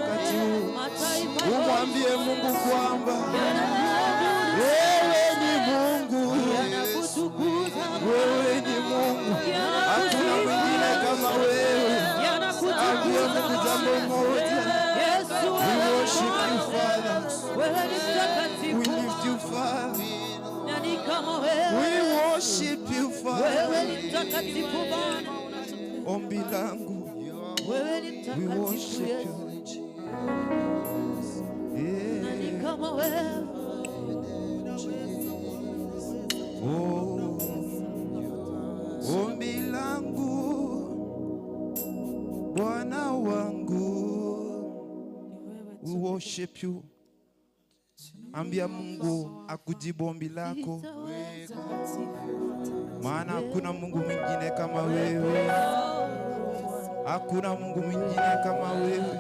wakati huu umwambie Mungu kwamba wewe ni Mungu, wewe ni Mungu, hakuna mwingine kama wewe. Ambie Mungu jambo moja. We worship you, Father. We lift you, Father. We worship you, Father. Ombi langu, we worship you. Yeah. Kama wewe. Oh, ombi langu Bwana wangu, we worship you. Ambia Mungu akujibu ombi lako, maana hakuna Mungu mwingine kama wewe, hakuna Mungu mwingine kama wewe.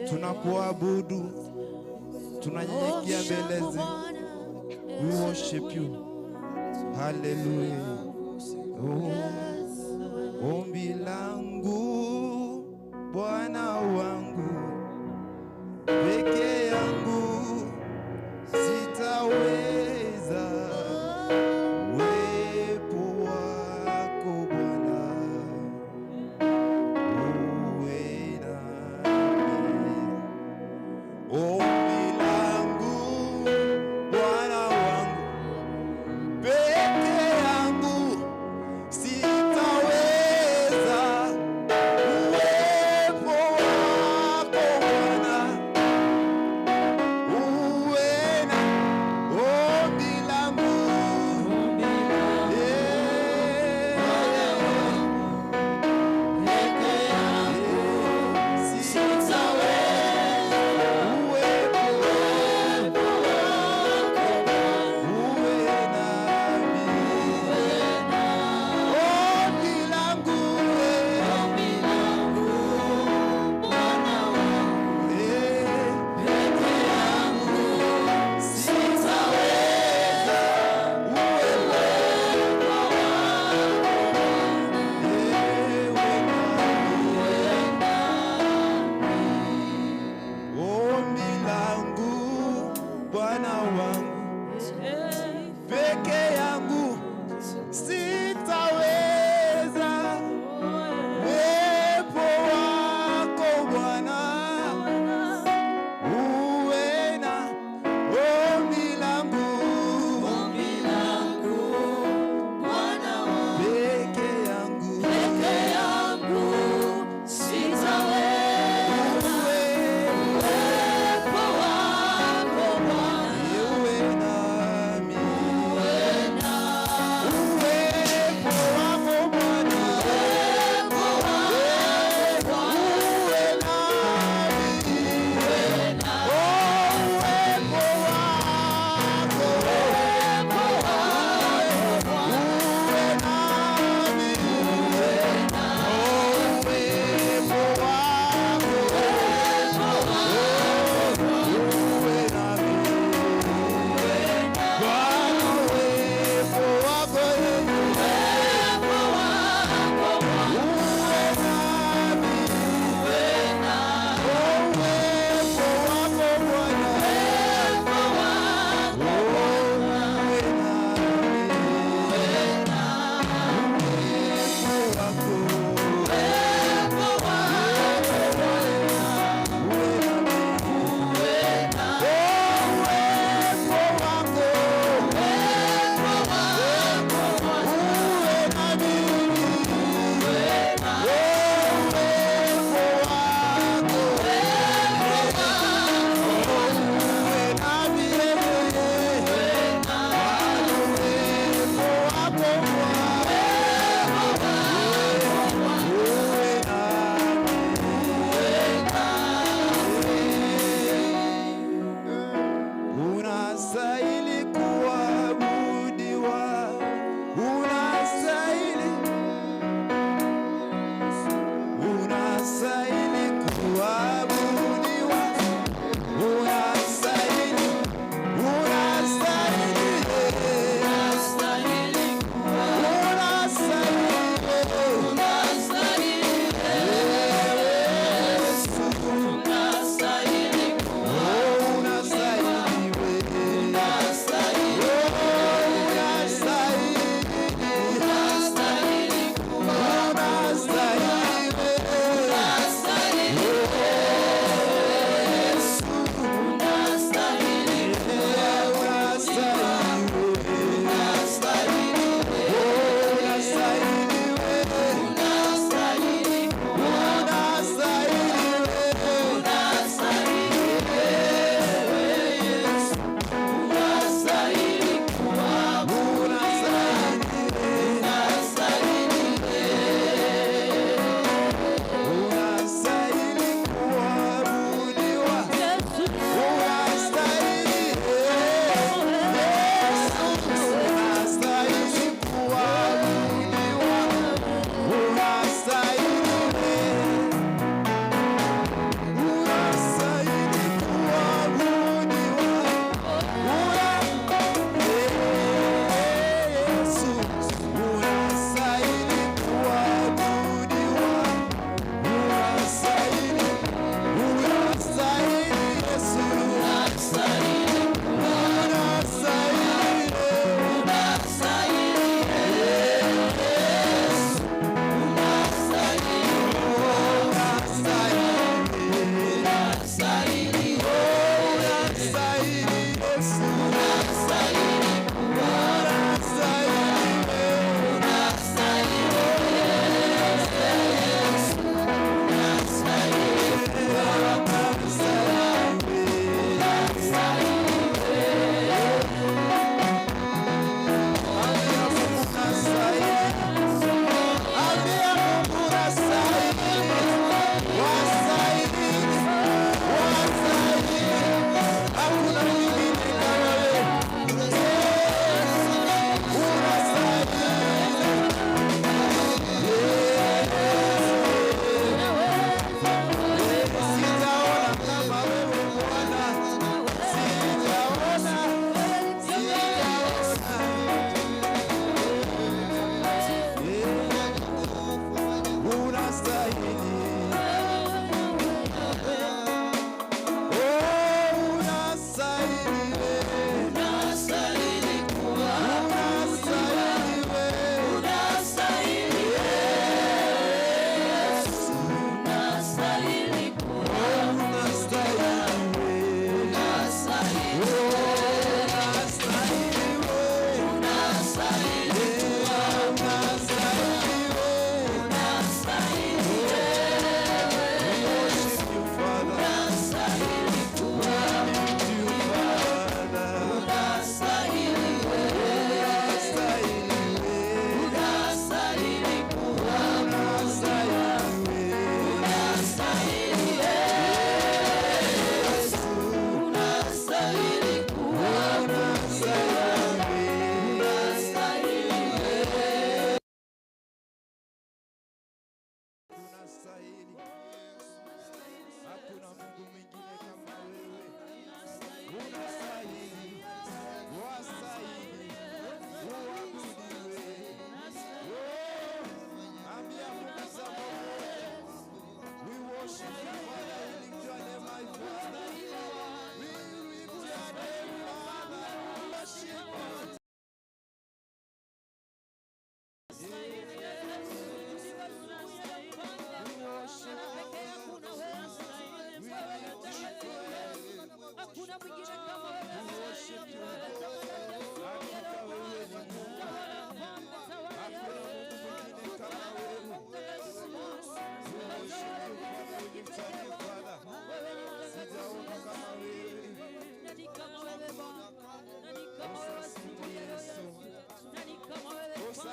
Tunakuabudu, tunanyenyekea mbele zako. We worship you. Hallelujah. Oh, ombi langu Bwana wangu, peke yangu sitaweza, uwepo wako Bwana uwe nami. Ombi langu Bwana wangu, peke yangu sitaweza, uwepo wako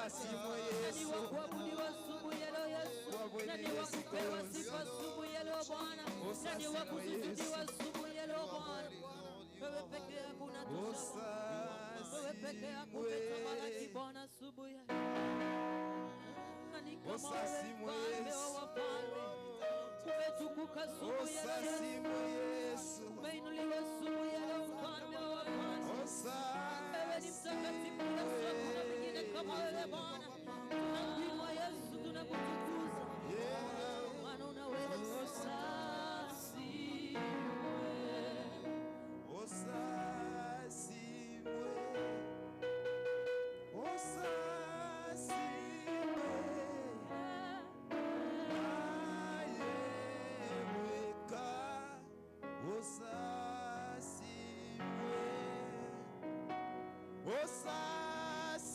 Osasimwe Nani Yesu. wa kuabudiwa asubuhi ya leo Yesu? Kuabudiwa Nani wa Yesu kupewa Kristo. sifa asubuhi ya leo Bwana? Nani wa Osasimwe kusujudiwa Yesu. asubuhi ya leo Bwana? Wewe peke yako unatosha Bwana. Wewe peke yako umetamalaki Osasimwe. Bwana asubuhi ya leo. Nani kama wewe Osasimwe mfalme wa Yesu. wafalme? Umetukuka asubuhi ya leo Yesu. Osasimwe Yesu. Umeinuliwa asubuhi ya leo mfalme wa wafalme. Wewe ni mtakatifu Yesu, hakuna mwingine kama wewe Bwana. Tunakuinua Yesu, tunakutukuza Bwana, unaweza. Osasimwe. Osasimwe. Osasimwe. Ayeweka. Osasimwe. Osasimwe.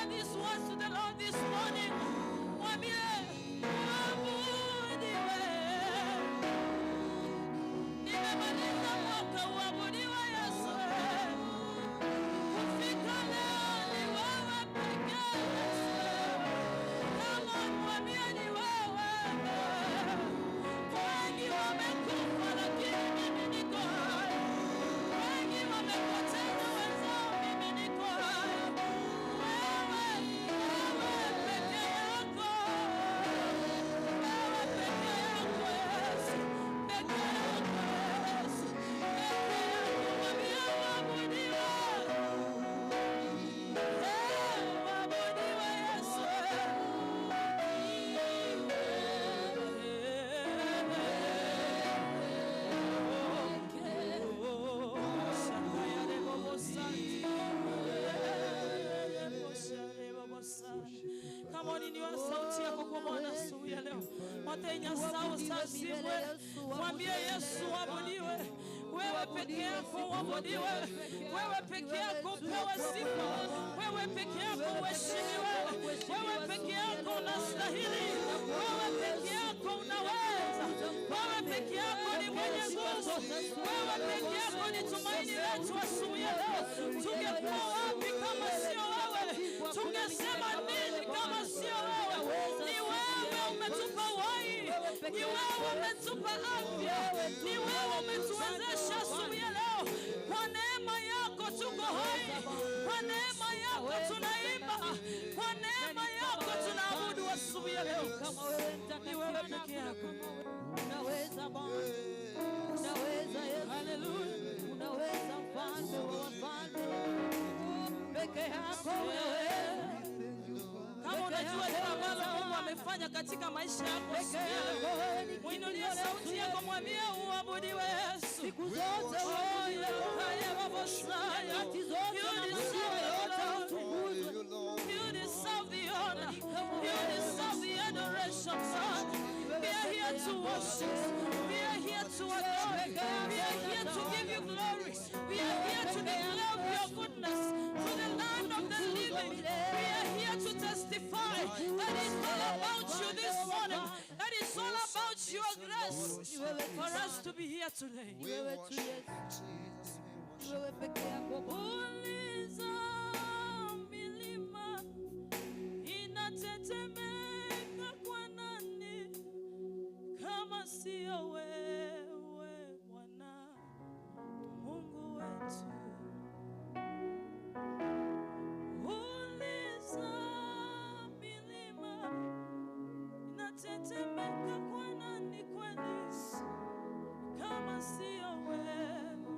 these words to the Lord this morning. Mwambie, uabudiwe. Nimemaliza mwaka, uabudiwe Yesu. Kufika leo ni wewe pekee Yesu. Come on, mwambie ni wewe. Wengi wamekufa lakini mimi niko hai. Wengi wamepoteza wenzao, mimi niko hai. Wewe, wewe peke yako. Wewe peke yako Yesu. Peke yako Yesu. Peke yako. Mwambie uabudiwe. Eh, uabudiwe Yesu. Come on, inua sauti yako kwa Bwana asubuhi ya leo. Matenya sao sasimwe. Mwambie Yesu abudiwe. Wewe peke yako uabudiwe. Wewe peke yako upewe sifa. Wewe peke yako uheshimiwe. Wewe peke yako unastahili. Wewe peke yako unaweza. Wewe peke yako ni mwenye nguvu. Wewe peke yako ni tumaini letu asubuhi ya leo. Tungekuwa wapi kama sio wewe? Tungesema nini kama sio wewe? Ni wewe umetupa uhai, ni wewe umetupa afya, ni wewe umetuwezesha asubuhi ya leo. Kwa neema yako tuko hai, kwa neema yako tunaimba, kwa neema yako tunaabudu asubuhi ya leo. Kama wewe Ni wewe peke yako. Unaweza Bwana, unaweza Yesu, Haleluya. unaweza mfalme wa wafalme, peke yako unaweza, Kama unajua lile ambalo Mungu amefanya katika maisha yako peke asubuhi ya yako leo, wewe ni mwinulie kimbilio sauti letu yako, mwambie uabudiwe Yesu. siku zote Oh, wewe nyakati zote na You majira deserve yote the utukuzwe. glory. You deserve the honor. You deserve the adoration, Lord. We are here to worship. We are here to adore. We are here to give you glory. We are here to declare your goodness to the land of the living. We are here to testify that it's all about you this morning. That it's all about your grace for us to be here today. Ni wewe tu Yesu, ni wewe peke yako Bwana. Uliza milima inatetemeka kwa nani kama sio wewe Bwana Mungu wetu? Uliza milima inatetemeka kwa nani kweli kama sio wewe Mungu.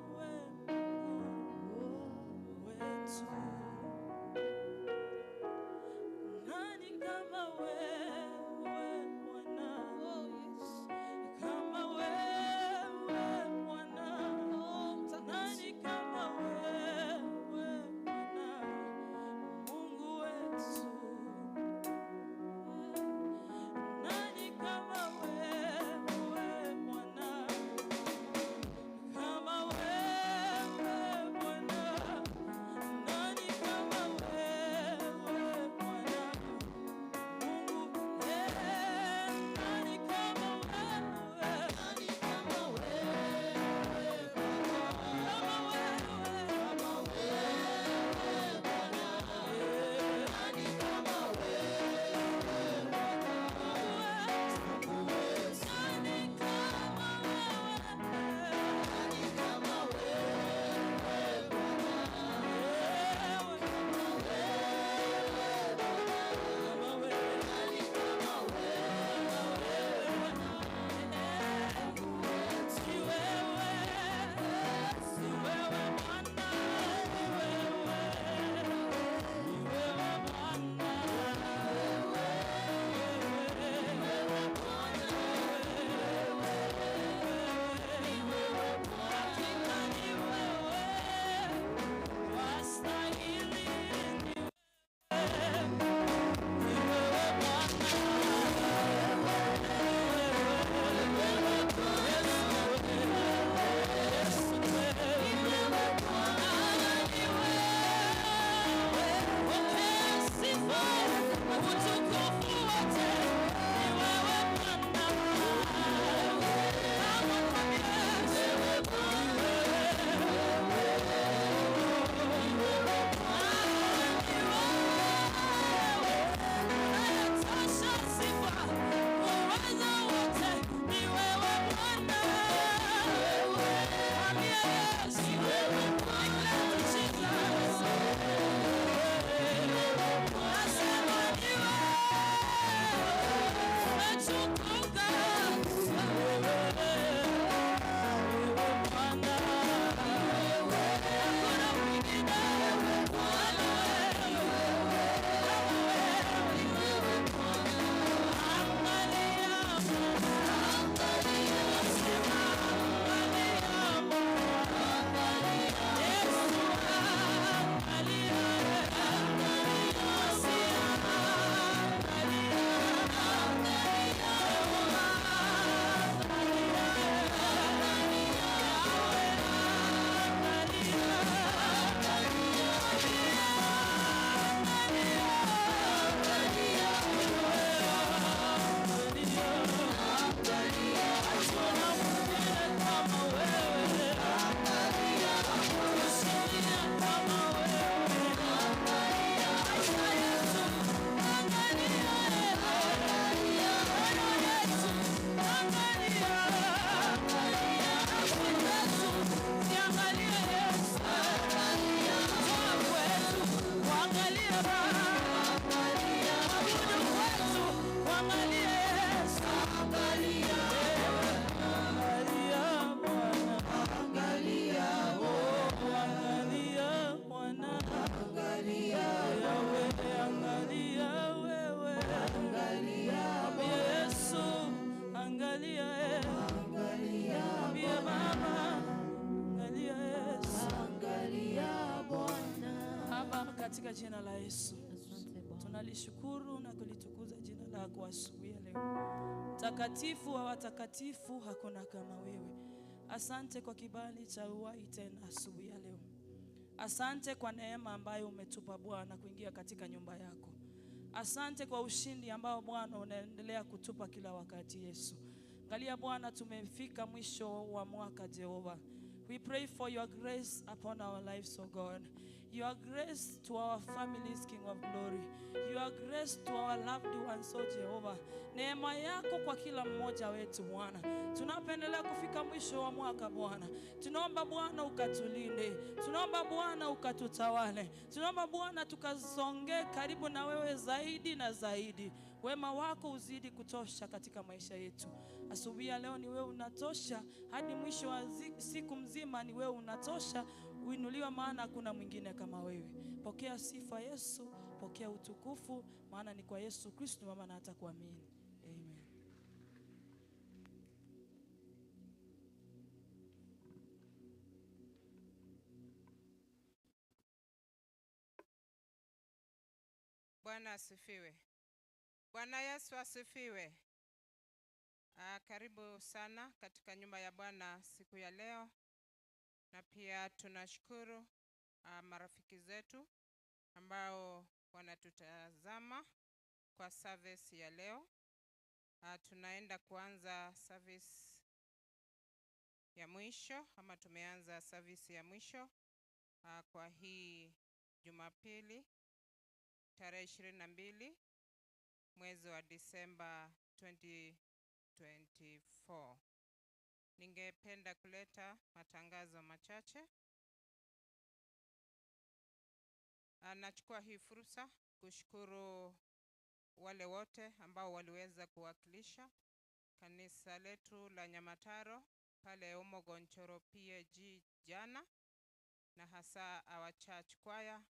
katika jina la Yesu Asante Bwana. tunalishukuru na kulitukuza jina lako asubuhi ya leo. Mtakatifu wa watakatifu, hakuna kama wewe. Asante kwa kibali cha uhai tena asubuhi ya leo. Asante kwa neema ambayo umetupa Bwana kuingia katika nyumba yako. Asante kwa ushindi ambao Bwana unaendelea kutupa kila wakati Yesu. Angalia Bwana, tumefika mwisho wa mwaka Jehova. We pray for your grace upon our lives, O God. Your grace to our families, King of Glory. Your grace to our loved ones, O Jehovah. Neema yako kwa kila mmoja wetu Bwana. Tunapoendelea kufika mwisho wa mwaka Bwana, tunaomba Bwana ukatulinde, tunaomba Bwana ukatutawale, tunaomba Bwana tukasonge karibu na wewe zaidi na zaidi. Wema wako uzidi kutosha katika maisha yetu. Asubuhi ya leo ni wewe unatosha, hadi mwisho wa siku mzima ni wewe unatosha. Uinuliwe, maana hakuna mwingine kama wewe. Pokea sifa Yesu, pokea utukufu, maana ni kwa Yesu Kristo mama na hata kuamini. Amen. Bwana asifiwe. Bwana Yesu asifiwe. Karibu sana katika nyumba ya Bwana siku ya leo, na pia tunashukuru marafiki zetu ambao wanatutazama kwa service ya leo. Tunaenda kuanza service ya mwisho ama tumeanza service ya mwisho kwa hii Jumapili tarehe 22 mwezi wa Disemba 2024. Ningependa kuleta matangazo machache. Nachukua hii fursa kushukuru wale wote ambao waliweza kuwakilisha kanisa letu la Nyamataro pale Omogonchoro PAG jana, na hasa our church choir.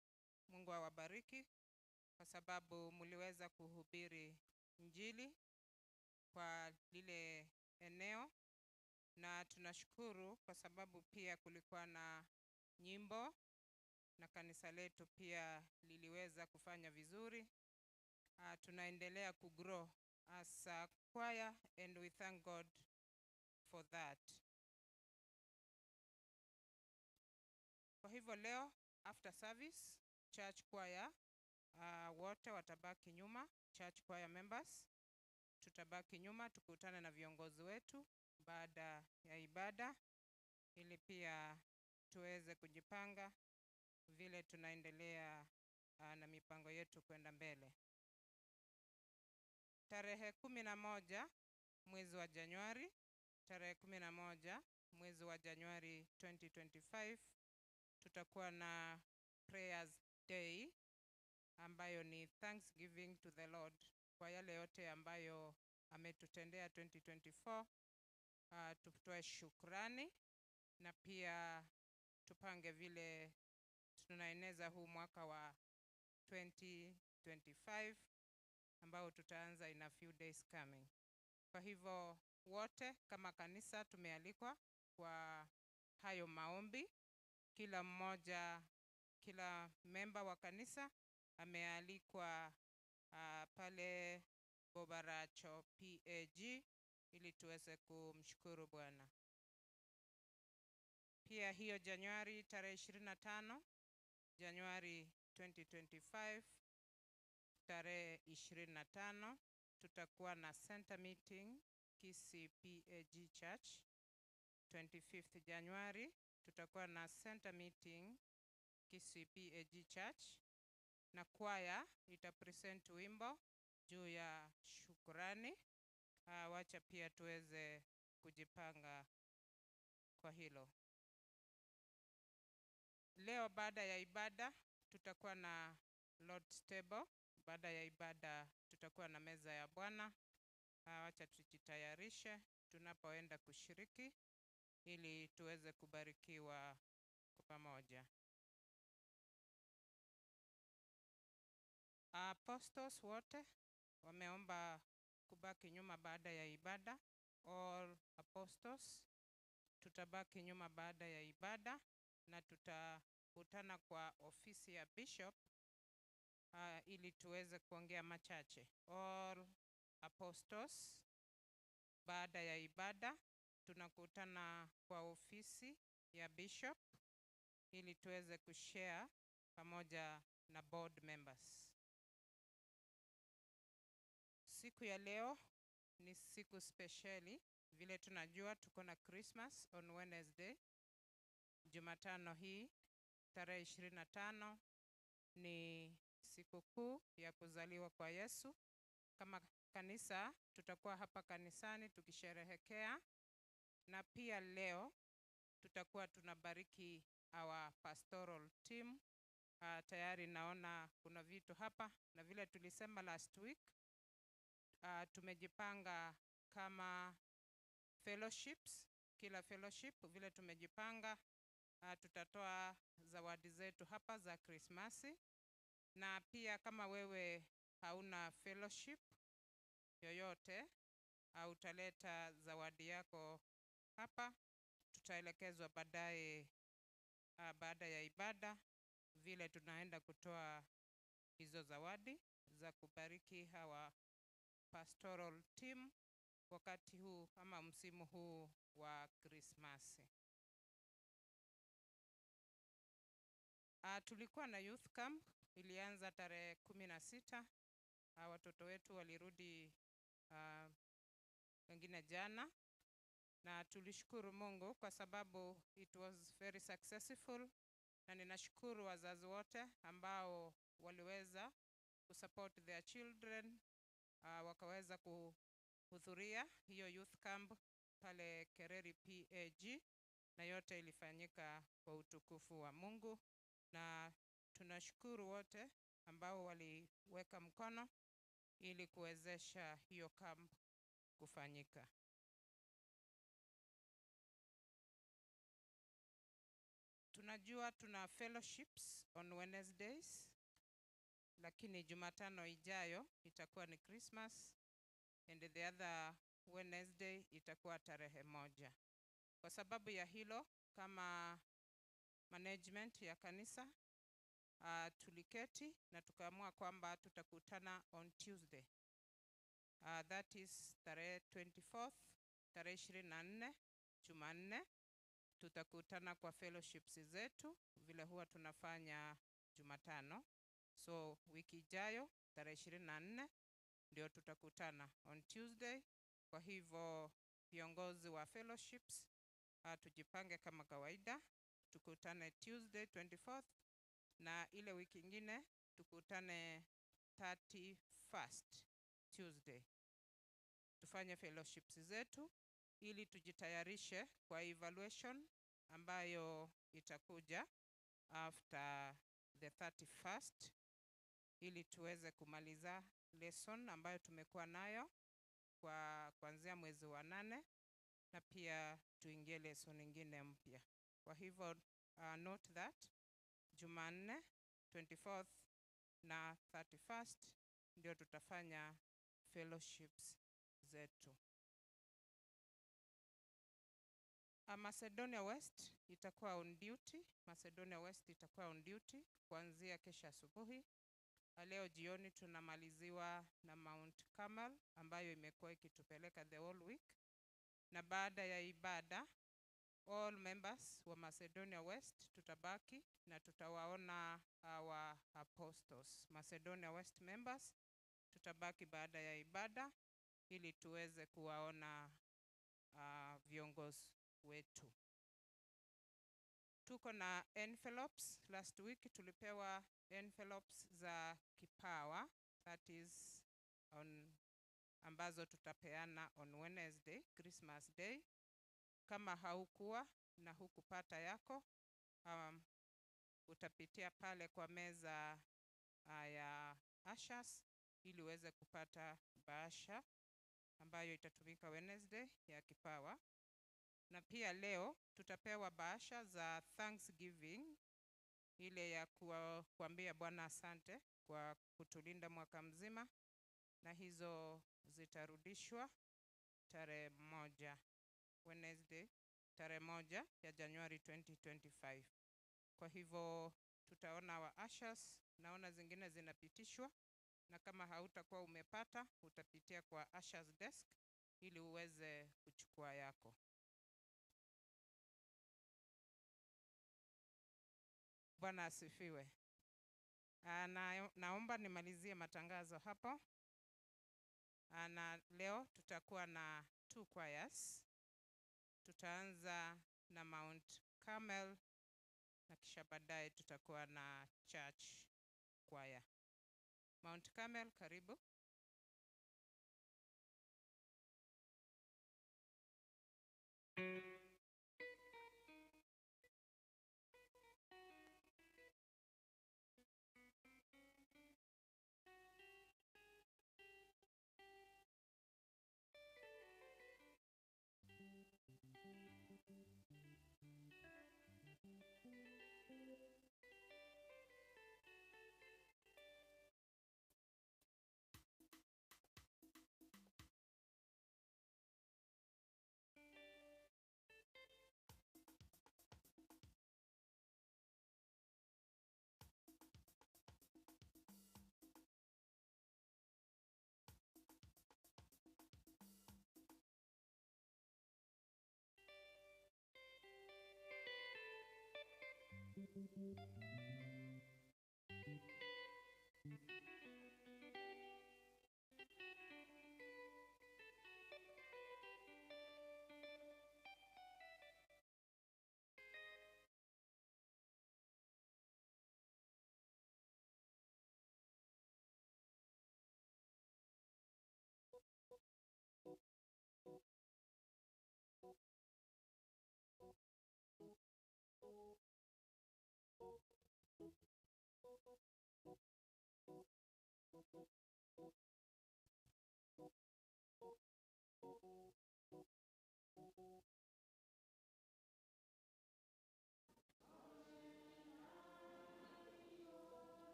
Mungu awabariki kwa sababu mliweza kuhubiri Injili kwa lile eneo, na tunashukuru kwa sababu pia kulikuwa na nyimbo na kanisa letu pia liliweza kufanya vizuri. Tunaendelea kugrow as a choir and we thank God for that. Kwa hivyo leo after service church choir wote watabaki nyuma, church choir members tutabaki nyuma tukutane na viongozi wetu baada ya ibada, ili pia tuweze kujipanga vile tunaendelea na mipango yetu kwenda mbele. Tarehe 11 mwezi wa Januari, tarehe 11 mwezi wa Januari 2025 tutakuwa na Prayers Day ambayo ni Thanksgiving to the Lord kwa yale yote ambayo ametutendea 2024. Tutoe shukrani na pia tupange vile tunaeneza huu mwaka wa 2025 ambao tutaanza in a few days coming. Kwa hivyo wote kama kanisa tumealikwa kwa hayo maombi. Kila mmoja, kila member wa kanisa amealikwa pale Bobaracho PAG ili tuweze kumshukuru Bwana. Pia hiyo Januari tarehe 25, Januari 2025, tarehe 25 tutakuwa na center meeting Kisii PAG Church. 25th January tutakuwa na center meeting Kisii PAG Church, na kwaya itapresent wimbo juu ya shukrani. Wacha pia tuweze kujipanga kwa hilo. Leo baada ya ibada tutakuwa na Lord's Table. Baada ya ibada tutakuwa na meza ya Bwana. Wacha tujitayarishe tunapoenda kushiriki ili tuweze kubarikiwa kwa pamoja. Apostles wote wameomba kubaki nyuma baada ya ibada. All apostles tutabaki nyuma baada ya ibada na tutakutana kwa ofisi ya bishop Ili tuweze kuongea machache. All apostles, baada ya ibada tunakutana kwa ofisi ya bishop ili tuweze kushare pamoja na board members. Siku ya leo ni siku spesheli, vile tunajua tuko na Christmas on Wednesday. Jumatano hii tarehe 25 ni sikukuu ya kuzaliwa kwa Yesu. Kama kanisa tutakuwa hapa kanisani tukisherehekea, na pia leo tutakuwa tunabariki our pastoral team. Tayari naona kuna vitu hapa, na vile tulisema last week, tumejipanga kama fellowships, kila fellowship vile tumejipanga, tutatoa zawadi zetu hapa za Krismasi. Na pia kama wewe hauna fellowship yoyote, au utaleta zawadi yako hapa, tutaelekezwa baadaye, baada ya ibada vile tunaenda kutoa hizo zawadi za kubariki hawa pastoral team wakati huu ama msimu huu wa Krismasi. Tulikuwa na youth camp ilianza tarehe 16. Watoto wetu walirudi, wengine jana, na tulishukuru Mungu kwa sababu it was very successful, na ninashukuru wazazi wote ambao waliweza kusupport their children, wakaweza kuhudhuria hiyo youth camp pale Kereri PAG, na yote ilifanyika kwa utukufu wa Mungu, na tunashukuru wote ambao waliweka mkono ili kuwezesha hiyo camp kufanyika. Tunajua tuna fellowships on Wednesdays, lakini Jumatano ijayo itakuwa ni Christmas, and the other Wednesday itakuwa tarehe 1. Kwa sababu ya hilo, kama management ya kanisa, tuliketi na tukaamua kwamba tutakutana on Tuesday. That is tarehe 24th, tarehe 24, Jumanne, tutakutana kwa fellowships zetu vile huwa tunafanya Jumatano. So wiki ijayo tarehe 24 ndio tutakutana on Tuesday. Kwa hivyo viongozi wa fellowships, tujipange kama kawaida, tukutane Tuesday 24th, na ile wiki ingine tukutane 31st Tuesday. Tufanye fellowships zetu ili tujitayarishe kwa evaluation ambayo itakuja after the 31st, ili tuweze kumaliza lesson ambayo tumekuwa nayo kwa kuanzia mwezi wa 8, na pia tuingie lesson nyingine mpya. Kwa hivyo, note that Jumanne 24th na 31st ndio tutafanya fellowships zetu. Macedonia West itakuwa on duty. Macedonia West itakuwa on duty kuanzia kesho asubuhi. Leo jioni tunamaliziwa na Mount Carmel ambayo imekuwa ikitupeleka the whole week. Na baada ya ibada, all members wa Macedonia West tutabaki na tutawaona our apostles. Macedonia West members tutabaki baada ya ibada ili tuweze kuwaona viongozi wetu. Tuko na envelopes. Last week tulipewa envelopes za kipawa, that is on, ambazo tutapeana on Wednesday, Christmas Day. Kama haukuwa na hukupata yako, utapitia pale kwa meza ya ushers ili uweze kupata bahasha ambayo itatumika Wednesday ya kipawa. Na pia leo tutapewa bahasha za Thanksgiving, ile ya kuambia Bwana asante kwa kutulinda mwaka mzima, na hizo zitarudishwa tarehe 1, Wednesday tarehe 1 ya Januari 2025. Kwa hivyo Tutaona wa ushers, naona zingine zinapitishwa, na kama hautakuwa umepata utapitia kwa ushers desk ili uweze kuchukua yako. Bwana asifiwe. Na, naomba nimalizie matangazo hapo. Na leo tutakuwa na two choirs. Tutaanza na Mount Carmel na kisha baadaye tutakuwa na church choir. Mount Carmel, karibu.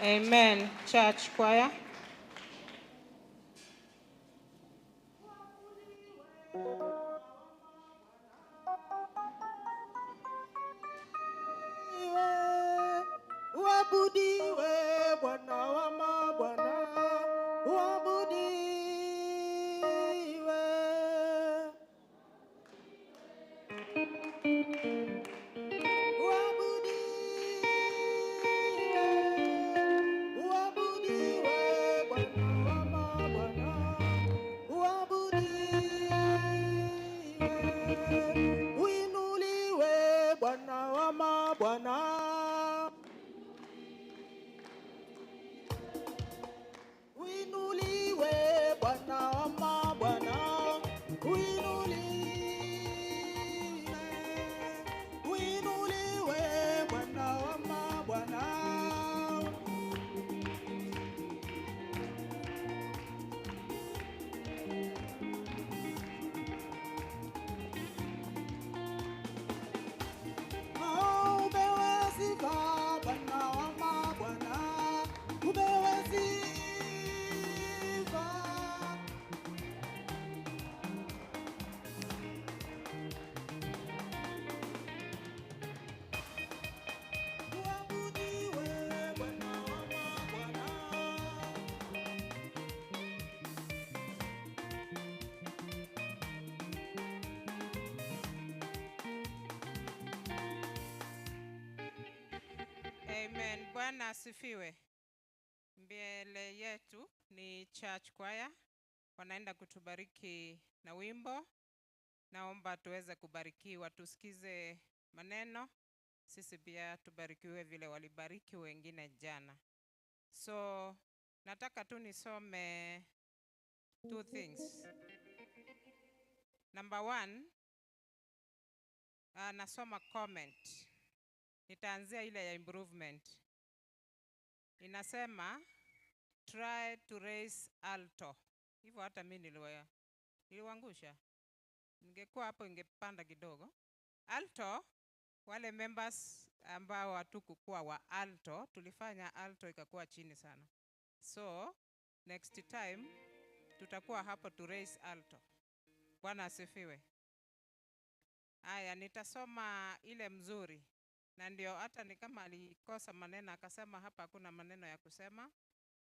Amen. Church choir. Uabudiwe Bwana wa mabwana, uabudiwe. Uabudiwe, uabudiwe Bwana wa mabwana, uabudiwe. Amen. Bwana asifiwe. Mbele yetu ni church choir, wanaenda kutubariki na wimbo. Naomba tuweze kubarikiwa, tusikize maneno, sisi pia tubarikiwe vile walibariki wengine jana. So nataka tu nisome two things. Number one, nasoma comment. Nitaanzia ile ya improvement. Inasema try to raise alto. Hivyo hata mimi niliwaangusha. Ningekuwa hapo ingepanda kidogo. Alto, wale members ambao hatukukuwa wa alto, tulifanya alto ikakuwa chini sana. So next time tutakuwa hapo to raise alto. Bwana asifiwe. Aya, nitasoma ile mzuri. Na ndio hata ni kama alikosa maneno akasema hapa hakuna maneno ya kusema.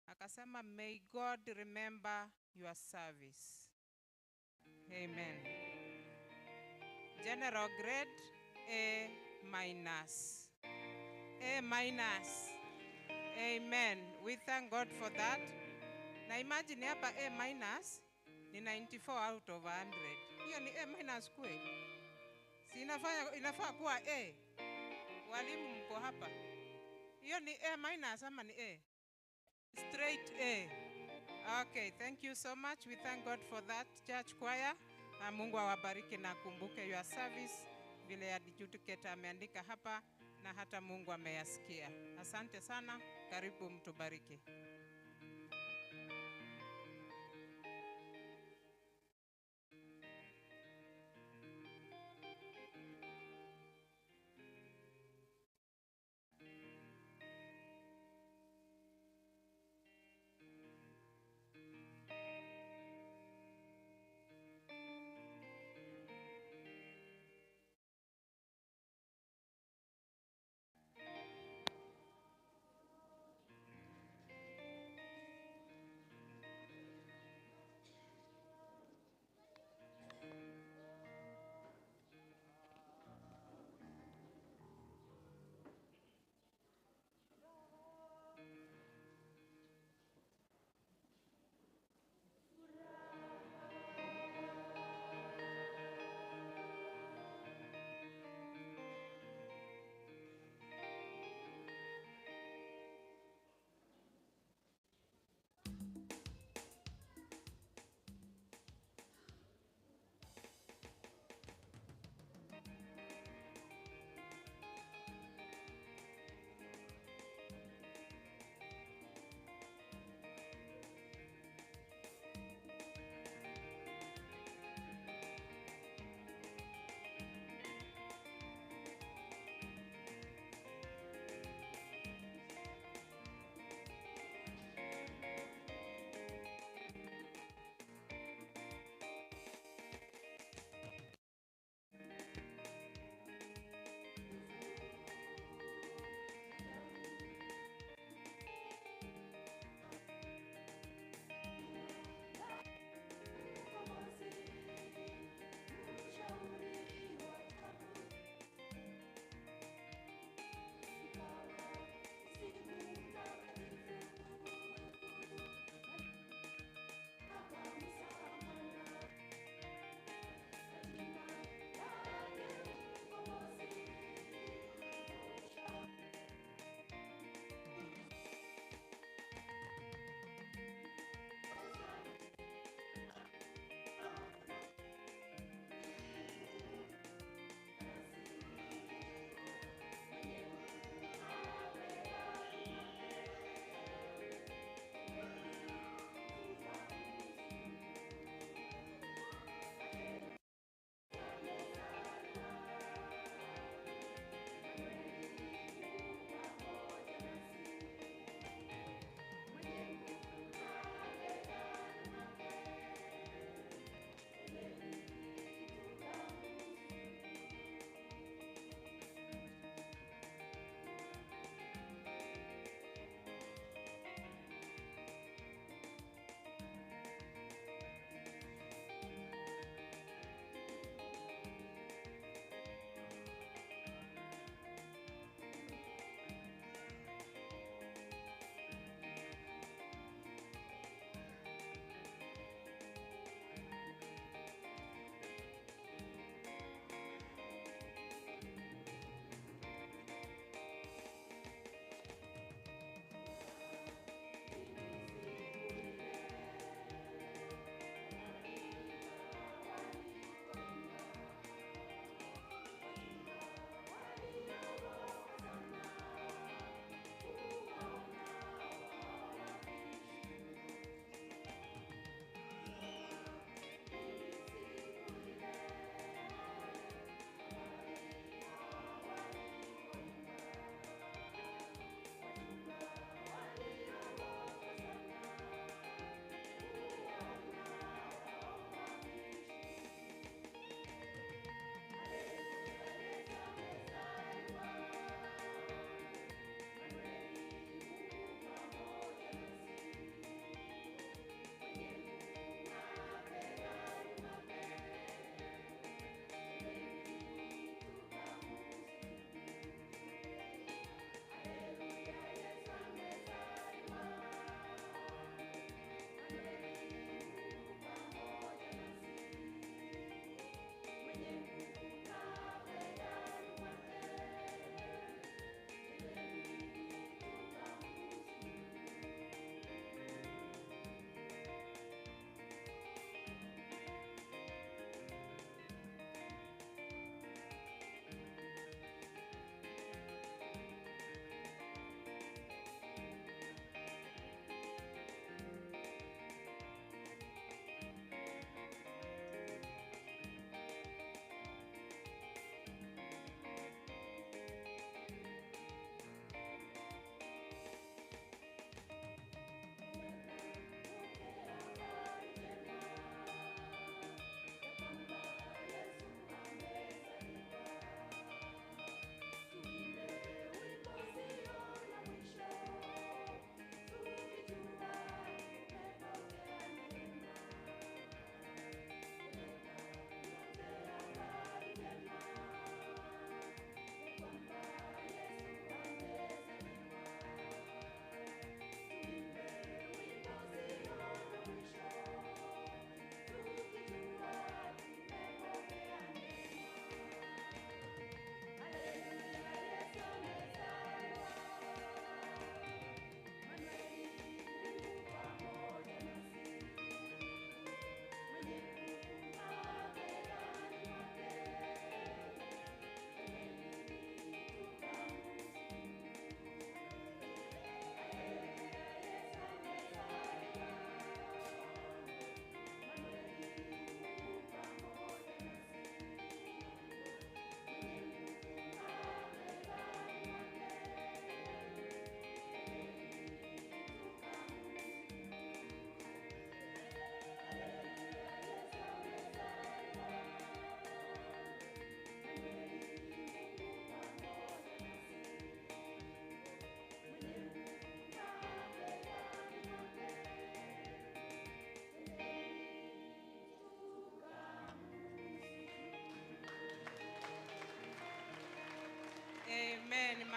Akasema may God remember your service. Amen. General grade A minus. A minus. Amen. We thank God for that. Na imagine hapa A minus ni 94 out of 100. Hiyo ni A minus kweli? Si inafaa kuwa A. Walimu mko hapa. Hiyo ni A minus ama ni A? Straight A. Okay, thank you so much. We thank God for that, church choir. Na Mungu awabariki na akumbuke your service vile adjudicator ameandika hapa na hata Mungu ameyasikia. Asante sana. Karibu mtubariki.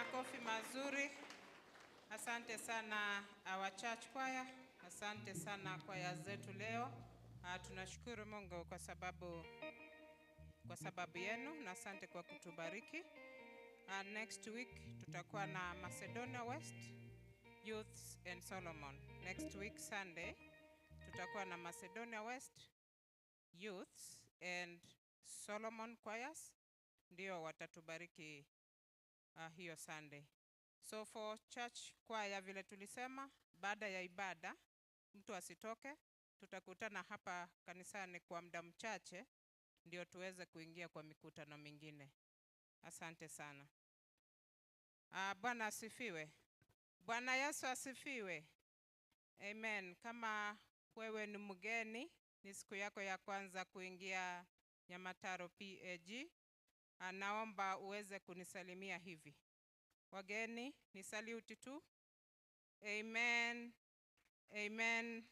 Makofi mazuri. Asante sana our church choir. Asante sana kwaya zetu leo. Tunashukuru Mungu kwa sababu yenu na asante kwa kutubariki. Next week tutakuwa na Macedonia West Youths and Solomon. Next week Sunday tutakuwa na Macedonia West Youths and Solomon Choirs, ndio watatubariki hiyo Sunday. So for church choir, vile tulisema, baada ya ibada mtu asitoke, tutakutana hapa kanisani kwa muda mchache ndio tuweze kuingia kwa mikutano mingine. Asante sana. Bwana asifiwe. Bwana Yesu asifiwe. Amen. Kama wewe ni mgeni, ni siku yako ya kwanza kuingia Nyamataro PAG, naomba uweze kunisalimia hivi. Wageni, ni salute tu. Amen. Amen.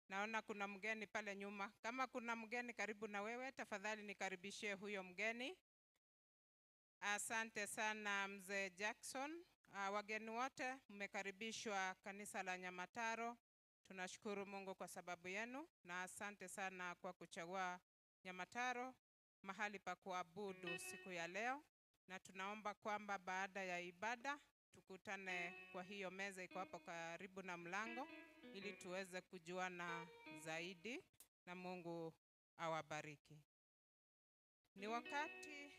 Naona kuna mgeni pale nyuma. Kama kuna mgeni karibu na wewe, tafadhali nikaribishie huyo mgeni. Asante sana Mzee Jackson. Wageni wote mmekaribishwa kanisa la Nyamataro. Tunashukuru Mungu kwa sababu yenu na asante sana kwa kuchagua Nyamataro mahali pa kuabudu siku ya leo, na tunaomba kwamba baada ya ibada tukutane kwa hiyo meza iko hapo karibu na mlango ili tuweze kujuana zaidi, na Mungu awabariki. Ni wakati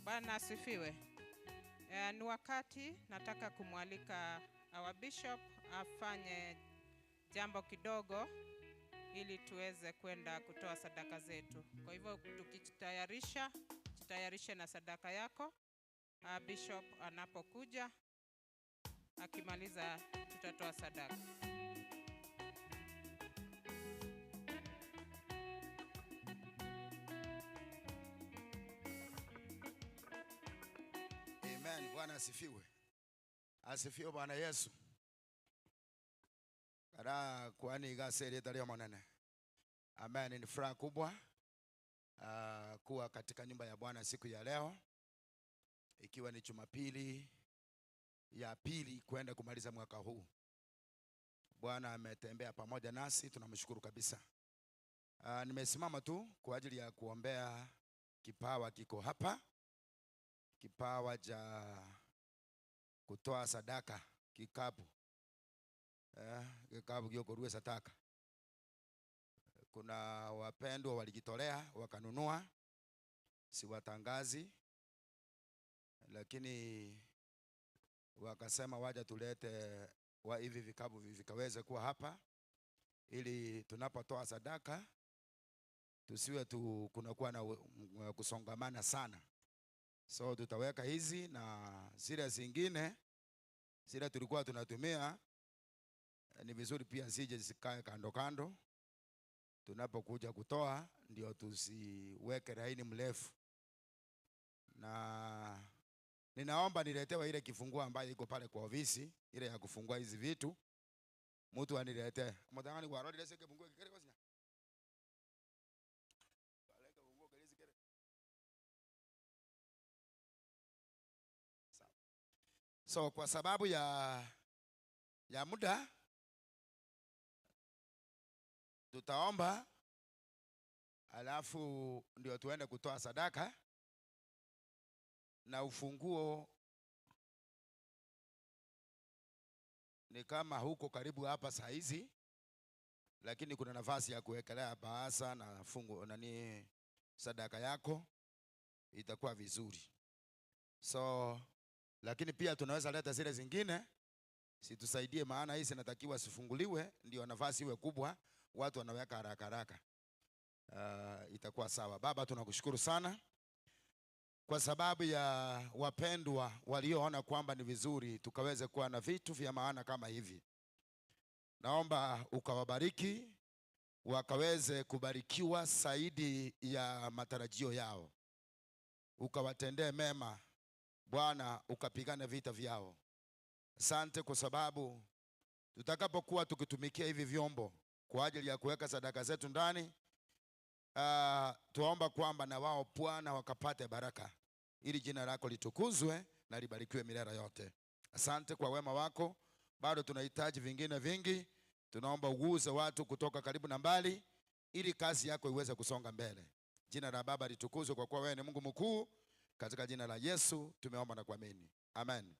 Bwana asifiwe. Ni wakati nataka kumwalika our bishop afanye jambo kidogo ili tuweze kwenda kutoa sadaka zetu. Kwa hivyo tukijitayarisha, jitayarishe na sadaka yako. Bishop anapokuja, akimaliza tutatoa sadaka. Amen. Bwana asifiwe. Asifiwe Bwana Yesu. Kara kwani gaseri tario manene. Amen. Ni furaha kubwa kuwa katika nyumba ya Bwana siku ya leo, ikiwa ni Jumapili ya pili kwenda kumaliza mwaka huu. Bwana ametembea pamoja nasi, tunamshukuru kabisa. Nimesimama tu kwa ajili ya kuombea kipawa kiko hapa, kipawa cha kutoa sadaka, kikapu. Kikapu kiokorue sadaka. Kuna wapendwa walijitolea wakanunua, siwatangazi, lakini wakasema waja tulete wa hivi vikapu vikaweze kuwa hapa ili tunapotoa sadaka tusiwe tu kunakuwa na kusongamana sana. So tutaweka hizi na zile zingine zile tulikuwa tunatumia, ni vizuri pia zije zikae kando kando. Tunapokuja kutoa ndio tusiweke laini mrefu. Na ninaomba niletewe ile kifunguo ambayo iko pale kwa ofisi, ile ya kufungua hizi vitu. Mtu aniletee. Mtangani kwa rodi lese kifunguo kikere kwa sinya. Pale kifunguo kile sikere. Sawa. So kwa sababu ya muda tutaomba alafu ndio tuende kutoa sadaka. Na ufunguo ni kama huko karibu hapa saa hizi, lakini kuna nafasi ya kuwekelea bahasha na fungu nani sadaka yako itakuwa vizuri. So lakini pia tunaweza leta zile zingine situsaidie, maana hizi zinatakiwa sifunguliwe ndio nafasi iwe kubwa, watu wanaweka haraka haraka. Itakuwa sawa. Baba, tunakushukuru sana kwa sababu ya wapendwa walioona kwamba ni vizuri tukaweze kuwa na vitu vya maana kama hivi. Naomba ukawabariki wakaweze kubarikiwa zaidi ya matarajio yao. Ukawatendee mema Bwana, ukapigane vita vyao. Asante kwa sababu tutakapokuwa tukitumikia hivi vyombo kwa ajili ya kuweka sadaka zetu ndani, tuomba kwamba na wao Bwana wakapate baraka, ili jina lako litukuzwe na libarikiwe milele yote. Asante kwa wema wako. Bado tunahitaji vingine vingi. Tunaomba uguze watu kutoka karibu na mbali, ili kazi yako iweze kusonga mbele. Jina la Baba litukuzwe, kwa kuwa wewe ni Mungu mkuu. Katika jina la Yesu tumeomba na kuamini, amen.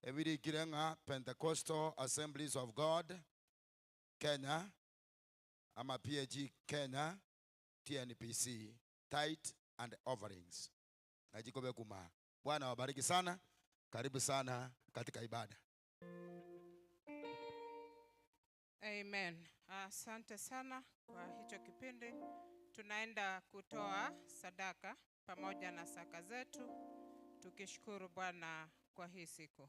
Ebiri Kirenga Pentecostal Assemblies of God Kenya ama PAG Kenya TNPC Tithe and Offerings. Najikobe kuma. Bwana wabariki sana. Karibu sana katika ibada. Amen. Asante sana kwa hicho kipindi. Tunaenda kutoa sadaka pamoja na saka zetu tukishukuru Bwana kwa hii siku.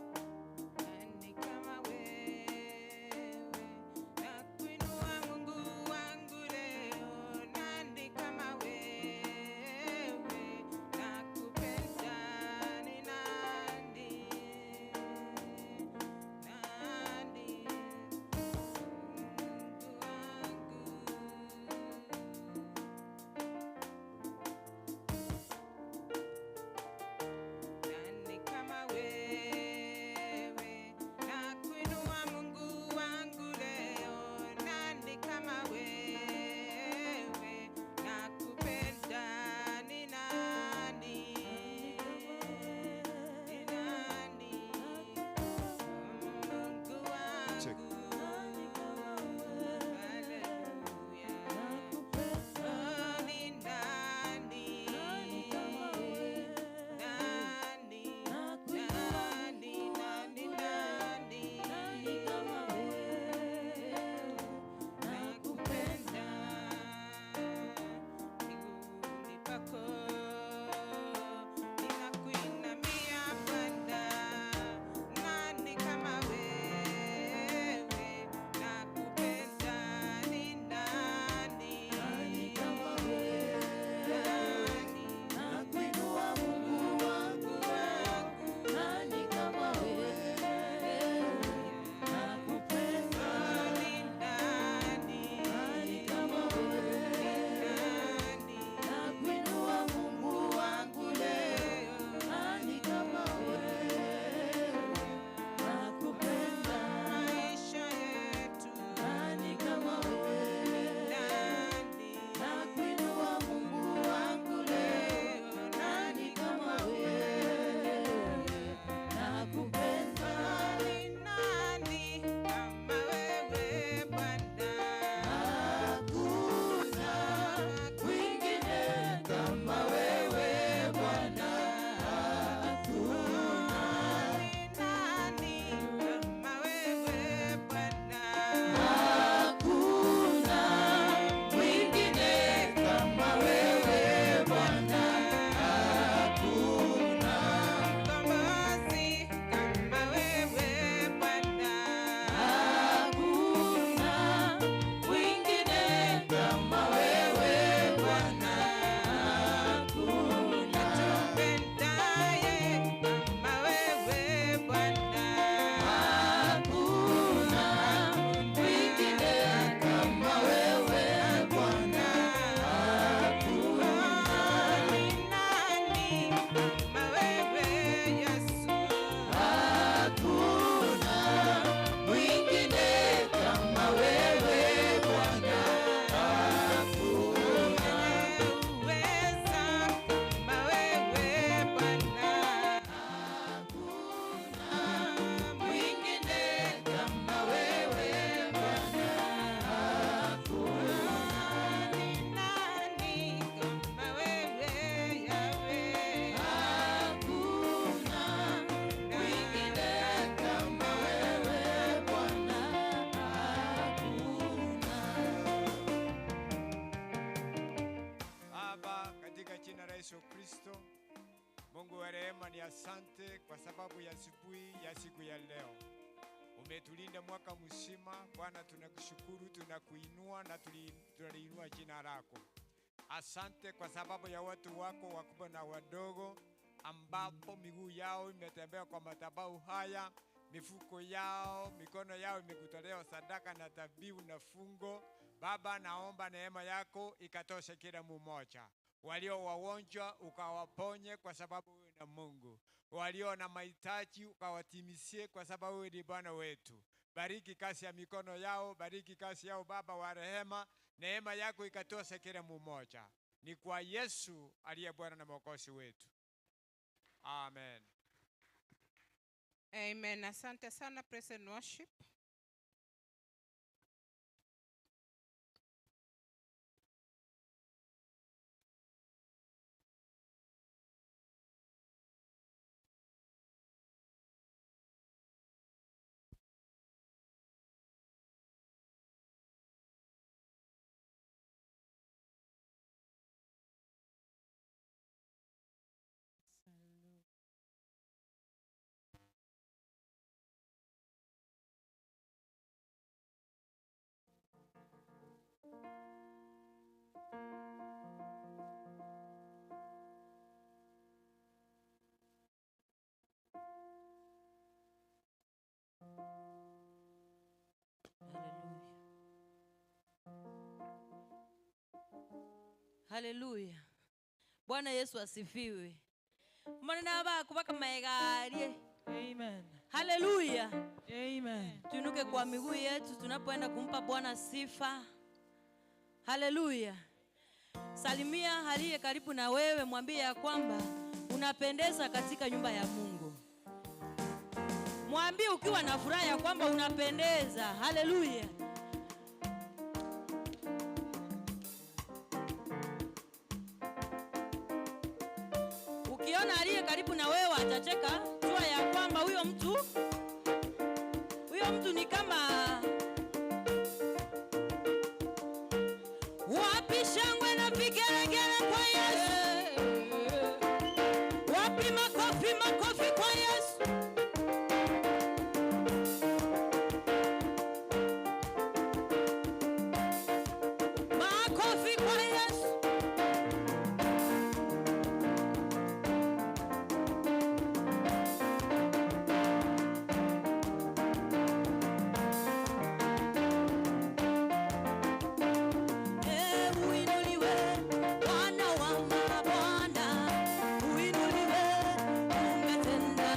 Nani kama wewe, nakuinua Mungu wangu leo. Nani kama wewe, nakupenda ni nani? Mungu wa rehema, ni asante kwa sababu ya asubuhi ya siku ya leo. Umetulinda mwaka mzima Bwana, tunakushukuru, tunakuinua na tunaliinua jina lako. Asante kwa sababu ya watu wako wakubwa na wadogo, ambapo miguu yao imetembea kwa madhabahu haya, mifuko yao, mikono yao imekutolea sadaka na dhabihu na fungo. Baba, naomba neema yako ikatoshe kila mmoja. Walio wagonjwa ukawaponye, kwa sababu wewe na Mungu. Walio na mahitaji ukawatimizie, kwa sababu wewe ni Bwana wetu. Bariki kazi ya mikono yao, bariki kazi yao Baba wa rehema, neema yako ikatoshe kila mmoja. Ni kwa Yesu aliye Bwana na Mwokozi wetu. Amen. Amen. Asante sana praise and worship. Haleluya. Bwana Yesu asifiwe. Mwana abako bakamaegarie. Amen. Haleluya. Amen. Tuinuke kwa miguu yetu tunapoenda kumpa Bwana sifa. Haleluya. Salimia aliye karibu na wewe, mwambie ya kwamba unapendeza katika nyumba ya Mungu. Mwambie ukiwa na furaha ya kwamba unapendeza. Haleluya. Ukiona aliye karibu na wewe atacheka, jua ya kwamba huyo mtu ni kama wapi shangwe na vigelegele kwa Yesu, wapi makofi, makofi kwa Yesu. Makofi kwa Yesu. Uinuliwe Bwana wa mabwana, uinuliwe, umetenda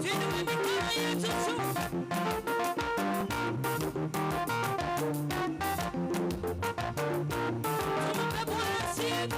Tuinue mikono yetu juu. Tumpe Bwana sifa.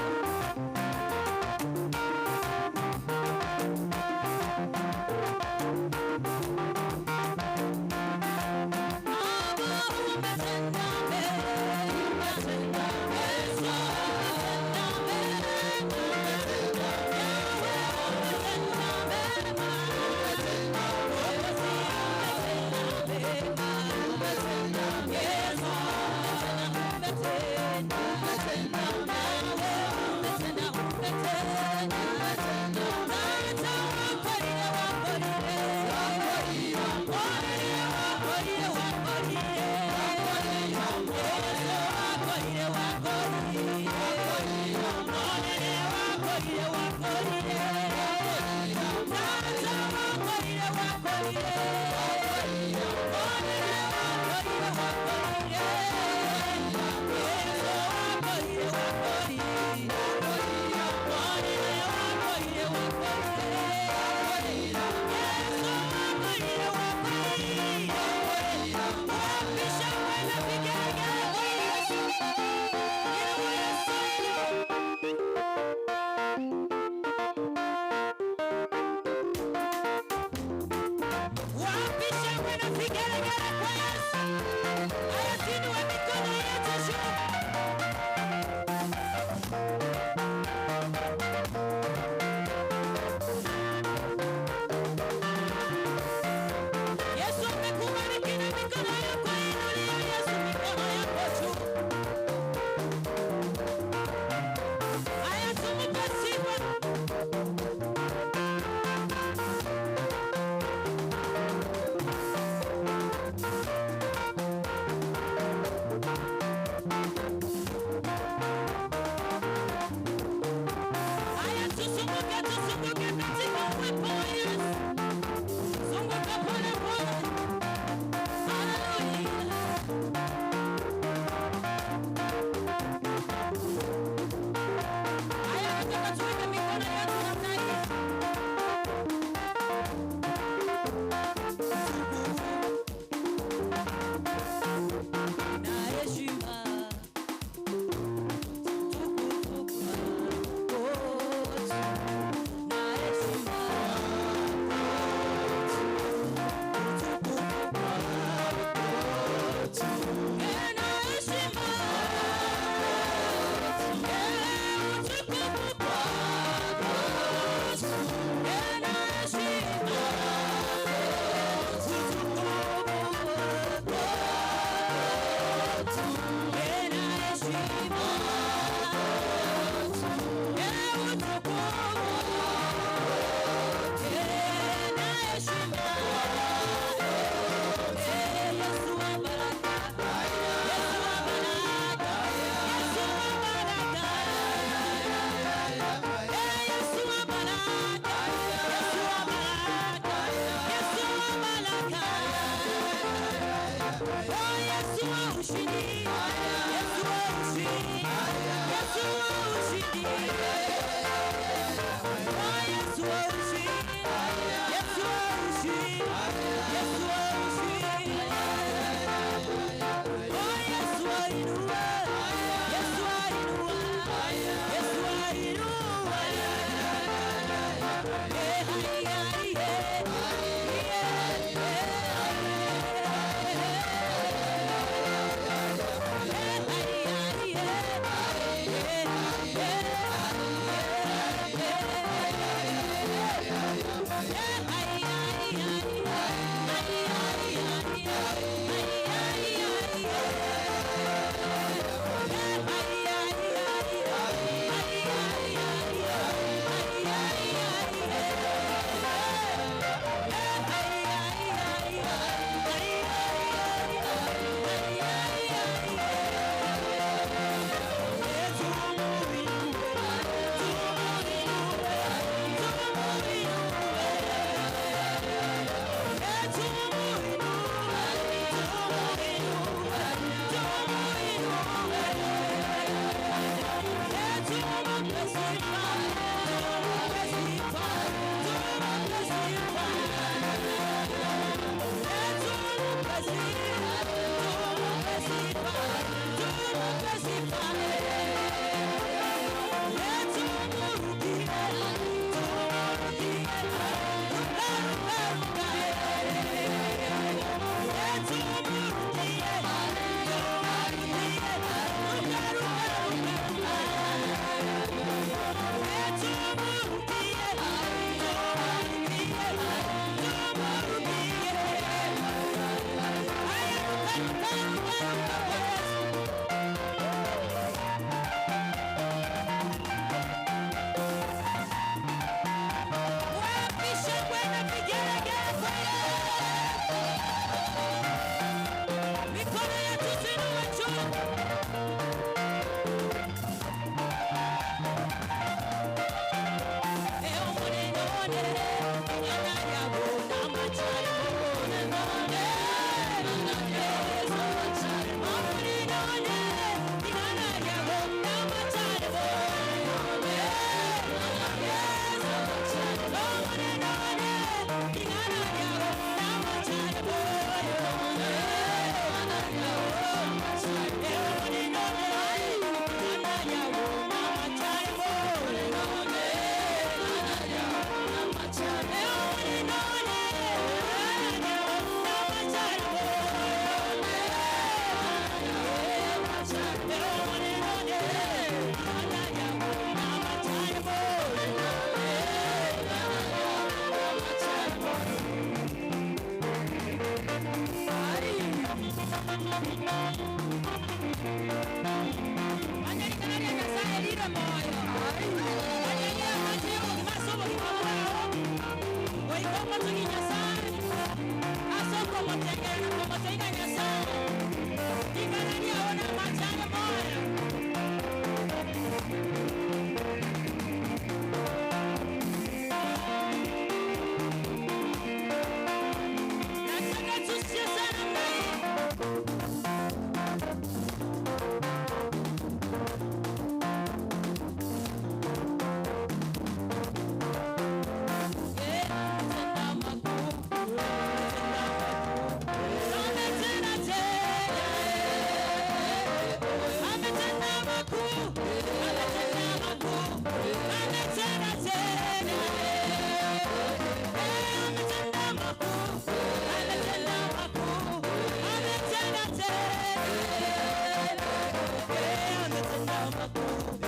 makuu,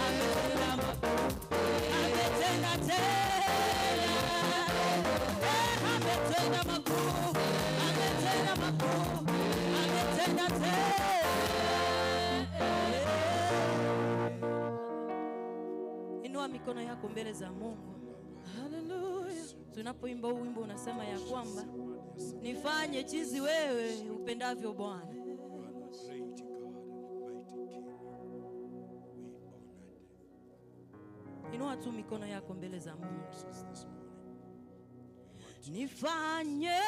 ametenda makuu, ametenda tena. Eh, ametenda makuu, ametenda makuu, ametenda tena. Inua mikono yako mbele za Mungu. Haleluya. Tunapoimba huu wimbo unasema ya kwamba nifanye jinsi wewe upendavyo Bwana. Great God and mighty King, we honor Inua tu mikono yako mbele za Mungu. this morning. Nifanye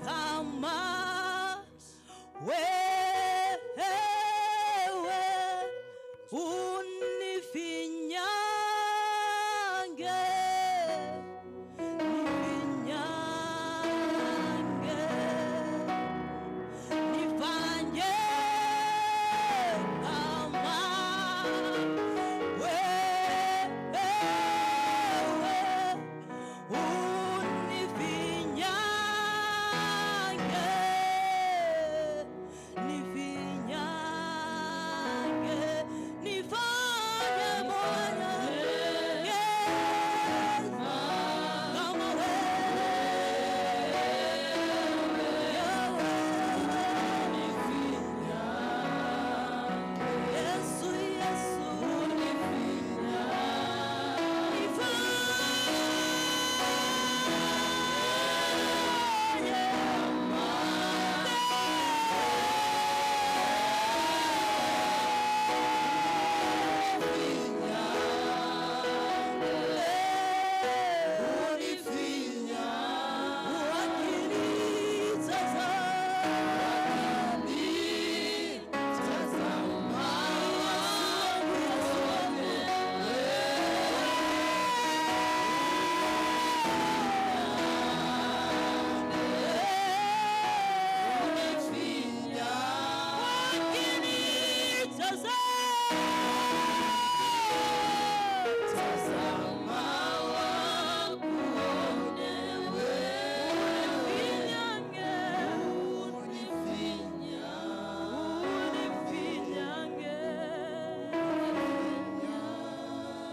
kama wewe unifinyange, nifinyange, nifanye kama wewe unifinyange, nifinyange, nifanye Bwana Yesu kama wewe, Yesu, Yesu, nifanye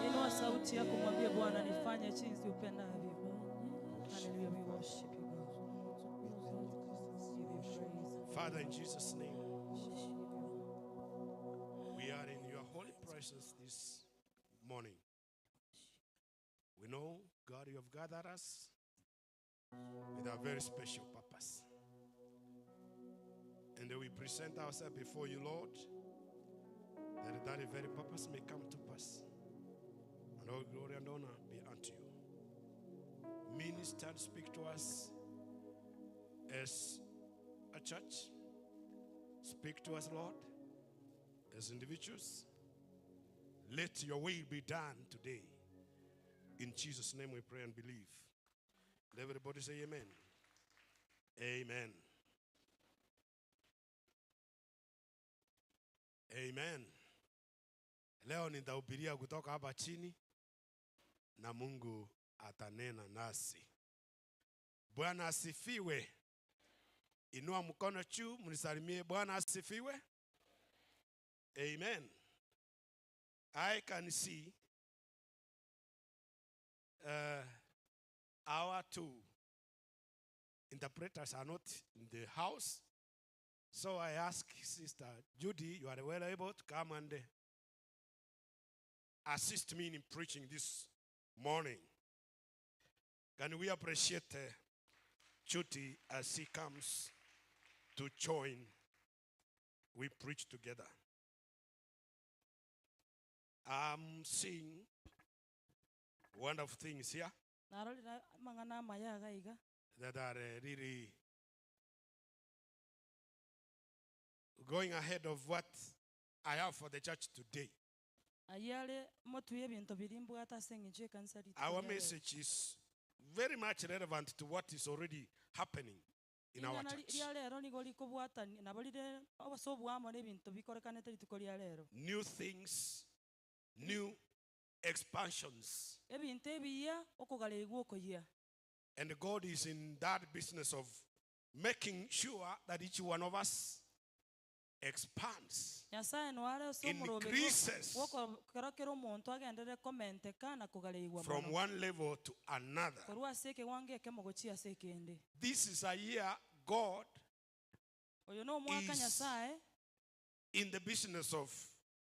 Inua sauti yako mwambie Bwana nifanye jinsi upendavyo. Hallelujah, we worship you God. Give you praise. Father, in Jesus' name, we are in your holy presence this morning. We know, God, you have gathered us with a very special purpose. And we present ourselves before you, Lord, that that very purpose may come to pass. And all glory and honor be unto you. Minister and speak to us as a church. Speak to us, Lord, as individuals. Let your will be done today. In Jesus' name we pray and believe. Let everybody say amen. Amen. Amen. Leo nitahubiria kutoka hapa chini na Mungu atanena nasi. Bwana asifiwe. Inua mkono juu mnisalimie. Bwana asifiwe. Amen. I can see our two interpreters are not in the house. So I ask Sister Judy, you are well able to come and assist me in preaching this morning. Can we appreciate Judy as she comes to join? We preach together. I'm seeing wonderful things here Narorera amang'ana amaya iga iga that are really going ahead of what I have for the church today. aywo are motuye ebinto biri mbwate ase eng'encho ekanisa rituko Our ria rero. message is very much relevant to what is already happening in our Ring'ana church. ria rero nigo rikobwatania nabo rire ase obwamo na ebinto bikorekanete rituko ria rero. New things, new expansions. Ebinto ebiya okogareigwa okoyia. And God is in that business of making sure that each one of us expands, Nyasaye noare ase omoroberio increases bw'okoro kera omonto agenderere komenteka na kogareigwa from mono one level to another. korwa ase ekewango ekemo gochia ase ekende. This is a year God Oyo nomwaka is Nyasaye in the business of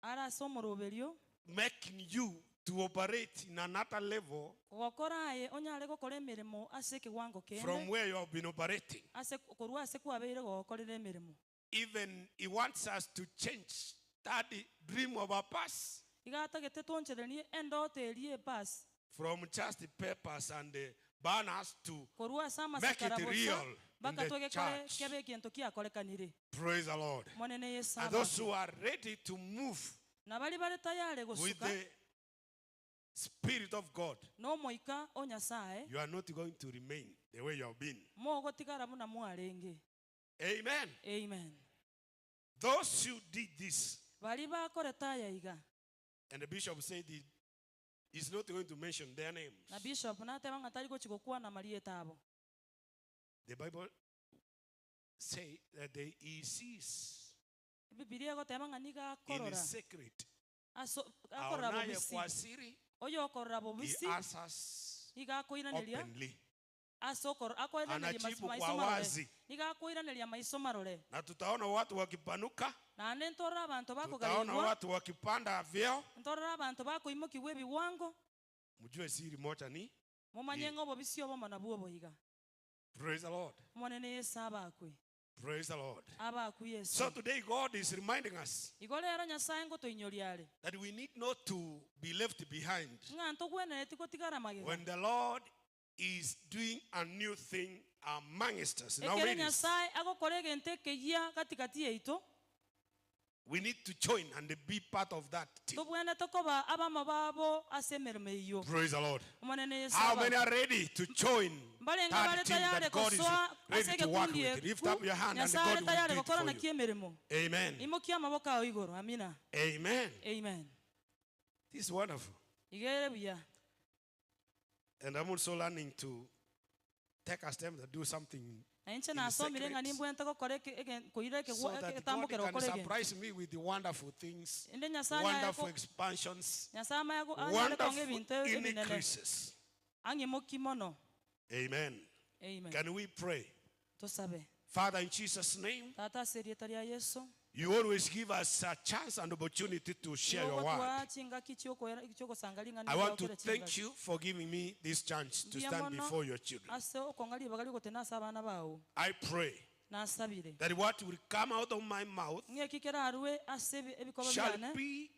are ase omoroberio making you to operate in another level gokora aye onyare gokora emeremo ase ekewango from kende where you have been operating. ase korwa ase kwabeire gokorera emeremo. Even he wants us to change that dream of our past Iga atagete twoncherenie endoto eria epasi from just the papers and the banners to korwa ase make amasakara it bosa real in mpaka the twegekore church. kebe egento kiakorekanire. Praise the Lord. Monene Yesu And those abakwe. who are ready to move Na baria bare tayari with gosuka the Spirit of God, nomoika o Nyasaye, you are not going to remain the way you have been. mogotigara buna mwarenge. Amen. Amen. Those who did this, Baria bakorete aya iga. and the bishop said he is not going to mention their names. Na bishop nateba ng'a tari gochi gokwana marieta abo. The Bible say that they, he sees Ebibilia egoteba ng'a nigo in akorora. secret. Aso, akorora Aonaye bobisi. kwa siri, Oyo okorora he bobisi, answers nigo akoiraneria openly. ase okoro, akoiraneria Anajibu maiso kwa marore. wazi. Nigo akoiraneria maiso marore. Na tutaona watu wakipanuka, Naende ntorora abanto tutaona bakogareigwa, watu wakipanda vyeo. ntorora abanto bakoimokigwa ebiwango, Mjue siri moja ni momanye Ye. ng'a obobisi obomo nabwo oboiga. Praise the Lord. Omonene Yesu abakwe. Praise the Lord. Abakwe Yesu. So today God is reminding us Igo rero Nyasaye ngotoinyoria are. that we need not to be left behind. Ng'a ntogwenereti gotigara magega. When the Lord is doing a new thing amongst us, in our Ekere midst, Nyasaye agokora egento ekeyia katikati yaito, we need to join and be part of that team. tobwenerete koba abamo babo ase emeremo eyio. Praise the Lord. Omonene Yesu How abakwe. many are ready to join Mbarenge that bare team tayari that God is gosoa ready ase to work egekundi with? Lift eku, up your hand and Nyasaye God are will tayari do it gokora for naki you. emeremo. Amen. Imokia amaboko ao igoro. Amina. Amen. Amen. This is wonderful. Igere buya. And I'm also learning to take a step to do something Na inche in nasomire ng'a secret nimbwente gokora eke, eke, koira eke, so eke that God getambokera can gokora egento. surprise me with the wonderful things, Inde Nyasaye wonderful ayako- expansions, Nyasaye amaya go- anyare konga wonderful ebinto ebinene. increases. Ang'imoki mono. Amen. Amen. Can we pray? Tosabe. Father, in Jesus' name, Tata ase erieta ria Yesu. you always give us a chance and opportunity to share your word. Nigo chingaki chiogosanga ring'ana I want to riao kera thank chingaki. you for giving me this chance to Mbuya stand mono before your children. ase okong'a ribaga rigotena ase abana bao. I pray Nasabire. that what will come out of my mouth Ng'eki kerarwe ase ebikoba shall biane. be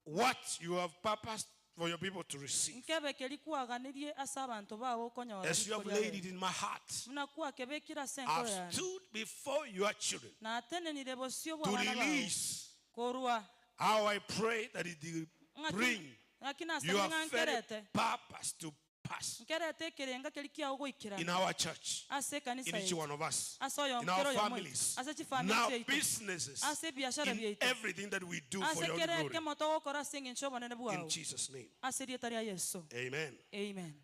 what you have purposed for your people to receive. Nkebe keri kwaganirie ase abanto bao okonyora As you have rituko ria laid rero. it in my heart, Buna kwakebekire ase enkoro I've yane. stood before your children Natenenire bosio bwa to abana bao. release Korwa. how I pray that it will Ng'aki- bring ng'aki nasabire your ng'a very nkerete. purpose to pass Nkerete ekerenga keri kiao goikerana. in our church, Ase ekanisa in each yaito. one of us, Ase oyo in our nkero oyo moito. families, Ase in chifamily our chiaito. businesses, Ase ebiashara in biaito. everything that we do for Ase your kere glory. ekemo togokora ase eng'encho y'obonene In bwao. Jesus' name. Ase erieta ria Yesu. Amen. Amen.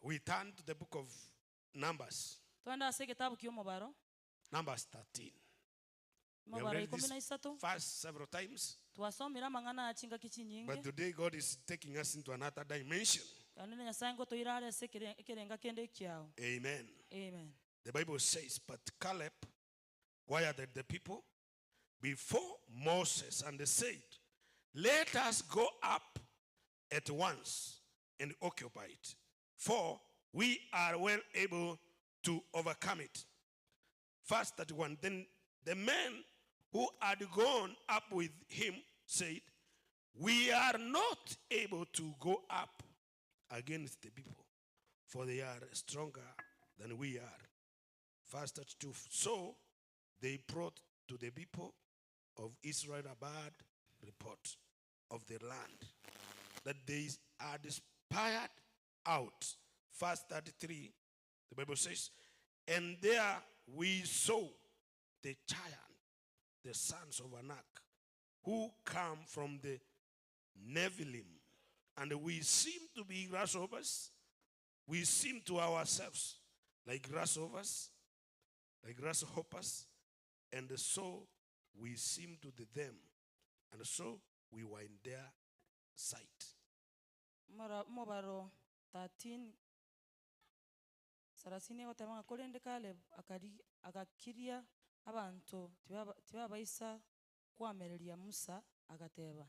We turn to the book of Numbers, Twende ase egetabu kia omobaro. Numbers 13. We have Omobaro read ikumi this na isato. verse several times, Twasomire amang'ana aya chingaki chinyinge. but today God is taking us into another dimension. Kanene Nyasaye ngotoira are ase ekerenga kende ekiao. Amen. Amen. The Bible says, but Caleb quieted the people before Moses and they said, let us go up at once and occupy it, for we are well able to overcome it. Verse 31, then the men who had gone up with him said, we are not able to go up against the people, for they are stronger than we are. Verse 32, so they brought to the people of Israel a bad report of the land, that they had spied out. Verse 33, the Bible says, and there we saw the giant, the sons of Anak, who come from the Nephilim, and we seem to be grasshoppers. We seem to ourselves like grasshoppers, like grasshoppers, and so we seemed to them, and so we were in their sight. Omobaro 13 Sarasini egoteba ng'a korende Caleb agakiria abanto tibabaisa koamereria Musa, agateba,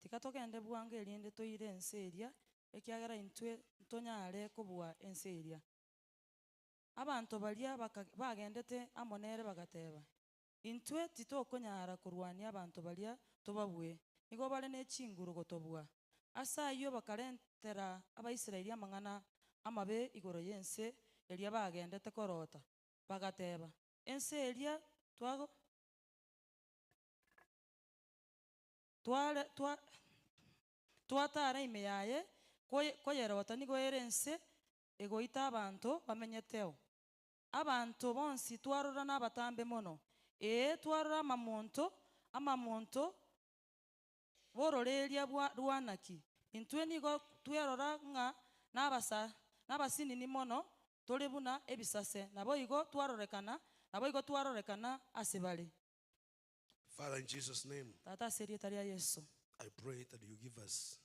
Tiga togende bwango erinde toire ense eria, ekiagera intwe ntonyare kobua ense eria. Abanto baria bagendete amo nere bagateba, Intwe titokonyara korwania abanto baria tobabue, nigo bare ne chinguru gotobua. Ase ayio bakarentera Abaisraeli amang'ana amabe igoro y'ense eria bagendete korota, bagateba, Ense eria twatara ime yaye koyerota nigo ere ense egoita abanto bamenyeteo. Abanto bonsi twarora nabatambe mono, ee, twarora amamonto, amamonto b'ororeeria rw'Anaki. Intwe nigo twerora ng'a nabasinini mono, tore buna ebisase, naboigo twarorekana, naboigo twarorekana ase bare. Father, in Jesus' name, Tata, ase erieta ria Yeso. I pray that you give us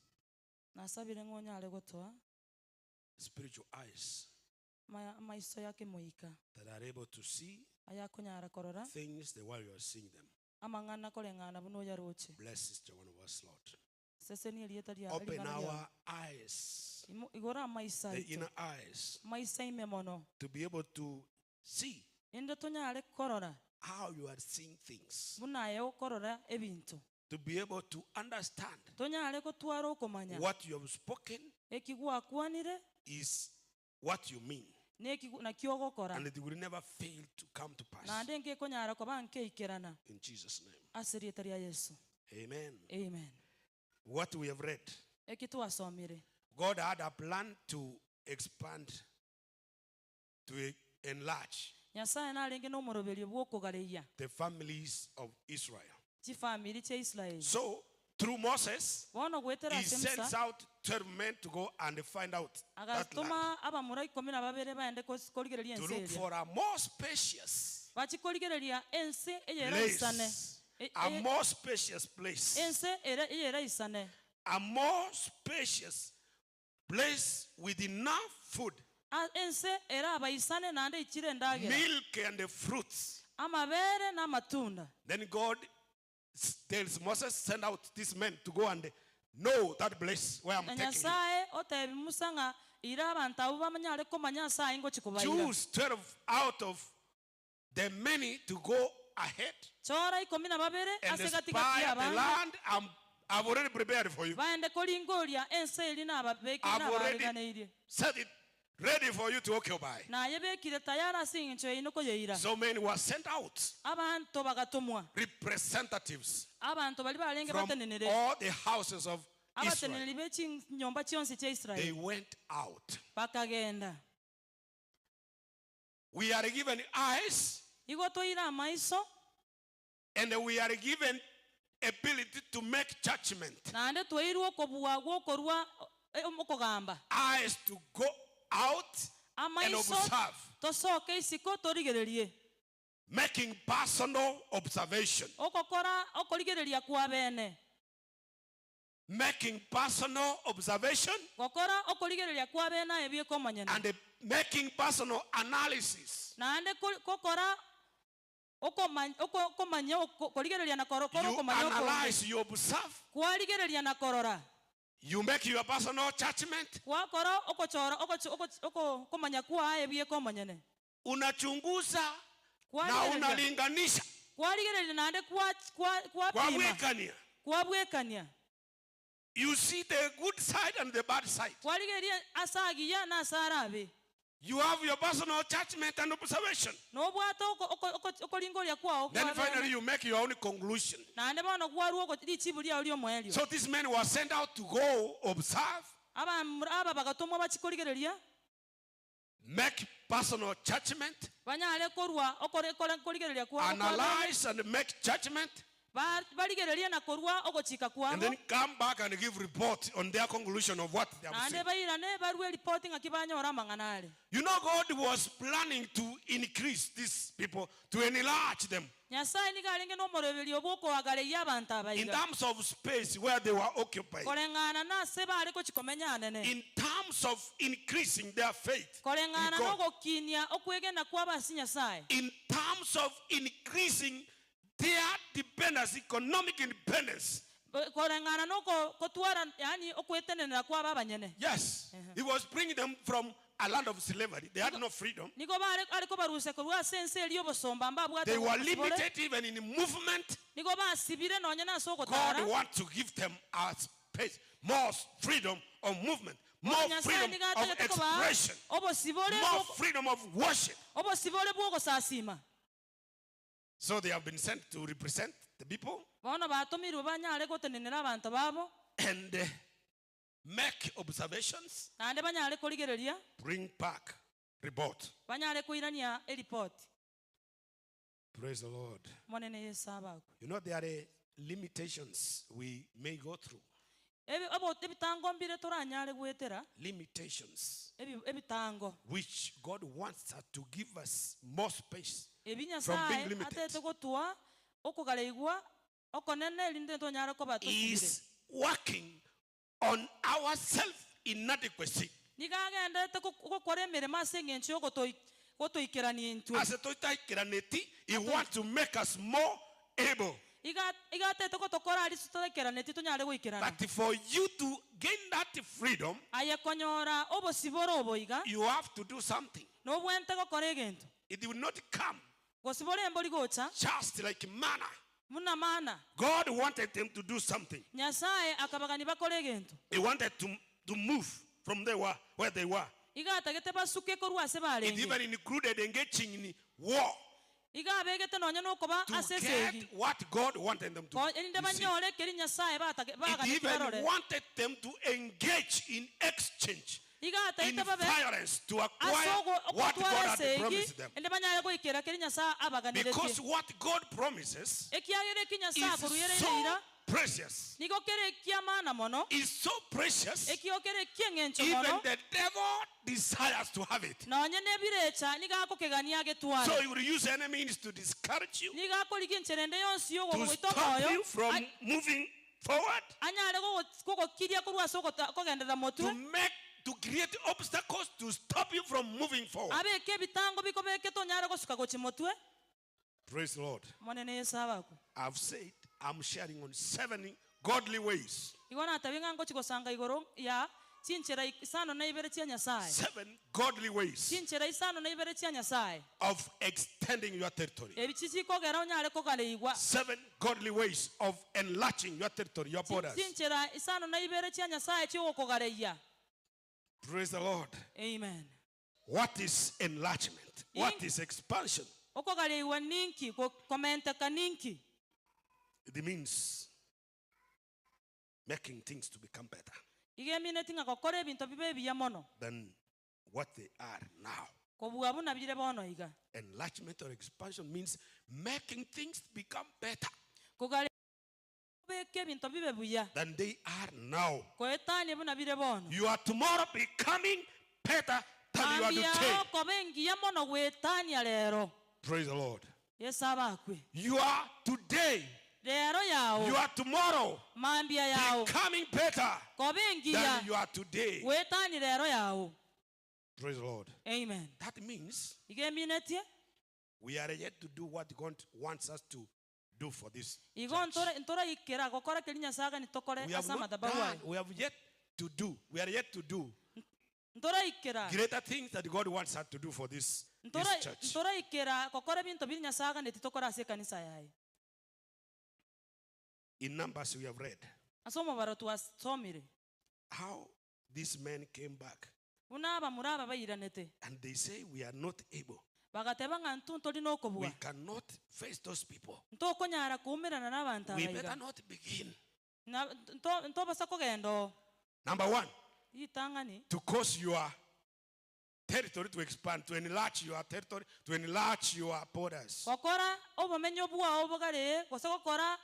Nasabire ng'a onyare gotoa. spiritual eyes Amaiso ya kemoika. That are able to see Ayakonyara korora. things the way you are seeing them. Amang'ana koreng'ana buna oyaroche. Bless each one of us, Lord. Sesenia erieta ria Open ring'ana riao. our eyes, Igora amaiso the aito. inner eyes, Amaiso aime mono. to be able to see Rende tonyare korora. how you are seeing things. Buna aye okorora ebinto. To be able to understand Tonyare gotwara okomanya. what you have spoken Eki gwakwanire. is what you mean. Neki nakio ogokora. And it will never fail to come to pass. Naende nkekonyara koba nkeikerana. In Jesus name. Ase erieta ria Yeso. Amen. Amen. What we have read. Eki twasomire. God had a plan to expand, to enlarge. Nyasae narenge nomoroberio bw'okogareyia. The families of Israel. Chifamiri chia Israeli. So through Moses, Bono goetera he ase sends Musa, out 12 men to go and find out that land. agatoma abamura ikomi na babere baende korigereria To ense look eria. for a more spacious Bachie korigereria ense eyeraisane. place. A more spacious place. Ense ere eyeraisane. A more spacious place with enough food. Ense erabaisane naende eichire endagera. Milk and fruits. Amabere na amatunda. Then God tells Moses, send out these men to go and know that place where I'm Na taking you. Nyasae otebia Musa ng'a, Ira abanto abwo banyare komanya ase aye ngochia kobaira. Choose 12 out of the many to go ahead Chora ikomi na babere and ase gati gati spy the y'abange, land I'm, I've already prepared for you. baende koringoria ense eria nababekire I've already nabaariganeirie. set it ready for you to occupy. Nayebekire tayari ase engencho yaino koyeira. So many were sent out, Abanto bagatomwa, representatives abanto baria barenge from batenenere, all the houses of Israel. abateneneri be chinyomba chionsi chia They Israeli, went out. bakagenda. We are given eyes Igo toire amaiso, and we are given ability to make judgment. naende twairwe okobua gw'okorua okogamba. Eyes to go out and Amaiso observe. tosoke isiko torigererie. Making personal observation. Ogokora okorigereria kwa bene. Making personal observation. Gokora okorigereria kwa bene aye bweka omonyene. And making personal analysis. Naende gokora okomanya korigereria na kora You okomanya okonge. analyze, you observe. Kwarigereria na korora. You make your personal judgment. Gwakora okochora okomanya kwaye bweka omonyene. Unachunguza na Kwarigereria. unalinganisha. Kwarigereria naende kwapima. Kwabwekania. Kwabwekania. You see the good side and the bad side. Kwarigereria ase agiya na ase arabe. You have your personal judgment and observation. Nobwate okoringoria kwao Then kwa finally bene. you make your own conclusion. Naende bono gwarua richibu riao ri'omoerio. So these men were sent out to go observe. Aba bagatomwa bachie korigereria. Make personal judgment. Banyare korua okorigereria kwabo kwa bene. Analyze and make judgment. Barigererie na korua ogochika And kwabo. then come back and give report on their conclusion of what they have Naende seen. bairane barue ripoti ng'aki banyora amang'ana are. You know God was planning to increase these people, to enlarge them. Nyasaye nigo arenge nomoroberio bw'okoagareria abanto aba In iga. terms of space where they were occupying. Koreng'ana nase bare gochia komenya anene. In terms of increasing their faith in Koreng'ana God. nogokinia okwegena kwabo ase Nyasaye. In terms of increasing their dependence, economic independence. Koreng'ana nokotwara yaani okwetenenera kwabo abanyene. Yes, he was bringing them from a land of slavery. They had no freedom. Nigo bare are kobarusia korwa ase ense eria y'obosomba mbabwate They were obosibore. limited even in movement. Nigo basibire nonya nase God ogotara. wants to give them a space, more freedom of movement, more Bono Nyasae freedom nigo of atagete kobaa expression, obosibore more bwo- freedom of worship. obosibore bw'ogosasima. So they have been sent to represent the people. Bono batomirwe banyare gotenenera abanto babo. And make observations. Naende banyare korigereria. Bring back report. Banyare koirania eripoti. Praise the Lord. Omonene Yeso abakwe. You know there are limitations we may go through. Ebi, obo, ebitango mbire toranyare goetera. Limitations. Ebi, ebitango. Which God wants us to give us more space Ebi from being Nyasae limited. atete gotoa okogareigwa okonene erinde tonyare koba tosibire. Is working on our self inadequacy. Nigo agenderete gokora emeremo ase engencho y'ogotoikerania intwe. Ase totaikeraneti, he wants to make us more able. Iga iga atete gotokora aria totaikeraneti tonyare goikerana. But for you to gain that freedom, Aye konyora obosibore obo iga, you have to do something. nobwenerete gokora egento. It will not come Gosibora embori gocha. just like manna. Buna mana. God wanted them to do something. Nyasae akabagania bakore egento. He wanted to, to move from they were, where they were. Iga atagete basuke korwa ase It barenge. even included engaging in war Iga abegete nonya nokoba to ase esegi. get what God wanted them to Ko erinde receive. banyore ekeri Nyasae batage It baganetie even barore. wanted them to engage in exchange, Iga in atagete babe violence to ase acquire what ogotwara God had esegi promised them. erinde banyare goikera keri Nyasae Because abaganeretie. what God promises Ekiagera eki Nyasae is akoruereire so eira precious. nigo kere eki'amana mono, Is so precious, ekio kere eki'eng'encho even mono, the devil desires to have it. nonye nebirecha nigo akokegania agetware. So he will use any means to discourage you, Nigo akorigia enchera ende yonsi to y'ogogoita stop omoyo, you from moving forward, anyare kogokiria korwa ase kogenderera motwe, to make to create obstacles to stop you from moving forward. Abeke ebitango bikobekete onyare gosuka gochia motwe. Praise the Lord. Omonene Yeso abakwe. I've said I'm sharing on seven godly ways. Igo natabia ng'a ngochia gosanga igoro ya chinchera isano na ibere chia Nyasae. Seven godly ways. Chinchera isano na ibere chia Nyasae. Of extending your territory. Ebi chichikogera onyare kogareigwa. Seven godly ways of enlarging your territory, your borders. Chinchera isano na ibere chia Nyasae chi'ogokogareyia. Praise the Lord. Amen. What is enlargement? What is expansion? Okogareigwa ninki? Komenteka ninki? It means making things to become better. Iga emineti ng'a gokora ebinto bibe ebiya mono. Than what they are now. Kobua buna bire bono iga. Enlargement or expansion means making things become better. Kogareigwa kobeka ebinto bibe buya. Than they are now. Koetania buna bire bono. Your tomorrow becoming better than your Mambia today. yao koba engiya mono goetania rero. Praise the Lord. Yeso abakwe. Your today. Rero yao. Your tomorrow. Mambia yao. Becoming better. Koba engiya. Than your today. Goetania rero yao. Praise the Lord. Amen. That means Iga eminetie. we are yet to do what God wants us to do for this Igo church. ntoraikera gokora keria Nyasae agani tokore We have ase not amadhabahu done, aye. we have yet to do. We are yet to do Ntoraikera. greater things that God wants us to do for this, this church. Ntoraikera gokora ebinto biria Nyasae aganeti tokore ase ekanisa yaye. In Numbers we have read Ase omobaro twasomire. how these men came back. Buna abamura aba bairanete. And they say we are not able. Bagateba ng'a intwe ntori nokobua. We cannot face those people. Ntokonyara koumerana nabanto aba We iga. better not begin. Na, nto, ntobasa kogenda oo. Number one. Ritang'ani. To cause your territory to expand, to enlarge your territory, to enlarge your borders. Gokora obomenyo bwao bogaree, gose gokora.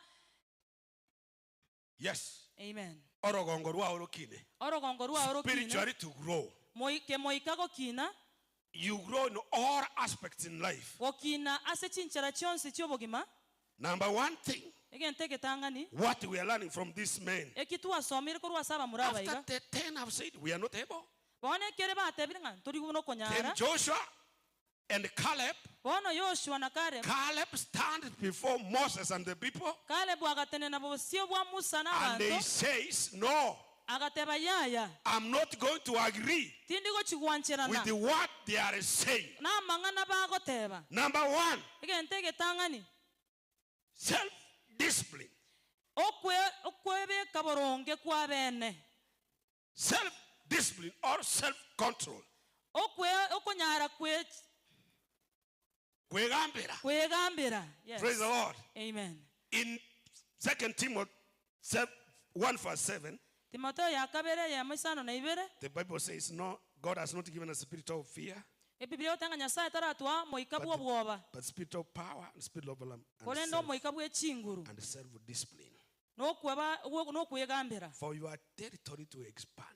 Yes. Amen. Orogongo rwao rokine. Orogongo rwao rokine. Spiritually to grow. Moi, kemoika gokina. You grow in all aspects in life. Gokina ase chinchera chionsi chi'obogima. Number one thing, Egento egetang'ani, what we are learning from these men. eki twasomire korwa ase abamura aba After iga. the ten have said, we are not able. Bono ekere batebire ng'a ntori buna okonyara. Then Joshua and Caleb, Bono Yoshua na Caleb. Caleb stands before Moses and the people. Caleb agatenena bosio bwa Musa na And abanto. he says, no. Agateba, Yaya. I'm not going to agree Tindi gochi gwancherana. with what they are saying. Namang'ana bagoteba. Number one, Egento egetang'ani. Self-discipline. Okwe, okwebeka boronge kw'abene. Self-discipline or self-control. Okwe, okonyara kwe. Kwegambera. Kwegambera. Yes. Praise the Lord. Amen. In 2 Timothy 1 verse 7, Timotheo ya kabere eyemo isano na ibere. The Bible says, no, God has not given us a spirit of fear, Ebibilia egoteba ng'a Nyasae taratoa omoika bw'obwoba, but spirit of power and spirit of love and korende self, omoika bw'echinguru and self-discipline. nokweba nokwegambera. For your territory to expand.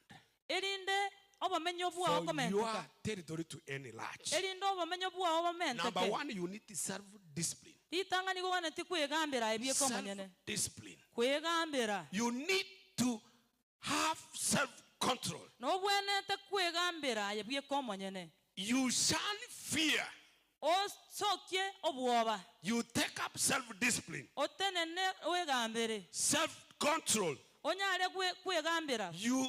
Erinde obomenyo bwao For komenteka. your territory to enlarge. Erinde obomenyo bwao bomenteke. Number one, you need self-discipline. Ritang'ani goganeti kwegambera aye bieka omonyene. Self-discipline. Kwegambera. You need to have self-control. Nobwenerete kwegambera aye bweka omonyene. You shun fear. Osokie obwoba. You take up self-discipline. Otenene oegambere. Self-control. Onyare kwegambera. You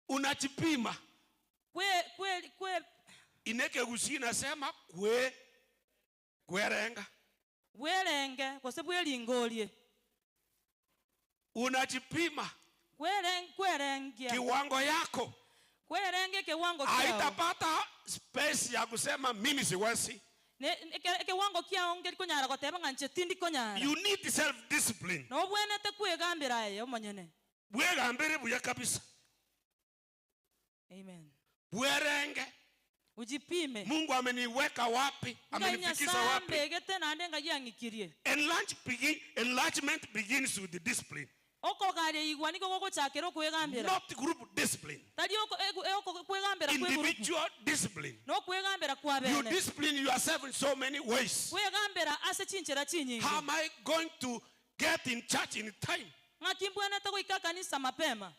unajipima. Kwe, kwe, kwe. Ineke gusii nasema kwe, kwerenga. Bwerenge gose bweringorie. Unajipima. Kwerengia. Kiwango yako. Kwerenge kiwango kiao. Haitapata space ya kusema mimi siwezi. Ne, ekewango kiao ngeri konyara goteba ng'a inche tindi konyara. You need self discipline. Nobwenete kwegambera aye omonyene. Bwegambere buya kabisa. Amen. Bwerenge. Ujipime. Mungu ameniweka wapi? Ngai Amenifikisha Nyasaye wapi? ambegete naende ngai ang'ikirie. Enlarge begin, enlargement begins with the discipline. Okogaria igwa nigo gogochakera okwegambera. Not group discipline. Tari oko, egu, e, oko, kwegambera kwe group. Individual discipline. Nokwegambera kwa You bene. discipline yourself in so many ways. Kwegambera ase chinchera chinyinge. How am I going to get in church in time? Ng'aki mbwenerete goika kanisa mapema.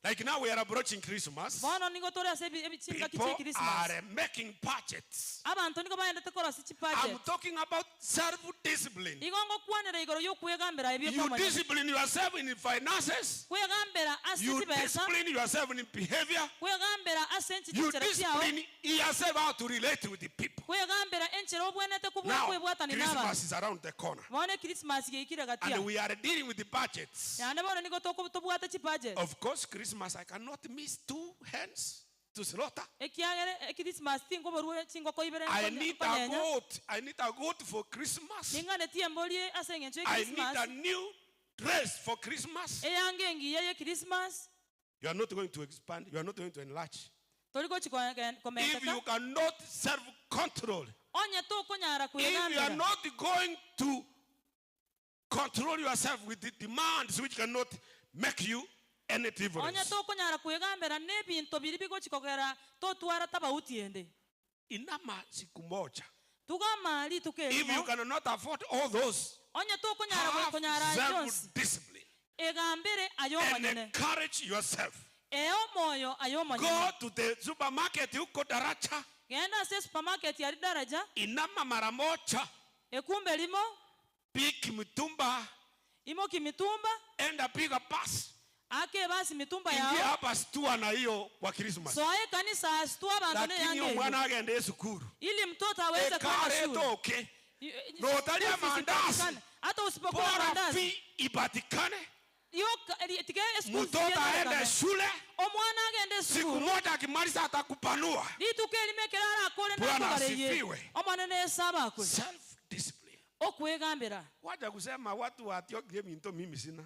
Like now we are approaching Christmas. Bono nigo tore ase ebi- ebi- chingaki People chie Christmas. are making budgets. Abanto nigo baendete korosia chibudget. I'm talking about self-discipline. Igo ngokwanera igoro y'okwegambera ebio You komanya. discipline yourself in finances. Kwegambera ase You chibesa. discipline yourself in behavior. Kwegambera ase enchi You chinchera chiao. discipline yourself how to relate with the people. Kwegambera enchera obwenete kobua Now, kwebwatani n'abantu. Christmas is around the corner. Bono Christmas geikire gatia. And we are dealing with the budgets. Naende bono nigo toko-, tobwate chibudget. Of course, Christmas, I cannot miss two hens to slaughter. Ekiagera Christmas tinkoborwa chingoko ibere I nkonya- need a nkonyenya. goat. I need a goat for Christmas. Ning'anetie embori ase eng'encho ya I need Christmas. a new dress for Christmas. Eyange engiya ya Christmas. You are not going to expand. You are not going to enlarge. Tori gochi If komenteka. you cannot self-control, Onye tokonyara if you are kwegambera. not going to control yourself with the demands which cannot make you any difference. Onye tokonyara kwegambera n'ebinto biri bigochi kogera totwara tabauti ende. Inama siku moja. Tugama rituko If you erimo. cannot afford all those, Onye tokonyara have konyara yonsi. self-discipline. Egambere And ayomonyene. encourage yourself. Ee omoyo ayomonyene. Go to the supermarket huko Daraja. Genda ase supermarket ya Daraja. Inama mara moja. Ekumbe limo. Pick mitumba. Imoki mitumba. Enda piga pass. Ake basi mitumba Ingia yao. hapa stua na hiyo kwa Christmas. Soae kanisa stua bantu ne Lakini yange. huyo mwana agende sukuru. Ili mtoto aweze kwenda Ekare shule. toke. No utalia School fees mandazi. ipatikane. Hata usipokuwa Bora mandazi. fee ipatikane. Yo, tige school Mtoto fees aende ipatikane. shule. Omwana agende Siku sukuru. moja akimaliza atakupanua. Rituko erimo ekero arakore Bwana nakobareye. asifiwe. Omwana nesaba akwe. Self discipline. Okwegambera. Wacha kusema watu watiokie minto mimi sina.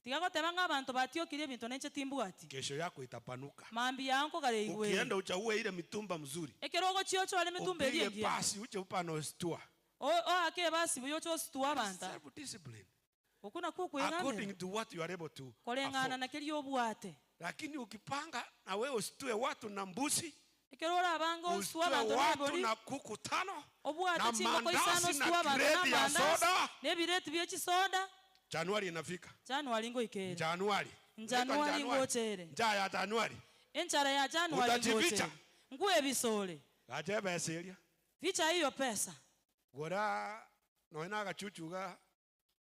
Tiga goteba ng'a abanto batiokirie ebinto nenche timbwati. Kesho yako itapanuka. Mambi yao nkogara igwere. Ukienda uchague ile mitumba mzuri. Ekero ogochia ochware emitumba eria Upige engiya. pasi uche upano stua. Oake basi buya oche ostua abanta. Self discipline. Okwo nakwo okwegambera. According to what you are able to Koreng'ana afford. na keria obwate. Lakini ukipanga na wewe usitue watu na mbuzi. Ekero orabange oswe Usitue abanto watu nebori, na kuku tano obwate na chingoko isano mandasi oswe na abanto kreti ya namandasi, soda. nebireti bie chisoda. Januari inafika. Januari ngoika ere. Januari. Njanuari Inaitwa ngocha ere. Njaa ya Januari. Enchara ya Januari ngocha Utajificha. ere. Nkwebisore. Gacha ebesa eria. Ficha hiyo pesa. Gora nonya na agachuchu iga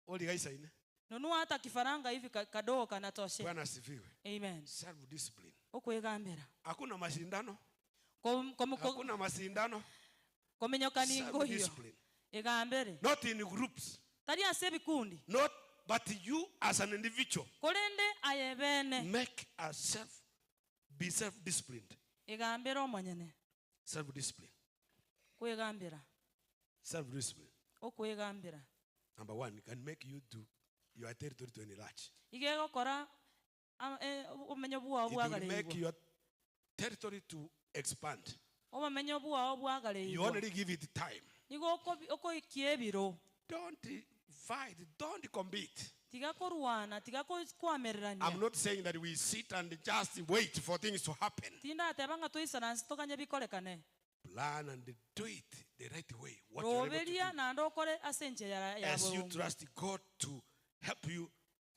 origa isaine. Nunua hata kifaranga hivi kadogo kanatoshea. Bwana asifiwe. Amen. Self discipline. Okwegambera. Hakuna mashindano. Kom, kom, kom, Hakuna mashindano. kominyoka Self ningo hiyo. discipline. Egambere. Not in groups. Tari ase ebikundi. Not but you as an individual. Korende aye bene. Make a self be self disciplined. Egambere omonyene. Self discipline. Kwegambera. Self discipline. Okwegambera. Number one, can make you do your territory to enlarge. Iga egokora obomenyo bwao It will make bwagareigwa. your territory to expand. Obomenyo bwao You bwagareigwa. only give it time. Nigo okoikia ebiro. Don't fight, don't compete. Tiga korwana, tiga kwamererania. I'm not saying that we sit and just wait for things to happen. Tindateba ng'a toisaranse toganye bikorekane. Plan and do it the right way. What you're able to Roberia do. naende okore ase enchera ya As you boronge. trust God to help you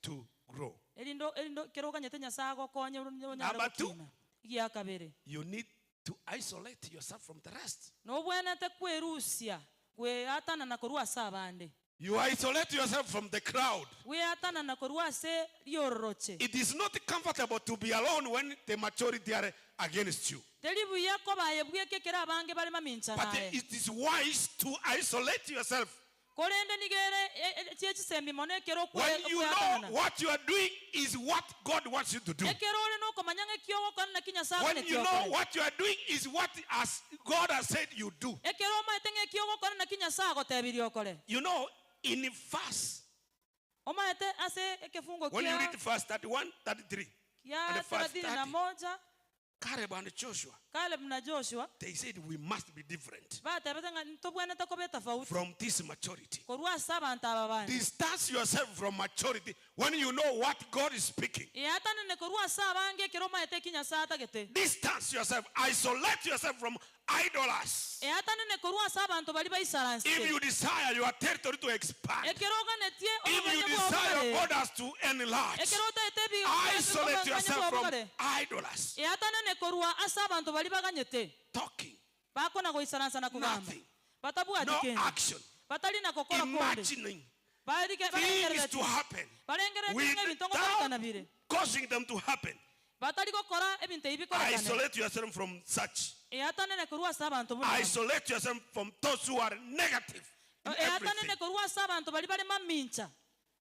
to grow. Erindo erindo kero oganyete Nyasaye agokonye onyare Number two. gokina. Egia kabere. You need to isolate yourself from the rest. Nobwenete kwerusia, kweatanana korwa ase abande. You isolate yourself from the crowd. Weatanana korwa ase riororoche. It is not comfortable to be alone when the majority are against you. Teri buya koba aye bweke ekero abange bare mamincha But naye. it is wise to isolate yourself. Korende nigo ere, e, e, chie chisemi mono ekero okwe- When you know okweatanana. what you are doing is what God wants you to do. Ekero ore nokomanya ng'a eki ogokora naki Nyasaye When aganeti you know okore. what you are doing is what as God has said you do. Ekero omaete ng'a eki ogokora naki Nyasaye agotebirie okore. You know, in verse, Omaete ase ekefungo when you kia read verse 31, 33, kia and verse thelathini na 30, moja, Caleb and Joshua, Caleb na Joshua, they said we must be different batebete ng'a ntobwenerete koba etofauti from this majority. korwa ase abanto aba bande. Distance yourself from majority when you know what God is speaking. Eatanane korwa ase abange ekero omaete eki Nyasaye atagete. Distance yourself, isolate yourself from idlers. Eatanane korwa ase abanto baria baisaranse. If you desire your territory to expand, Ekero oganetie if you obomenyo bwao desire bogare. your borders to enlarge, Ekero otaete ebi- isolate obomenyo yourself bwao from bogare. idlers. Eatanane korwa ase abanto baria baganyete. Talking. Bakona goisaransa na kogamba. Nothing. Batabwati No kende. action. Batari na kokora konde. Imagining Barige, things barengerereti. to happen Barengerereti ng'a ebinto ngokorekana without bire. causing them to happen. Batari gokora ebinto ebi bikorekane. Isolate yourself from such. Eatanane korwa ase abanto buna aba. Isolate yourself from those who are negative in Eatanane everything. korwa ase abanto bari bare mamincha.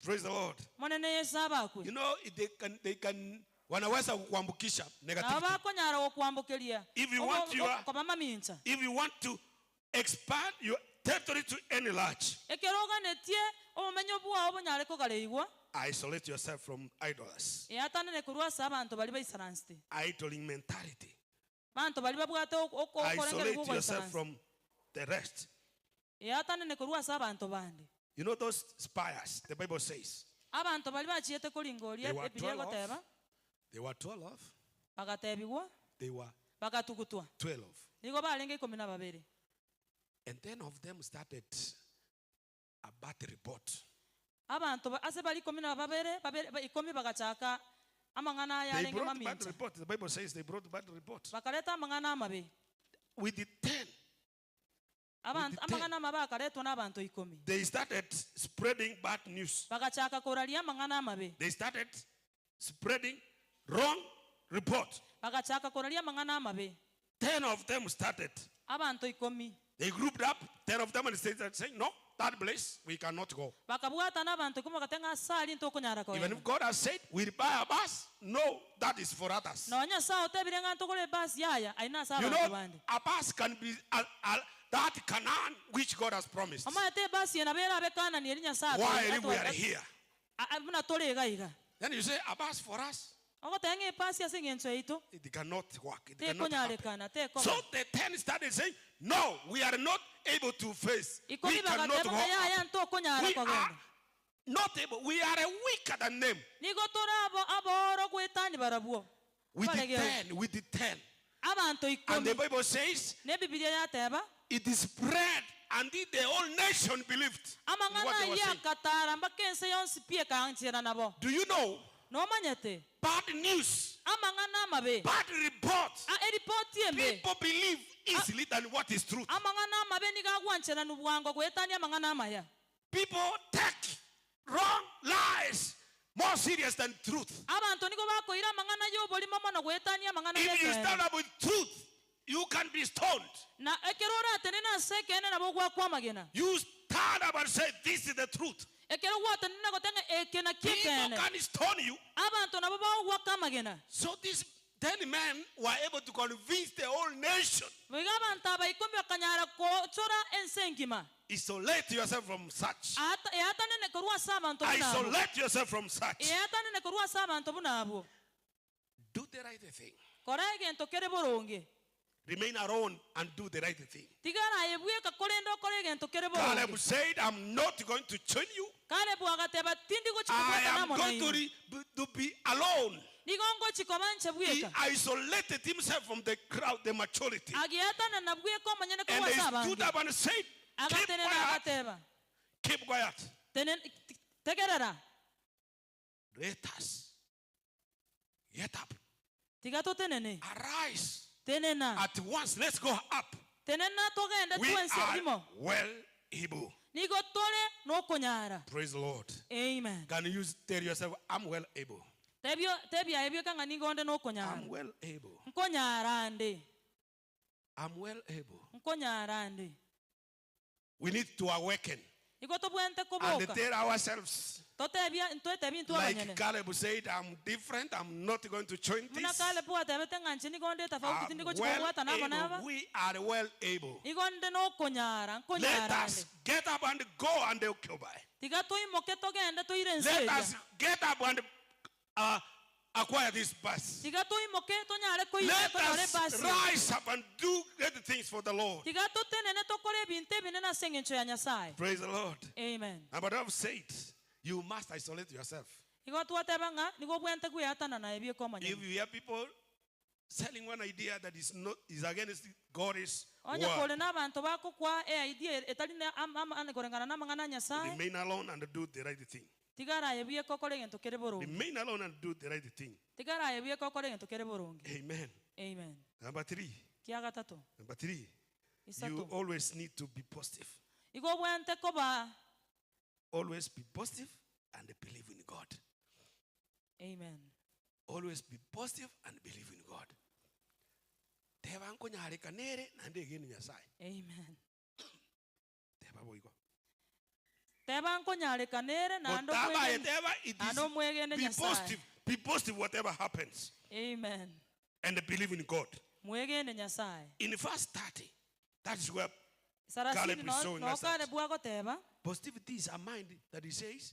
Praise the Lord. Monene Yesu abakwe. You know, they can, they can, wanaweza kukuambukisha negativity. Nabo bakonyara gokwambukeria. If you want your, Koba mamincha. if you want to expand your territory to enlarge, Ekero oganetie obomenyo bwao bonyare kogareigwa. Isolate yourself from idlers. Eatanane korwa ase abanto bari baisaransete. Idling mentality. Banto bari babwate okorengerwa Isolate yourself goisaransa. from the rest. Eatanane korwa ase abanto bande. You know those spies, the Bible says. Abanto bari bachiete koringoria They were Ebibilia 12. egoteba. They were 12. Bagatebigwa. They were Bagatugutwa. 12. Nigo barenge ikomi na babere. And 10 of them started a bad report. Abanto ase bari ikomi na babere, babere, ba, ikomi bagachaka amang'ana aya They arenge brought bad mamincha. report. The Bible says they brought bad report. Bakareta amang'ana amabe. With the 10. Abantu, With the ten. amang'ana amabe akaretwa n'abanto ikomi. They started spreading bad news. Bagachaka koraria amang'ana amabe. They started spreading wrong report. Bagachaka koraria amang'ana amabe. 10 of them started. Abanto ikomi. They grouped up, 10 of them, and started saying, no, that place, we cannot go. Bakabwata n'abanto ikomi bakatenga asali ntokonyara Even kogenda. if God has said, we'll buy a bus, no, that is for others. Nonya Nyasaye otebire ng'a ntogore ebasi yaya, aye nase You abanto know, bande. a bus can be that Canaan which God has promised. Omanyete ebasi eye nabo erabe Canaan eri Nyasaye While atwe- we are here. buna tore iga iga. Then you say, a bus for us? Ogoteba ng'a ebasi ase eng'encho yaito. It cannot work. It cannot happen. Tekonyarekana, tekoba. So the 10 started saying, no, we are not able to face. Ikomi We cannot bagateba go ng'a yaya up. ntokonyara We kogenda. are not able. We are weaker than them. Nigo tore aboro gwetani barabwo. With the Baregeo. 10, with the 10. Abanto And the ikomi. Bible says Na Ebibilia yateba. it is spread until the whole nation believed in Amang'ana what they were ayio saying. akatara mpaka ense yonsi pi ekaanchera nabo. Do you know Nomanyete? bad news, Amang'ana amabe. bad reports, A eripoti embe. people believe easily than what is truth. Amang'ana amabe nigo agwancheranwa bwango goetania amang'ana amaya. People take wrong lies more serious than truth. Abanto nigo bakoira amang'ana y'oborimo mono goetania amang'ana If you y'ekeene. stand up with truth, you can be stoned. Na ekero oratenene ase ekeene nabo ogwakwa amagena. You stand up and say, This is the truth. Ekero gwatenenire na goteba ng'a eke nakio People ekeene, can stone you. abanto nabo bagogwaka amagena. So these ten men were able to convince the whole nation. Boigo abanto aba ikomi bakanyara gochora ense engima. Isolate yourself from such. Ata, eatanene korwa ase abanto buna abwo. Isolate yourself from such. Eatanene korwa ase abanto buna abwo. Do the right thing. Kora egento kere boronge. Remain alone and do the right thing. Tigara aye bweka, korende okore egento kere boronge. Caleb said, I'm not going to join you. Kalebu agateba, Tindi gochia I kobwatana am amo going to, nainwe. re, be, to be alone. Nigo ngochia koba inche He bweka. isolated himself from the crowd, the majority. Agiatanana bweka omonyene And korwa he ase stood abange. up and said, Keep Agatenena quiet. agateba, Keep quiet. Tenen, tegerera, Let us get up. tiga totenene. Arise. Tenena. At once, let's go up. Tenena togende We twensi are erimo. well able. Nigo tore nokonyara. Praise the Lord. Amen. Can you tell yourself, I'm well able? Tebio tebia ebio kang'a nigo onde nokonyara. I'm well able. Nkonyara nde. I'm well able. Nkonyara nde. We need to awaken Igo tobwente and koboka. tell ourselves, Totebia ntwetebia intwe like abanyene. Caleb said, I'm different. I'm not going to join Buna this. Caleb atebete ng'a inche nigo onde tofauti I'm tindi gochia well kobwatana amo able. naba. We are well able. Igo nde nokonyara, Let nkonyara us nde. get up and go and occupy. Tiga toimoke togende toire ense Let eria. us get up and uh, acquire this bus. Tiga toimoke tonyare koira Let tonyore us ebasi eye. rise up and do great things for the Lord. Tiga totenene tokore ebinto ebinene ase eng'encho ya Nyasaye. Praise the Lord. Amen. And but I've said, you must isolate yourself. Igo twateba ng'a nigo obwenerete kweatana naye bieka omonyene. If you hear people selling one idea that is not is against God's Onye word, kore na abanto bagokwa eidea etari na am- am- ane koreng'ana na amang'ana a Nyasaye, remain alone and do the right thing. tiga araye bweka okore egento kere boronge. Remain alone and do the right thing. Tiga araye bweka okore egento kere boronge. Amen. Amen. Number three. Kia gatato. Number three. You Isato. always need to be positive. Igo obwenerete koba Always be positive and believe in God. Amen. Always be positive and believe in God. Teba nkonyarekana ere naende egene Nyasaye. Amen. Teba boigo. Teba nkonyarekana ere naende Otaba omwegene eteba it naende is omwegene be Nyasaye. positive. Be positive whatever happens. Amen. And believe in God. Mwegene Nyasaye. In verse 30, that is where Sarasini Caleb is no showing no us that. Caleb agoteba. Positivity is a mind that he says,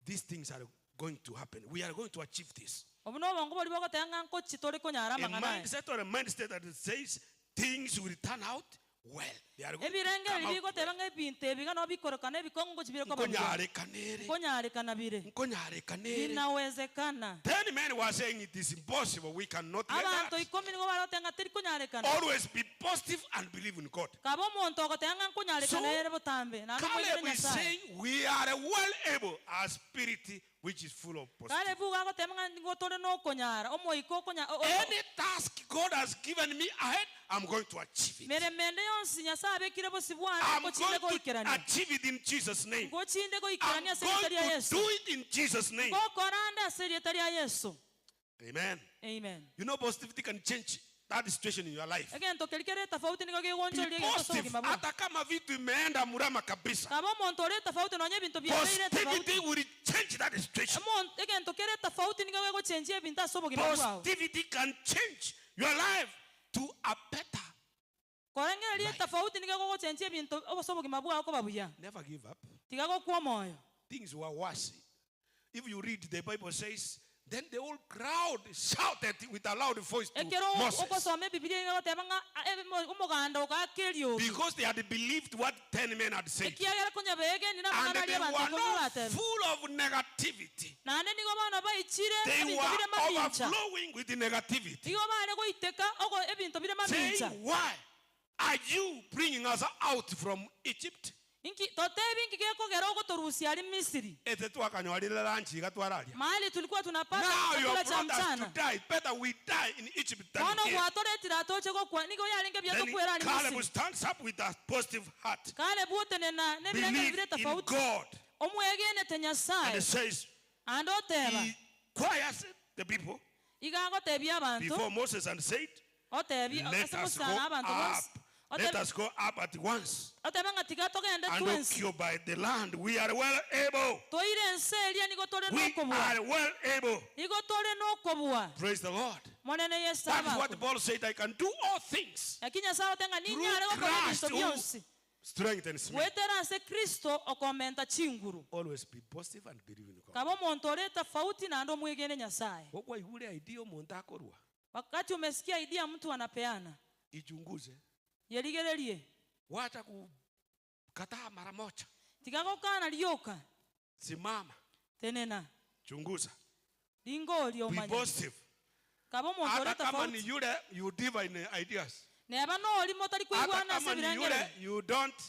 these things are going to happen. We are going to achieve this. Obo nobongo boria bogoteba ng'a nkochi tore konyara A amang'ana aya. mindset or a mind state that says things will turn out well. They are going to Ebirenge come ebi out bigoteba well. ng'a ebinto ebi iga nabo bikorekana ebikong'u ngochi bire koba buya. Nkonyarekanere. Nkonyarekana bire. Nkonyarekanere. Binawezekana. Ten men were saying it is impossible. We cannot get Abanto that. ikomi nigo baroteba ng'a teri konyarekana. Always be positive and believe in God. Kaba omonto ogoteba ng'a nkonyarekana So, ere botambe. Naende Caleb omwegene is Nyasaye. saying we are well able, a spirit which is full of positivity. Caleb igo agoteba ng'a nigo tore nokonyara, omoika okonya- o- o- Any task God has given me ahead, I'm going to achieve it. Meremo ende yonsi Nyasaye abekire bosio bwane, I'm ngochinde going to goikerania. achieve it in Jesus' name. Ngochinde I'm goikerania ase erieta going ria to Yeso. do it in Jesus' name. Ngokora ande ase erieta ria Yeso. Amen. Amen. You know, positivity can change that situation in your life. Egento keria kere tofauti nigo kegonchoreria Be egento ase positive. obogima bwao. Hata kama vitu imeenda murama kabisa. Kaba omonto ore tofauti nonya ebinto biabeire Positivity tofauti. will change that situation. Omon- egento kere tofauti nigo gegochenjia ebinto ase obogima bwao. Positivity can change your life to a better. Korengereria Life. etofauti nigo egogochenjia ebinto ase obogima bwao koba buya. Never give up. Tiga gokwa omoyo. Things were worse. If you read, the Bible says Then the whole crowd shouted with a loud voice to Ekero Moses. ogosoma Ebibilia nigo egoteba ng'a omoganda ogaaka eriogi. Because they had believed what ten men had said. Ekiagera konya begenire And amang'ana they aria abanto were ikomi not bateba. full of negativity. Naende nigo bono baichire They ebinto were bire mamincha. overflowing with negativity. Nigo bare goiteka ogo ebinto bire mamincha. Saying, Why are you bringing us out from Egypt? Inki, totebi inki gekogera ogotorusia aria Misiri? Ete twakanyorire lunch iga twararia. Mahali tulikuwa tunapata Now you chakula have cha brought us to mchana. die. Better we die in Egypt than Bono here. gwatoretire atoche gokwa, nigo yarenge buya Then tokwera aria Caleb Misiri. stands up with a positive heart. Caleb otenena nebirengererio Believe bire in tofauti. God. Omwegenete Nyasaye. And says, Ande oteba. He choirs the people Iga agotebia abanto. before Moses and said, Otebie Let ase us Musa go na abanto bonsi. up. Let Otebe us go up at once otebe ng'a tiga togende and twensi. occupy the land. We are well able. Toire ense eria nigo tore We nokobua. are well able. Nigo tore nokobua. Praise the Lord. Monene Yeso That is what abakwe. Paul said. I can do all things Naki Nyasae agote ng'a through ninyare gokora Christ ebinto who bionsi strengthens me. goetera ase Kristo okomenta chinguru. Always be positive and believe in God. Kaba omonto ore tofauti naende omwegene Nyasae. Gokwaigure idea omonto akorwa. Wakati umesikia idea mtu anapeana. Ichunguze. Yerigererie. Wacha kukataa mara moja. Tiga gokana rioka. Simama. Tenena. Chunguza. Ringoria Be omanye. positive. Kaba omonto ore Hata kama ni tofauti. yule you differ in ideas. Neba nori motari Hata koigwana ase kama ni yule ebirengererio. you don't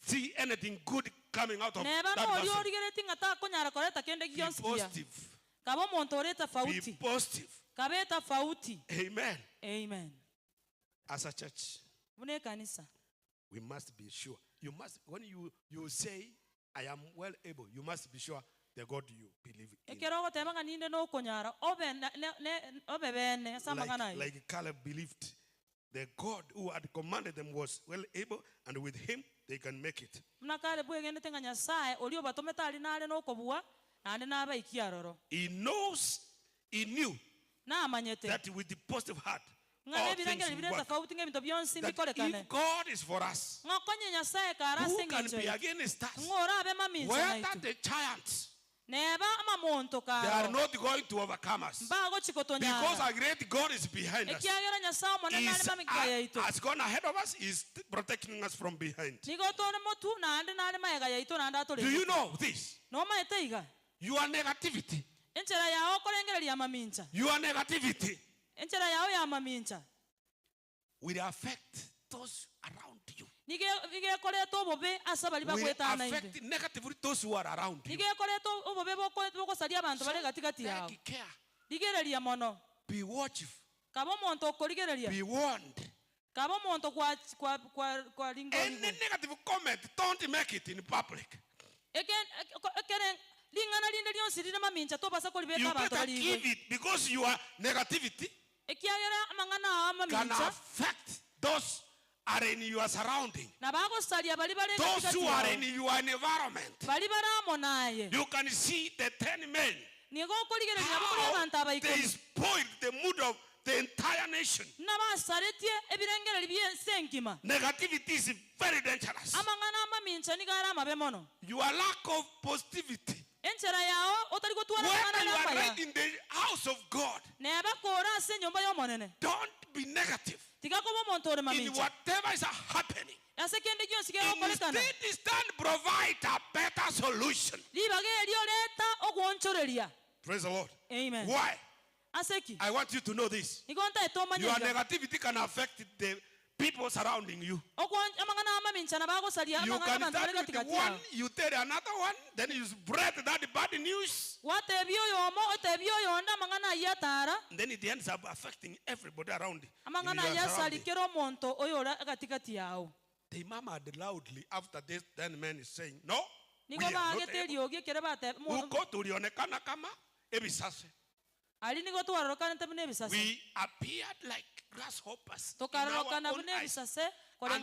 see anything good coming out of Neba that nori person. origereti ng'a takonyara koreta kende Be gionsi kiya. positive. Kaba omonto ore Be tofauti. positive. Kabe tofauti. Amen. Amen. As a church, Buna ekanisa. we must be sure. You must, when you, you say, I am well able, you must be sure the God you believe in. Ekero ogoteba ng'a ninde nokonyara, obe na- ne- ne- obe bene ase amang'ana Like, ayio. like Caleb believed, the God who had commanded them was well able, and with him they can make it. Buna Caleb bwegenete ng'a Nyasae oria obatomete aria nare nokobua, naende nabaikie aroro. He knows, he knew Namanyete that with the positive heart, ng'a all things nebirengererio will bire work. tofauti ng'a ebinto bionsi That mbikorekane. if God is for us, Ng'a okonye Nyasae kare ase who can engencho be yaito, against us? ng'a orabe mamincha Whether naitwe. the giants, Neba amamonto they are karo, not going to overcome us. mbagochi Because kotonyara. our great God is behind us. Ekiagera Nyasae Omonene He's, are mamika yaito. has gone ahead of us. He's protecting us from behind. Nigo tore motu naende nare maega yaito naende Do you atorendete. know this? Nomaete iga? Your negativity. Enchera yao okorengereria amamincha. Your negativity. Enchera yao ya amamincha. Will affect those around you. Nigo ekoreta obobe ase abaria Will bagoetana inde. affect negatively those who are around you. Nigo ekoreta obobe bogosaria abanto So, bare gatigati yao. take care. Rigereria mono. Be watchful. Kaba omonto okorigereria. Be warned. Kaba omonto kwa kwa kwa kwa Any ringorigwe. negative comment, don't make it in public. Ekere ring'ana rinde rionsi rire mamincha tobasa koribeka You abanto better barigwe. give it because your negativity Ekiagera amang'ana ao can amamincha affect those are in your surrounding. nabagosaria bari bare Those gatigati who are yao. in your environment. Bari bare amo naye. You can see the 10 men. Nigo okorigereria nabo kore How abanto aba they ikomi. spoiled the mood of the entire nation. Nabasaretie ebirengereri bi'ense engima. Negativity is very dangerous. Amang'ana amamincha nigo are amabe mono. Your lack of positivity. Enchera yao otari gotwara Whether amang'ana you are amaya. right in the house of God, Neba kora ase enyomba y'Omonene. don't be negative. Tiga koba omonto ore In mamincha. whatever is happening. Ase kende gionsi kegokorekana. Instead, stand provide a better solution. Ribaga erio reta ogwonchoreria. Praise the Lord. Amen. Why? Ase ki? I want you to know this. Nigo ntaete omanye Your iga. negativity can affect the people surrounding you. Ogwon- amang'ana amamincha nabagosaria You amang'ana can abanto start bare with gatigati one, yao. you tell another one, then you spread that bad news. Gwatebia oyomo, otebia oyonde amang'ana ayio atara. And then it ends up affecting everybody around. In Amang'ana your ayio surrounding. asarikere omonto oyore gatigati yao. They murmured loudly after this 10 men is saying, No, we Nigo are not baagete able. eriogi ekere bate- mo- Huko tulionekana kama ebisase. Aria nigo twarorokanete buna ebisase. We appeared like grasshoppers in our Tokarorokana own buna eyes. ebisase And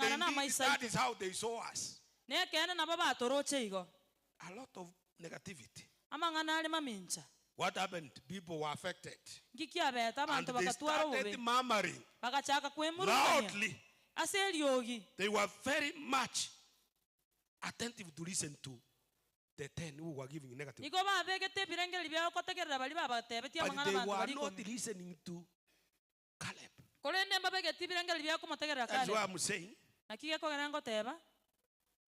koreng'ana na indeed, amaiso that aito. is how they saw us. Nekeene nabo batoroche igo. A lot of negativity. Amang'ana are mamincha. What happened? People were affected. Nki kiabete And abanto they bagatwara started obobe. murmuring Bagachaka kwemurungania. loudly. Ase eriogi. They were very much attentive to listen to the 10 who were giving negative. Nigo babegete ebirengererio biabo gotegerera baria babatebetie But amang'ana they abanto were baria not ikomi. listening to Caleb. Korende mbabegeti ebirengererio biabo komotegerera That's why Caleb. I'm saying Naki gekogera ngoteba,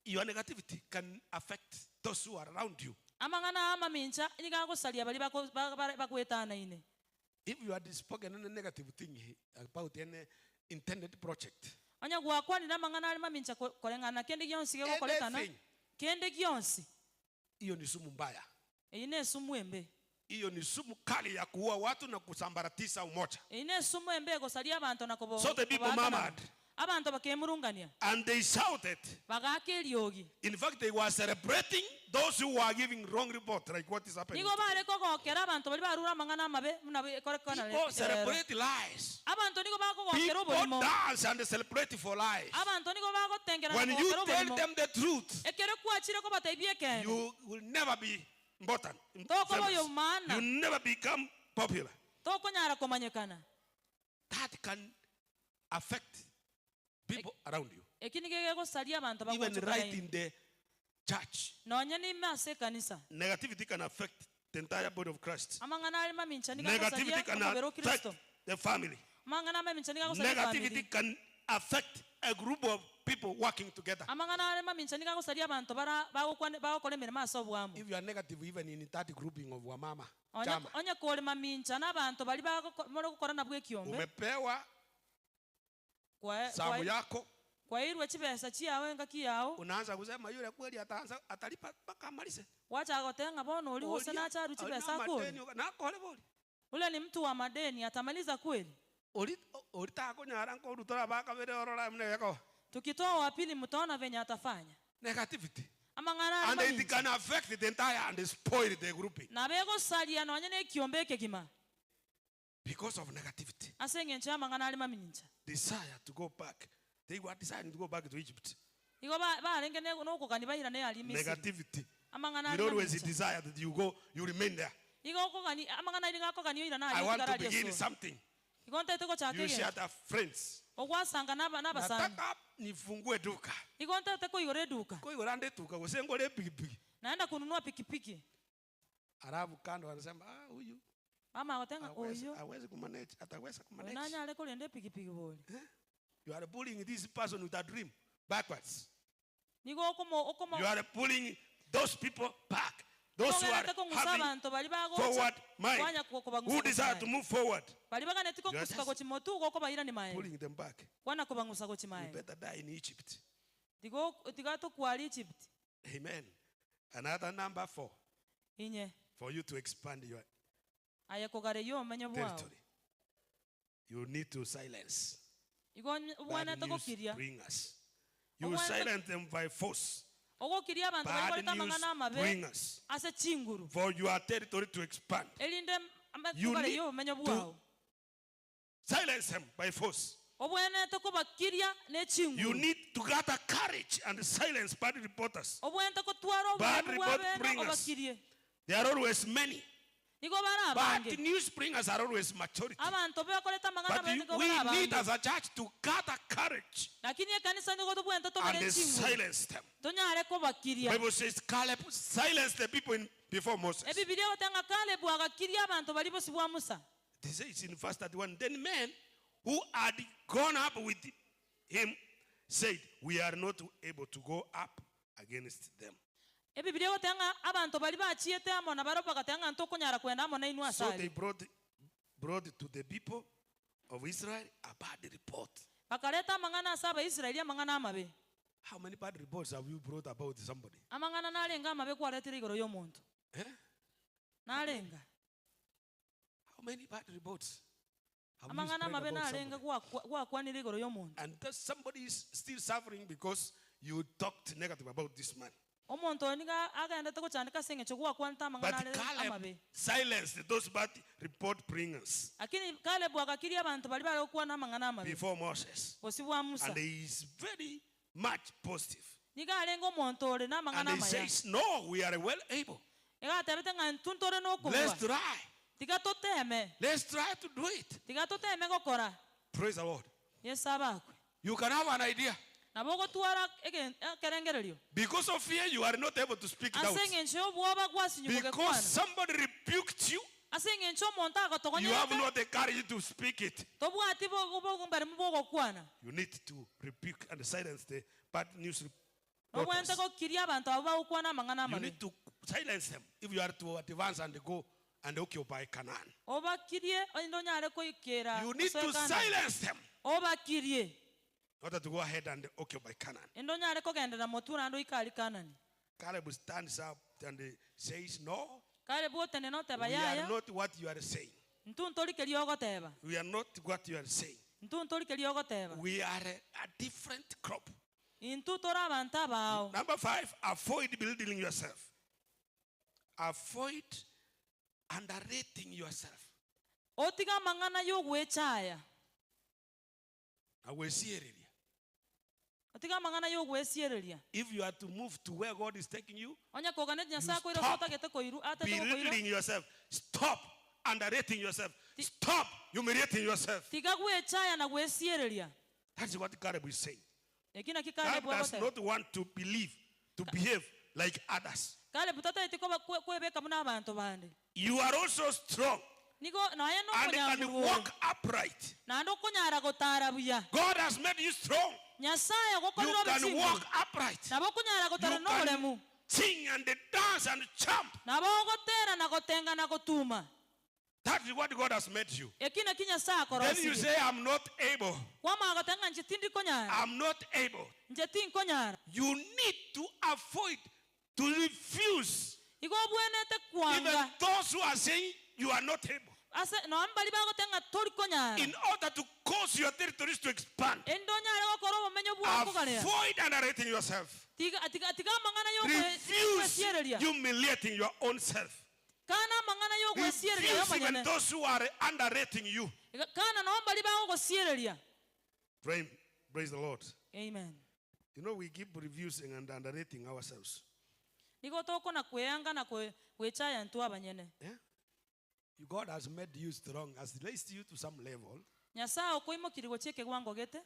your negativity can affect those who are around you. amang'ana aya amamincha nigo agosaria baria bako- ba- ba- bagoetanaine. If you had spoken any negative thing about any intended project, Onye gwakwanire amang'ana are mamincha ko- koreng'ana na kende gionsi gegokorekana, anything, kende gionsi, hiyo ni sumu mbaya. eyio na esumu embe. Hiyo ni sumu kali ya kuua watu na kusambaratisha umoja. Eyio na esumu embe egosaria abanto na kobo- So the people kobaakana. murmured. Abanto bakemurungania, And they shouted. bagaaka eriogi. In fact, they were celebrating those who were giving wrong report, like what is happening. Nigo bare kogokera abanto baria barure amang'ana amabe buna ekorekana People rero. celebrate lies. Abanto nigo bakogokera People oborimo. dance and celebrate for lies. Abanto nigo bagotengera na When you kogokera tell oborimo. them the truth, Ekero kwachire kobatebia ekeene, you will never be important. Tokoba famous. oyo maana. You never become popular. Tokonyara komanyekana. That can affect people around you. Eki nigo egegosaria abanto Even bagocha right karaini. in the church. Nonya nime ase ekanisa. Negativity can affect the entire body of Christ. Amang'ana are mamincha nigo Negativity agosaria can omobere o affect Kristo. the family. Amang'ana amamincha nigo agosaria Negativity efamiri. can affect a group of people working together. Amang'ana are mamincha nigo agosaria abanto bara bagokwana bagokora emeremo ase oboamo. If you are negative even in that grouping of wamama, Onye chama, onye kore mamincha na abanto baria bagoko more gokora nabwo ekiombe. umepewa Kwae zamu kwae yako, kwairwe chibesa chiao engaki yao. unaanza kusema yule kweli ataanza atalipa mpaka amalize. Gwachaka goteba ng'a bono oria gose Oria nache arue alina chibesa akore. madeni nakore bori. Ule ni mtu wa madeni atamaliza kweli? Ori ori takonyara nkorutora bakabere orora mune yako. Tukitoa wa pili mtaona venye atafanya. Negativity. Amang'ana are And it mamincha. can affect the entire and spoil the grouping Nabo egosaria nonya na ekiombe ekegima. because of negativity. Ase eng'encho y'amang'ana are mamincha. Desire to go back. They were desiring to go back to Egypt. Igo ba- barenge ne- nokogania bairane aria Misiri. Negativity. Amang'ana Will are always mamincha. desire that you go, you remain there. Igo okogani amang'ana aria gakogania oirane I aria want otigare to aria begin esoro. something. Igo ntaete gochaka You share egento. the friends. Ogwasanga naba nabasani. Nataka nifungue duka. Igo ntaete koigora eduka. Koigora nde duka gose ngore pikipiki. Naenda kununua pikipiki. Alafu kando wanasema ah, huyu Mama agotenga hawezi oyo. hawezi kumanage, ataweza Oyo kumanage. nanyare korenda epikipiki bori. Eh? You are pulling this person with a dream backwards. Nigo okomo okomo You are pulling those people back. Those who are Ogerete kong'usa having abanto baria bagocha forward mind, kwanya who kobang'usa desire gochi to maega. move forward. Baria baganeti You are kokusuka just gochi motu gokobairani maega. pulling them back. Kwana kobang'usa gochi You maega. better die in Egypt. Tigo tiga tokwara Egypt. Amen. Another number 4. Inye. For you to expand your Aye kogareyo omenyo bwao. territory. You need to silence Igo bad obwanete news gokiria. bringers. You Obwanete silence them by force. Ogokiria abanto Bad bari news amang'ana amabe bringers. ase chinguru. For your territory to expand. Erinde You need kogareyo omenyo to bwao. silence them by force. Obwenete kobakiria ne You chinguru. need to gather courage and silence bad reporters. Obwenete kotwara Bad oboremu report bwabene bringers. obakirie. There are always many. Nigo bare Bad abange. news bringers are always majority. Abanto bekoreta amang'ana But amabe nigo we bare need abange. as a church to gather courage Lakini ekanisa nigo tobwenerete tobere and chinguru. silence them. Tonyare kobakiria. Bible says Caleb silenced the people before Moses. Ebibilia egoteba ng'a Caleb agakiria abanto baria bosio bwa Musa. It says in verse 31, then men who had gone up with him said, we are not able to go up against them. Ebibilia egoteba ng'a abanto baria bachiete amo na barabwo bagateba ng'a ntokonyara kwenda amo nainwe ase So aria. they brought to the people of Israel a bad report. Bakareta amang'ana ase abaisraeli amang'ana amabe. How many bad reports have you brought about somebody? Amang'ana narenge amabe kwaretire igoro y'omonto. Eh? Narenga. How many bad reports have you Amang'ana spread amabe about narenge somebody? gwakwanire igoro y'omonto. And that somebody is still suffering because you talked negative about this man. Omonto oyo niga agendete gochandeka ase eng'encho gwakwanete amang'ana But are Caleb amabe. silenced those bad report bringers Lakini Caleb agakiria abanto baria bare gokwana amang'ana amabe. before Moses. Bosio bwa Musa. And he is very much positive. Niga arenge omonto ore na amang'ana And he amaya. says, no, we are well able. Iga atebete ng'a intwe ntore na okobua. Let's try. Tiga toteme. Let's try to do it. Tiga toteme gokora. Praise the Lord. Yesu abakwe. You can have an idea. Nabo ogotwara egen- ekerengererio. Because of fear, you are not able to speak it out. Ase eng'encho y'obwoba gwasinywa Because gokwana. somebody rebuked you, Ase eng'encho omonto you have agotogonyerete, not the courage to speak it. tobwati bo- bo- oboremu bw'ogokwana. You need to rebuke and silence the bad news Nobwenerete reporters. gokiria abanto abwo bagokwana amang'ana You amabe. need to silence them if you are to advance and go and occupy Canaan. Obakirie onde onyare koikera You need osoe to Canaan. silence them Obakirie in order to go ahead and occupy Canaan. ende onyare kogenderera motwe naende oike aria Kanani. Caleb stands up and says, No, Kalebu otenena oteba, we are Yaya, not what you are saying. intwe ntori keria ogoteba. We are not what you are saying. Intwe ntori keria ogoteba. We are a different crop. Intwe tore abanto abao. Number 5, avoid belittling yourself. Avoid underrating yourself. Otige amang'ana y'ogwechaya. Na gwesiereria. Otige amang'ana y'ogwesiereria. If you are to move to where God is taking you, Onye koganetie you Nyasae akoire ase stop otagete koirwa, atete gokoira. belittling yourself. Stop underrating yourself. Stop humiliating yourself. Tiga gwechaya na gwesiereria. That's what Caleb is saying. Eki naki Caleb Caleb does agoteba. not want to believe, to behave like others. Caleb tatageti koba kwebeka buna abanto bande. You are also strong. Nigo nonya And can nomonyanguru ore. walk upright. Naende okonyara gotara buya. God has made you strong. Nyasaye ogokorire You obe can chinguru. walk upright. Nabo okonyara gotara You can noboremu. sing and dance and jump. Nabo ogotera na gotenga na gotuma. That is what God has made you. Eki naki Nyasaye Then you akorosirie. say, I'm not able. Kwamanya goteba ng'a inche tindi konyara. I'm not able. Inche tinkonyara. You need to avoid, to refuse. Igo obwenerete kwanga. Even those who are saying you are not able. Ase nonya mbari bagoteba ng'a tori konyara. In order to cause your territories to expand. Erinde onyare gokora obomenyo bwao kogarea. Avoid underrating yourself. Tiga, tiga, tiga amang'ana Refuse y'ogwesiereria. humiliating your own self. Kana amang'ana y'ogwesiereria Refuse even y'omonyene. those who are underrating you. Kana nonya mbari bagogosiereria. Pray, praise the Lord. Amen. You know, we keep refusing and underrating ourselves. Nigo tokona kweanga na gwechaya intwe abanyene. Yeah? God has made you strong, has raised you to some level. Nyasaye okoimokirie gochia ekewango gete.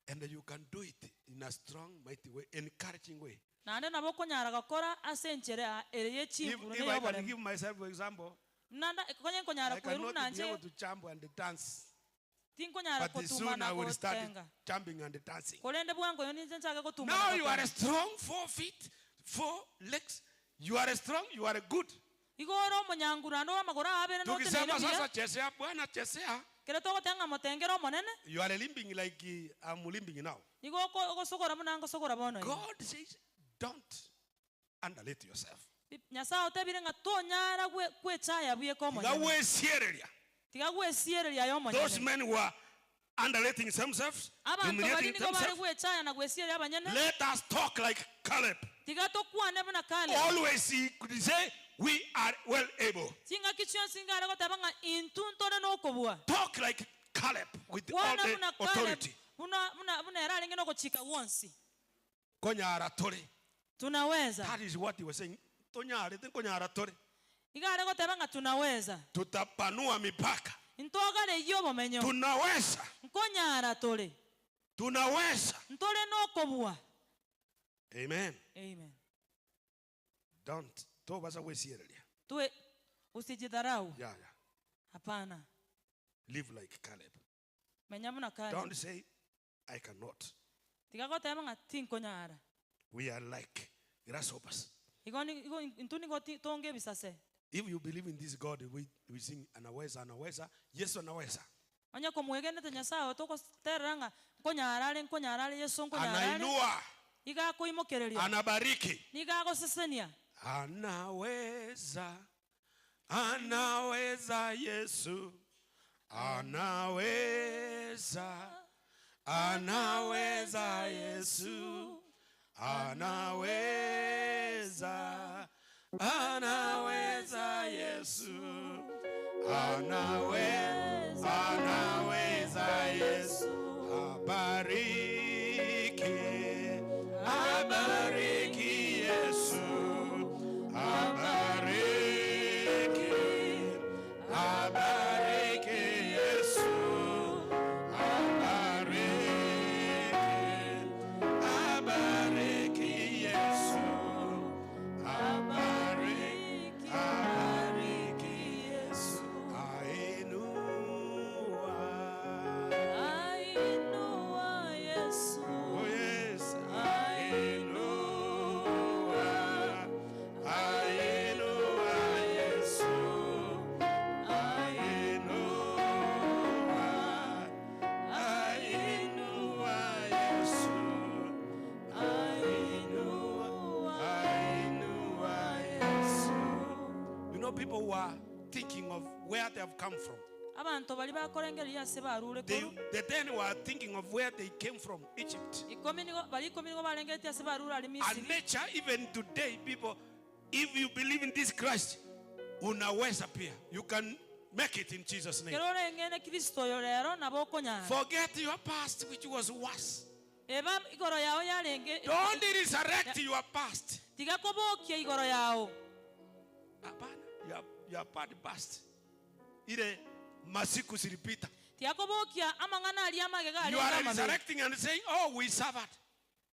And you can do it in a strong, mighty way, encouraging way. Naende nabo okonyara gokora ase enchera ere ye If, chinguru if I can neyoboremu. give myself for example, Nanda, konye nkonyara I cannot kweruna be nche able to jump and dance. tinkonyara But gotuma soon na I will start gotenga. jumping and dancing. Korende bwango yo ninche nchake gotuma Now na you are gotenga. strong, 4 feet, 4 legs. You are strong, you are good. Igo ore omonyanguru naende amagoro ao abere noteneine Tukisema buya. sasa chezea Bwana, chezea. Kere togoteba ng'a motengere omonene. You are limping like I'm limping now. Igo ogosogora buna ngosogora bono iga. God says, don't underrate yourself. Nyasaye otebire ng'a tonyara gwechaya bweka Tiga omonyene. gwesiereria. Tiga gwesiereria aye omonyene. Those men were underrating themselves, Abanto bari humiliating nigo bare themselves. gwechaya na gwesiereria abanyene. Let us talk like Caleb. Tiga tokwane buna Caleb. Always he could say, we are well able. Chingaki chionsi ngare goteba ng'a intwe ntore nokobua. Talk like Caleb with all Kwana the buna Caleb, authority. buna, buna, buna era arenge nogochika gwonsi. Konyara tore. Tunaweza. That is what he was saying. Tonyare, konyara tore. Iga are goteba ng'a tunaweza. Tutapanua mipaka. Ntogare obomenyo. Tunaweza. Nkonyara tore. Tunaweza. Ntore nokobua. Amen. Amen. Don't. Tobasa wesiereria. Tuwe usijidharau. Yeah, yeah. Hapana. Live like Caleb. Menya buna Caleb. Don't say, I cannot. Tiga goteba ng'a tinkonyara. We are like grasshoppers. Igo ni, igo intwe nigo tonge ebisase. If you believe in this God, we sing anaweza, anaweza, Yesu anaweza. Onye komwegenete Nyasaye togoterera ng'a nkonyarare, nkonyarare, Yesu nkonyarare. Anainua. Iga akoimokereria. Anabariki. Niga agosesenia. Anaweza. Anaweza Yesu. Anaweza. Anaweza Yesu. Anaweza. Anaweza Yesu. Anaweza. Anaweza Yesu. Abariki. Abariki Yesu. Abariki. Abariki Yesu. Abariki. who are thinking of where they have come from. Abanto baria bakorengereria ase barure They, korwa. the ten were thinking of where they came from, Egypt. Ikomi nigo, baria ikomi nigo barengeretie ase barure aria And Misiri. nature, even today, people, if you believe in this Christ, unaweza pia. You can make it in Jesus' name. Kero oreng'ene Kristo oyo rero, nabo okonyara. Forget your past, which was worse. Eba igoro yao yarenge. Don't resurrect your past. Tiga kobokia igoro yao. Hapana, your bad past. Ile masiku zilipita. Tiga kobokia amang'ana aria amagega You arenge are amabe. resurrecting and saying, oh, we suffered.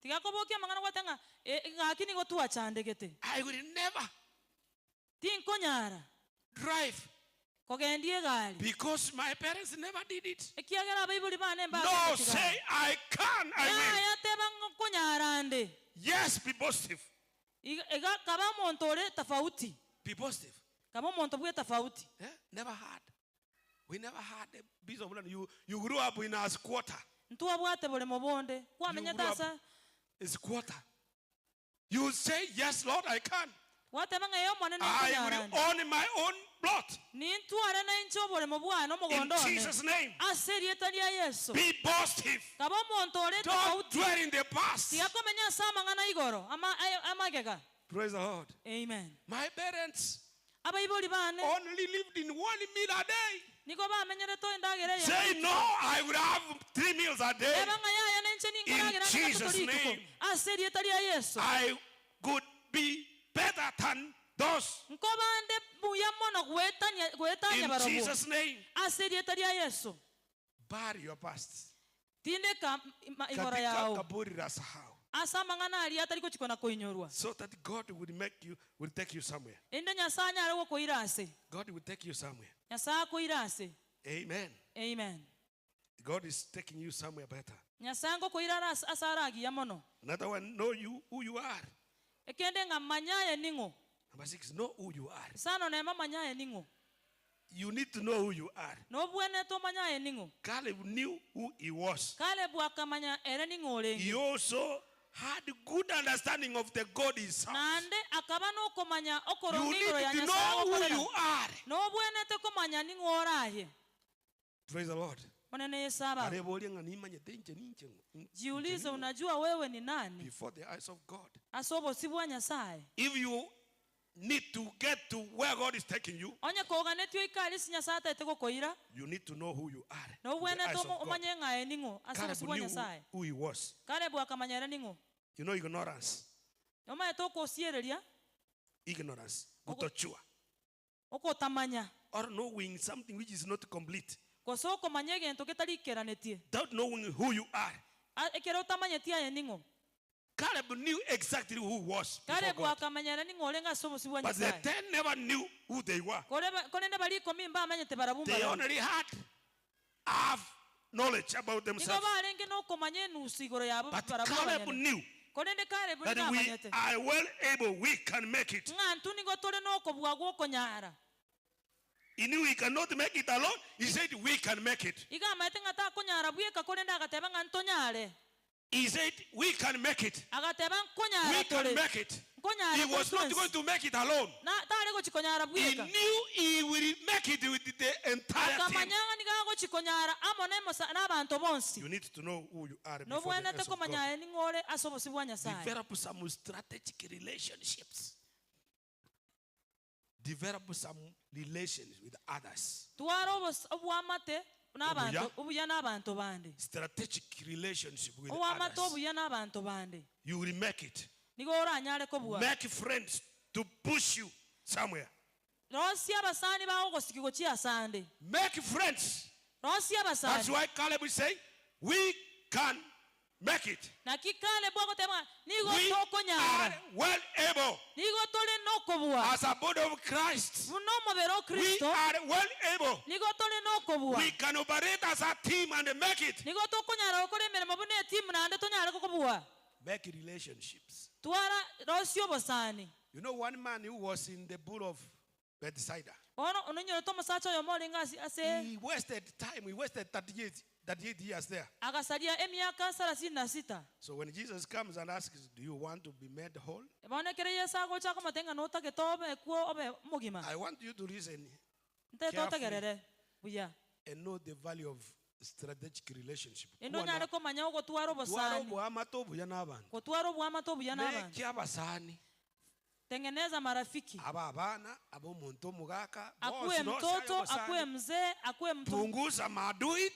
Tiga kobokia amang'ana gwate ng'a, e, ng'aki nigo twachandegete. I will never Tinkonyara drive kogendia egari. because my parents never did it. Ekiagera abaibori bane No, mbagenda say chigari. I can, I will. Yaya teba nkonyara nde. Yes, be positive. Iga, iga, kaba omonto ore tofauti. Be positive. Kaba omonto bwe tofauti. Yeah? Never had. We never had a piece of land. You grew up in a squatter. Ntwabwate boremo bonde. Kwamenyete You grew up asa. a squatter. You say, yes, Lord, I can. Gwateba ng'a eyo Omonene I nkonyara will nde. own my own plot. Nintware na inche oboremo bwane In omogondo one. Jesus' name. Ase erieta ria Yeso. Be positive. Kaba omonto ore Don't tofauti. dwell in the past. Tiga komenya ase amang'ana igoro, amagega. Praise the Lord. Amen. My parents Abaibori bane only lived in one meal a day. Nigo bamenyerete endagera eye. Say no, I will have 3 meals a day. Eba ng'a yaya nenche ninkoragera In Jesus' ande gatato rituko. name. Ase erieta ria Yeso. I could be better than those. Nkobande buya mono gwetania In barobwo. Jesus' name. Ase erieta ria Yeso. Bury your past. Tindeka igoro Katika yao. kaburi la sahau. Ase amang'ana aria atari gochikwa na koinyorwa. So that God will make you, will take you somewhere. Ende Nyasaye anyare gokoira ase. God will take you somewhere. Nyasaye akoira ase. Amen. Amen. God is taking you somewhere better. Nyasaye ngokoira ase aragiya mono. Another one, know you who you are. Ekende ng'a manyaye ning'o. Number 6, know who you are. Sano nema manyaye ning'o. You need to know who you are. Nobwenete omanyaye ning'o. Caleb knew who he was. Caleb akamanya ere ning'o orenge. He also had good understanding of the God he serves. Nande akaba nokomanya You okoronga need igoro ya to Nyasaye know who okorera. you are. Nobwenete komanya ning'o oraye. Praise the Lord. Monene Yesu aba. Karibu olie ng'a nimanyete inche ninche ng'o. Jiulize, unajua wewe ni nani? Before the eyes of God. Ase obosi bwa Nyasaye. If you need to get to where God is taking you, Onye koganetio ikari si Nyasaye ataete gokoira. you need to know who you are. No In the ubwenete eyes of God. omanye ng'aye ning'o ase Caleb obosi bwa knew Nyasaye. who he was. Caleb akamanya ere ning'o. You know ignorance. Omaete okosiereria. Ignorance. Kutochua. Okotamanya. Or knowing something which is not complete. Gose okomanya egento getarikeranetie. Without knowing who you are. Ekero otamanyetie aye ning'o. Caleb knew exactly who he was before Caleb God. akamanya ere ning'o orenge ase obosi bwa But the Nyasaye. 10 never knew who they were. Korende bari ikomi mbamanyete barabwo They mbarabwo. only had half knowledge about Nigo themselves. barenge nokomanya enusu igoro yabo But barabwo Caleb abanyene. knew Korende Caleb that nigo we amanyete. are well able, we can make it. Ng'a ntwe nigo tore nokobua gwokonyara. He knew he cannot make it alone. He said, we can make it. Iga amaete ng'a takonyara bweka, korende agateba ng'a ntonyare. He said, we can make it. Agateba nkonyara We can tore. make it. Nkonyara He was not tore. going to make it alone. Na, tare gochikonyara He bweka. knew he will make it with the entire team. Akamanya ng'a nigo agochikonyara amo n'abanto bonsi. You need to know who you are before the Nobwenete eyes of God. komanya aye ning'o ore ase obosi bwa Nyasaye. Develop some strategic relationships. Develop some relations with others. Twara obwamate n'abanto, Obuya. obuya n'abanto bande. Strategic relationship with Obwamate others. obuya n'abanto bande. You will make it. Nigo oranyare kobua. Make friends to push you somewhere. Rosia abasani bao gosiki gochia asande. Make friends. Rosia abasani. That's why Caleb is saying, we can make it. Naki Caleb agoteba, nigo We tokonyara. are well able. Nigo tore nokobua. As a body of Christ, Buna omobere o we Kristo, are well able. nigo tore nokobua. We can operate as a team and make it. Nigo tokonyara gokora emeremo buna etimu naende tonyare gokobua. Make relationships. Twara rosia obosani. You know one man who was in the pool of Bethsaida. Bono ononyorete omosacha oyomo orenge ase He wasted time. He wasted 30 years. 38 years there. Agasaria emiaka sarasini na sita. So when Jesus comes and asks, Do you want to be made whole? Bono ekero Yeso agocha akomotebia ng'a notagete obe kwo obe omogima. I want you to listen Ntete carefully otegerere buya. and know the value of strategic relationship. Ende Kuwa na onyare komanya ogotwara twara obosani. oboamate obuya na abanto. Gotwara oboamate obuya na abanto. Meki abasani. Tengeneza marafiki. Abe abana, abe omonto omogaka, Akuwe bonsi nonsi aye mtoto, akuwe obosani. mzee, akuwe mtu. Punguza maadui,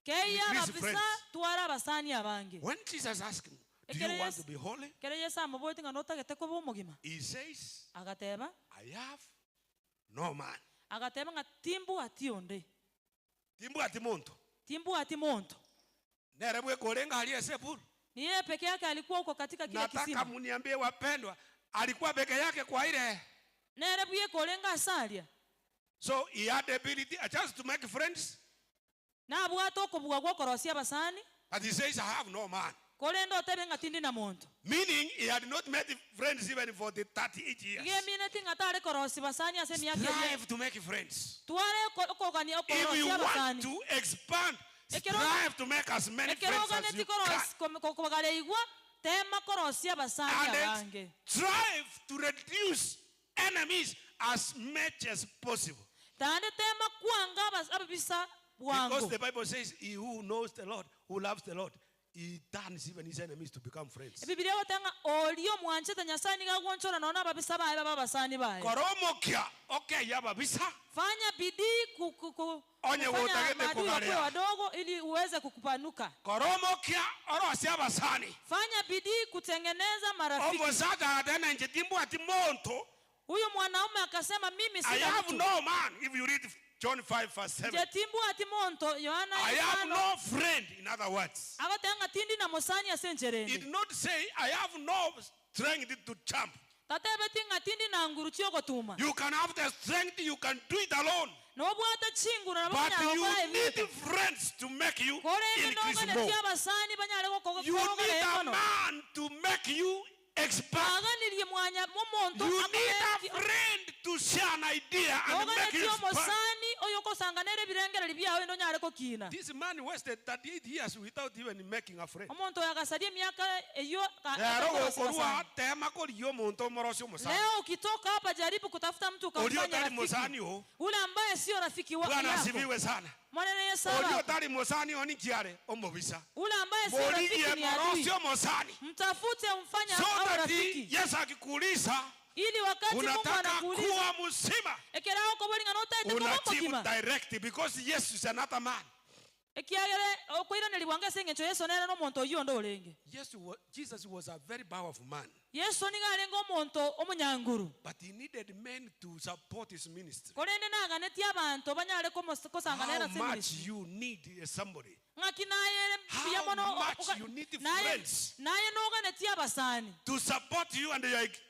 Keiya increase ababisa, friends. twara abasani abange. When Jesus asked him, Do you Ekero want Yeso to be holy? ekero Yeso amoboetie ng'a notagete koba omogima, He says, agateba, I have no man. agateba ng'a timbwati onde. Timbwati monto. Timbwati monto. Nere bweka orenge aria ase epool. Ni yeye peke yake alikuwa huko katika kile Nataka kisima. muniambie wapendwa, alikuwa peke yake kwa ile. Nere bweka orenge ase aria. So he had the ability just to make friends. Nabwate okobua gw'okorosia abasani. But he says, I have no man. Korende otebe ng'a tindi na monto. Meaning he had not made friends even for the 38 years. Iga emineti ng'a tare korosia basani ase emiaka eria. Strive to make friends. Tware okogania If you okorosia want abasani. to expand, Ekero strive to make as many ekero friends as oganeti you can. korosia kobagareigwa, tema korosia abasani And then abange. strive to reduce enemies as much as possible. Naende tema kwanga ababisa Because bwango. the Bible says, he who knows the Lord, who loves the Lord, he turns even his enemies to become friends. Ebibilia egoteba ng'a oria omwanchete Nyasae nigo agwonchora nonya nababisa baye babe abasani baye. Kora omokia okeyie ababisa. Fanya bidii ku, ku, ku, Onye kufanya gotagete maadui wakuwe kogarea. wadogo ili uweze kukupanuka. Kora omokia orosie abasani. Fanya bidii kutengeneza marafiki. Omosacha agateba inche timbwati monto. Huyu mwanaume akasema mimi I sina have mtu. no man. If you read John 5 verse 7. Nje timbwati monto Yohana I have isano. no friend, in other words. Agoteba ng'a tindi na mosani ase enchera He ende. did not say, I have no strength to jump. Tatebeti ng'a tindi na nguru chi'ogotuma. You can have the strength, you can do it alone. Nobwate chinguru nabo But konyara you gokora need ebibe. friends to make you Korende increase noganetie more. abasani banyare You need gokogera a mono. man to make you expand. Baganirie mwanya omonto You need a akobetie friend to share an idea and make noganetie you expand. omosani oyokosanga nere ebirengereri biao ende onyare gokina. This man wasted 38 years without even making a friend. Omonto oyo agasaria emiaka eyio Rero atakorosia gokorwa basani. tema korigia omonto omorosie omosani. Leo ukitoka hapa jaribu kutafuta mtu Oria ukamfanya otari rafiki. mosani oo. Ule ambaye sio rafiki wa Bwana yako. asifiwe sana. Mwanene Yesu Oria abako. otari mosani oo ninki are? Omobisa. Ule ambaye sio Morigie rafiki ni adui. morosie omosani. Mtafute umfanye So awe that rafiki. Yesu akikuuliza Ili wakati Mungu unataka anakuuliza kuwa mzima, ekero okobori ng'a notaete koba unajibu omogima. direct because Yesu is another man. Ekiagere okoiraneria bwango ase eng'encho Yeso nere nomonto oyio onde orenge. Yesu Jesus was a very powerful man. Yeso nigo arenge omonto omonyanguru. But he needed men to support his ministry. Korende naganetie abanto banyare komos- kosanga How nere ase much ministry. you need somebody. Ng'aki naye ere mbuya How mono much oga- you need naye friends. naye noganetie abasani. To support you and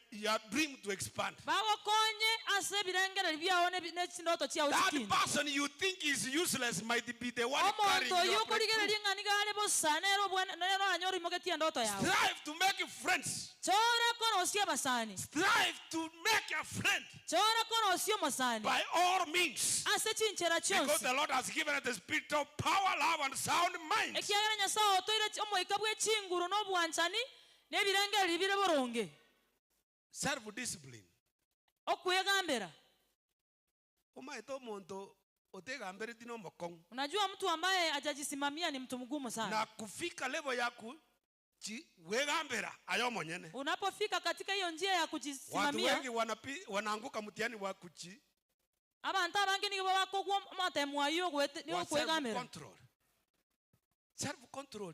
your dream to expand. Bagokonye ase ebirengereri biao ne chindoto chiao That chikina. person you think is useless might be the one Omonto carrying oyio your breakthrough. okorigereria ng'a nigo are bosa, nere obwene, nere oranyore oimogetie endoto yao. Strive to make friends. Chora korosia abasani. Strive to make a friend. Chora korosia omosani. By all means. Ase chinchera Because chionsi. the Lord has given us the spirit of power, love, and sound mind. Ekiagera Nyasaye otoire omoika bwe chinguru n'obwanchani, n'ebirengereri bire boronge. Self-discipline. Okwegambera. Omaete omonto otegambereti n'omokong'u. Unajua mtu ambaye hajajisimamia ni mtu mgumu sana. Na kufika level ya wegambera ayo monyene. Unapofika katika hiyo njia ya kujisimamia, Watu wengi wanaanguka mtihani wa kuji Abantu abange nigo bakogwa amatemu ayo ni wa okwegambera. self-control. Self-control.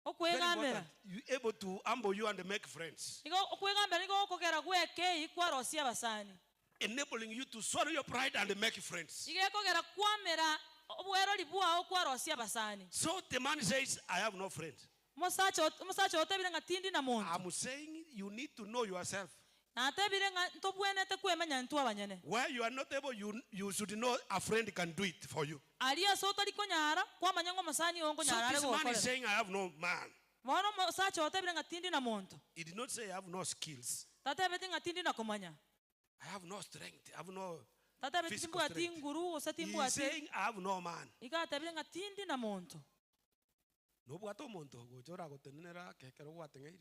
Okwegambera. Very important. You able to humble you and make friends. Nigo okwegambera nigo okogera gwekei kwarosia abasani. Enabling you to swallow your pride and make friends. Igo ekogera kwamera obwerori bwao kwarosia abasani. So the man says, I have no friend. Musacha otebire ng'a tindi na monto. I'm saying you need to know yourself. Natebire ng'a ntobwenete kwemenya ntwe abanyene. Where you are not able, you should know a friend can do it for you. Aria ase otari konyara, kwamanya ng'a omosani oyo nkonyara So are this man is gokorera. saying, I have no man. Bono omosacha otebire ng'a tindi na monto. He did not say, I have no skills. Tatebete ng'a tindi na komanya. I have no strength. I have no. Tatebeti Physical timbwati strength. nguru gose He is timbwati saying, I have no man. iga atebire ng'a tindi na monto. Nobwate omonto ogocha oragotenenera ake ekero gwateng'eire?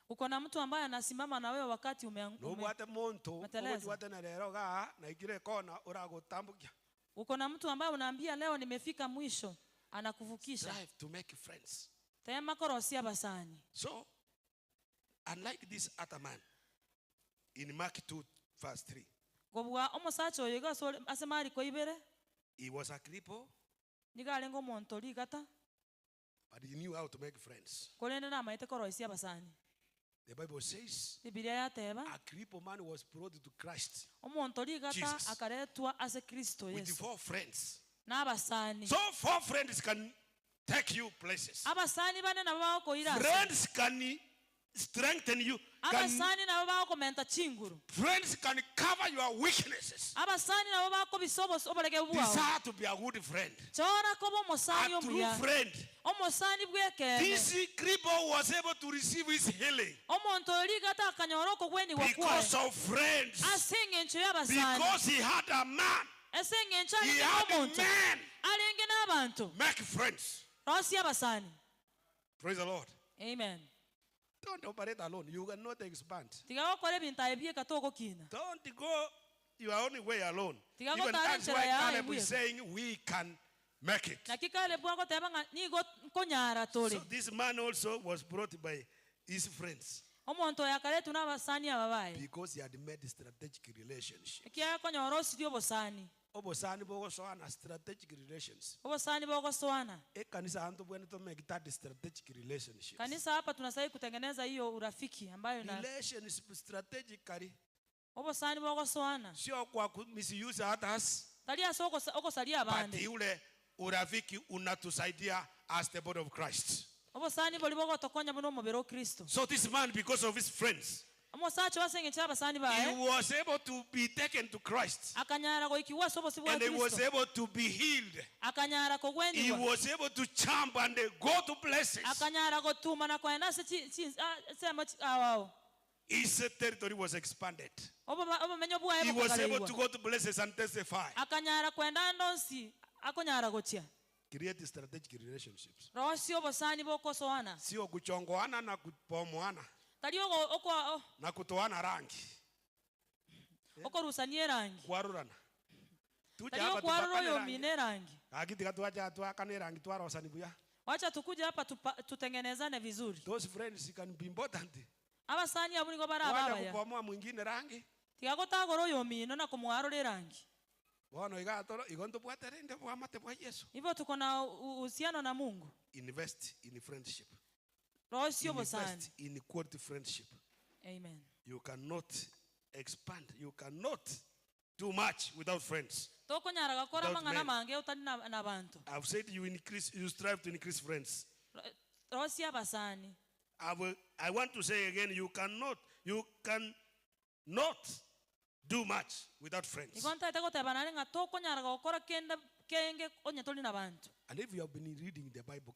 Uko na mtu ambaye anasimama na wewe wakati ume, ume, Nobwate monto umeteleza? ogochi gwatena rero igaa naikire ekona oragotambokia? Uko na mtu ambaye unaambia leo nimefika mwisho, anakuvukisha. Strive to make friends. Tema korosia basani. So, unlike this other man in Mark 2 verse 3, Kobua omosacha oyo iga asore ase Mariko ibere, he was a cripple, nigo arenge omonto rigata, but he knew how to make friends. korende namaete koroisia abasani. The Bible says Bibilia yateba, a cripple man was brought to Christ omonto rigata Jesus. akaretwa ase Kristo with Yesu four friends. n'abasani. So four friends can take you places. Abasani bane nabo bagokoira ase. Friends can strengthen you. Can, Abasani nabo bagokomenta chinguru. friends can cover your weaknesses. Abasani nabo bakobisa obos- oborege bwao. Desire to be a good friend. Chora koba omosani A true omuya. friend. Omosani bw'ekeene. This cripple was able to receive his healing Omonto oyo rigata akanyora okogwenigwa kwaye. because of friends. Ase eng'encho y'abasani. Because he had a man. Ase eng'encho He arenge had n'omonto. men. Arenge n'abanto. Make friends. Rosia abasani. Praise the Lord. Amen. Don't operate alone. You cannot expand. Tiga gokora ebinto aye bieka togokina. Don't go your own way alone. Tiga Even gotara that's enchera why yaye Caleb buya. is saying we can make it. Naki Caleb agoteba ng'a nigo nkonyara tore. So this man also was brought by his friends Omonto oyo akaretwa n'abasani aba baye. because he had made strategic relationship. Ekiagera konyora osirie obosani. Obosani bogosoana strategic relations. Obosani bogosoana. Ekanisa hantu bwene to make that strategic relationships. Kanisa hapa tunastahili kutengeneza hiyo urafiki ambayo na Relationship strategically obosani bogosoana. sio kwa ku misuse others Tari ase okosa- okosaria but abande. ule urafiki unatusaidia as the body of Christ. Obosani bori bogotokonya buna omobere o Kristo. So this man because of his friends Omosacha ase eng'encho y'abasani he baye was able to be taken to Christ akanyara goikiwa ase obosi bwa and he was Kristo. able to be healed. Akanyara He kogweniwa. was able to jump and go to places. Akanyara gotuma na koenda ase chi- chi- ah, ensemo chi- ao ao. His territory was expanded. Oboba- Obomenyo bwaye He was able bokagareirwa. to go to places and testify. Akanyara kwenda ande onsi akonyara gochia. Create strategic relationships. Rosia obosani bokosoana. Sio kuchongoana na kupomoana Tari ogo- okwa- o- na kutoana rangi. okorusania erangi. Kwarurana. Tuje Tari hapa okwarora tupakane oyo rangi. omina erangi. Lakini tikatwacha twakane rangi twarosani buya. Wacha tukuje hapa tupa, tutengenezane vizuri. Those friends can be important. Abasani abo nigo bara Wacha ababaya. kupomoa mwingine rangi. Tigagotagora oyo omino na komwarora erangi. Bono iga toro igo ntobwate rende bwamate bwa Yesu. Hivyo tuko na uhusiano na Mungu. Invest in friendship. Rosia obosani. Invest in quality friendship. Amen. You cannot expand. You cannot do much without friends. Tokonyara gokora Without amang'ana men. mange otari na na banto. I've said you increase, you strive to increase friends. Rosia abasani. I will, I want to say again, you cannot, you can not do much without friends. Igo ntaete goteba nare ng'a tokonyara gokora kende kenge onye tori na banto. And if you have been reading the Bible,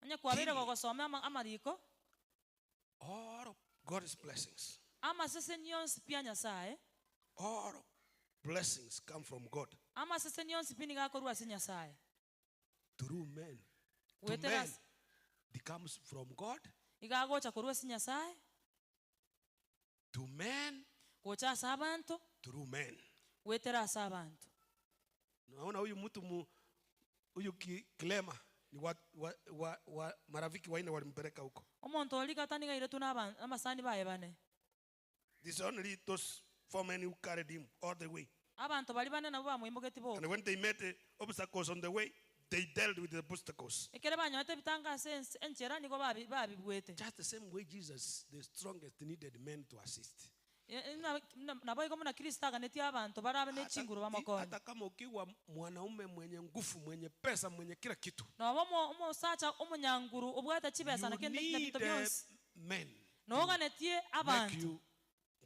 Onye kwabeire Keenly. gogosoma ama- amariko, all of God's blessings, amaseseni yonsi pi a Nyasaye, all blessings come from God amaseseni yonsi pi nigo akorwa ase Nyasaye. through men. To Goetera men, ase- it comes from God iga agocha korwa ase Nyasaye, to men gocha ase abanto, through men. goetera ase abanto. Naona huyu mtu mu, huyu ki, kilema ni wa, wa, wa, wa marafiki waine walimpeleka huko. Omonto oria gatanigaire tu na aba- amasani baye bane. This only those four men who carried him all the way. Abanto bari bane nabo bamwimogeti boka. And when they met the obstacles on the way, they dealt with the obstacles. Ekere banyorete bitanga ase ens- enchera nigo babi- babibwete. Just the same way Jesus, the strongest, needed men to assist. E- e, na- na- nabo igo muna Kristo aganetie abanto barabe ne chinguru bamokonye. Hata kama ukiwa mwanaume mwenye nguvu, mwenye pesa, mwenye kila kitu, Noba omo- omosacha omonyanguru obwate chibesa na you kende na need binto bionsi. men Noganetie make abanto you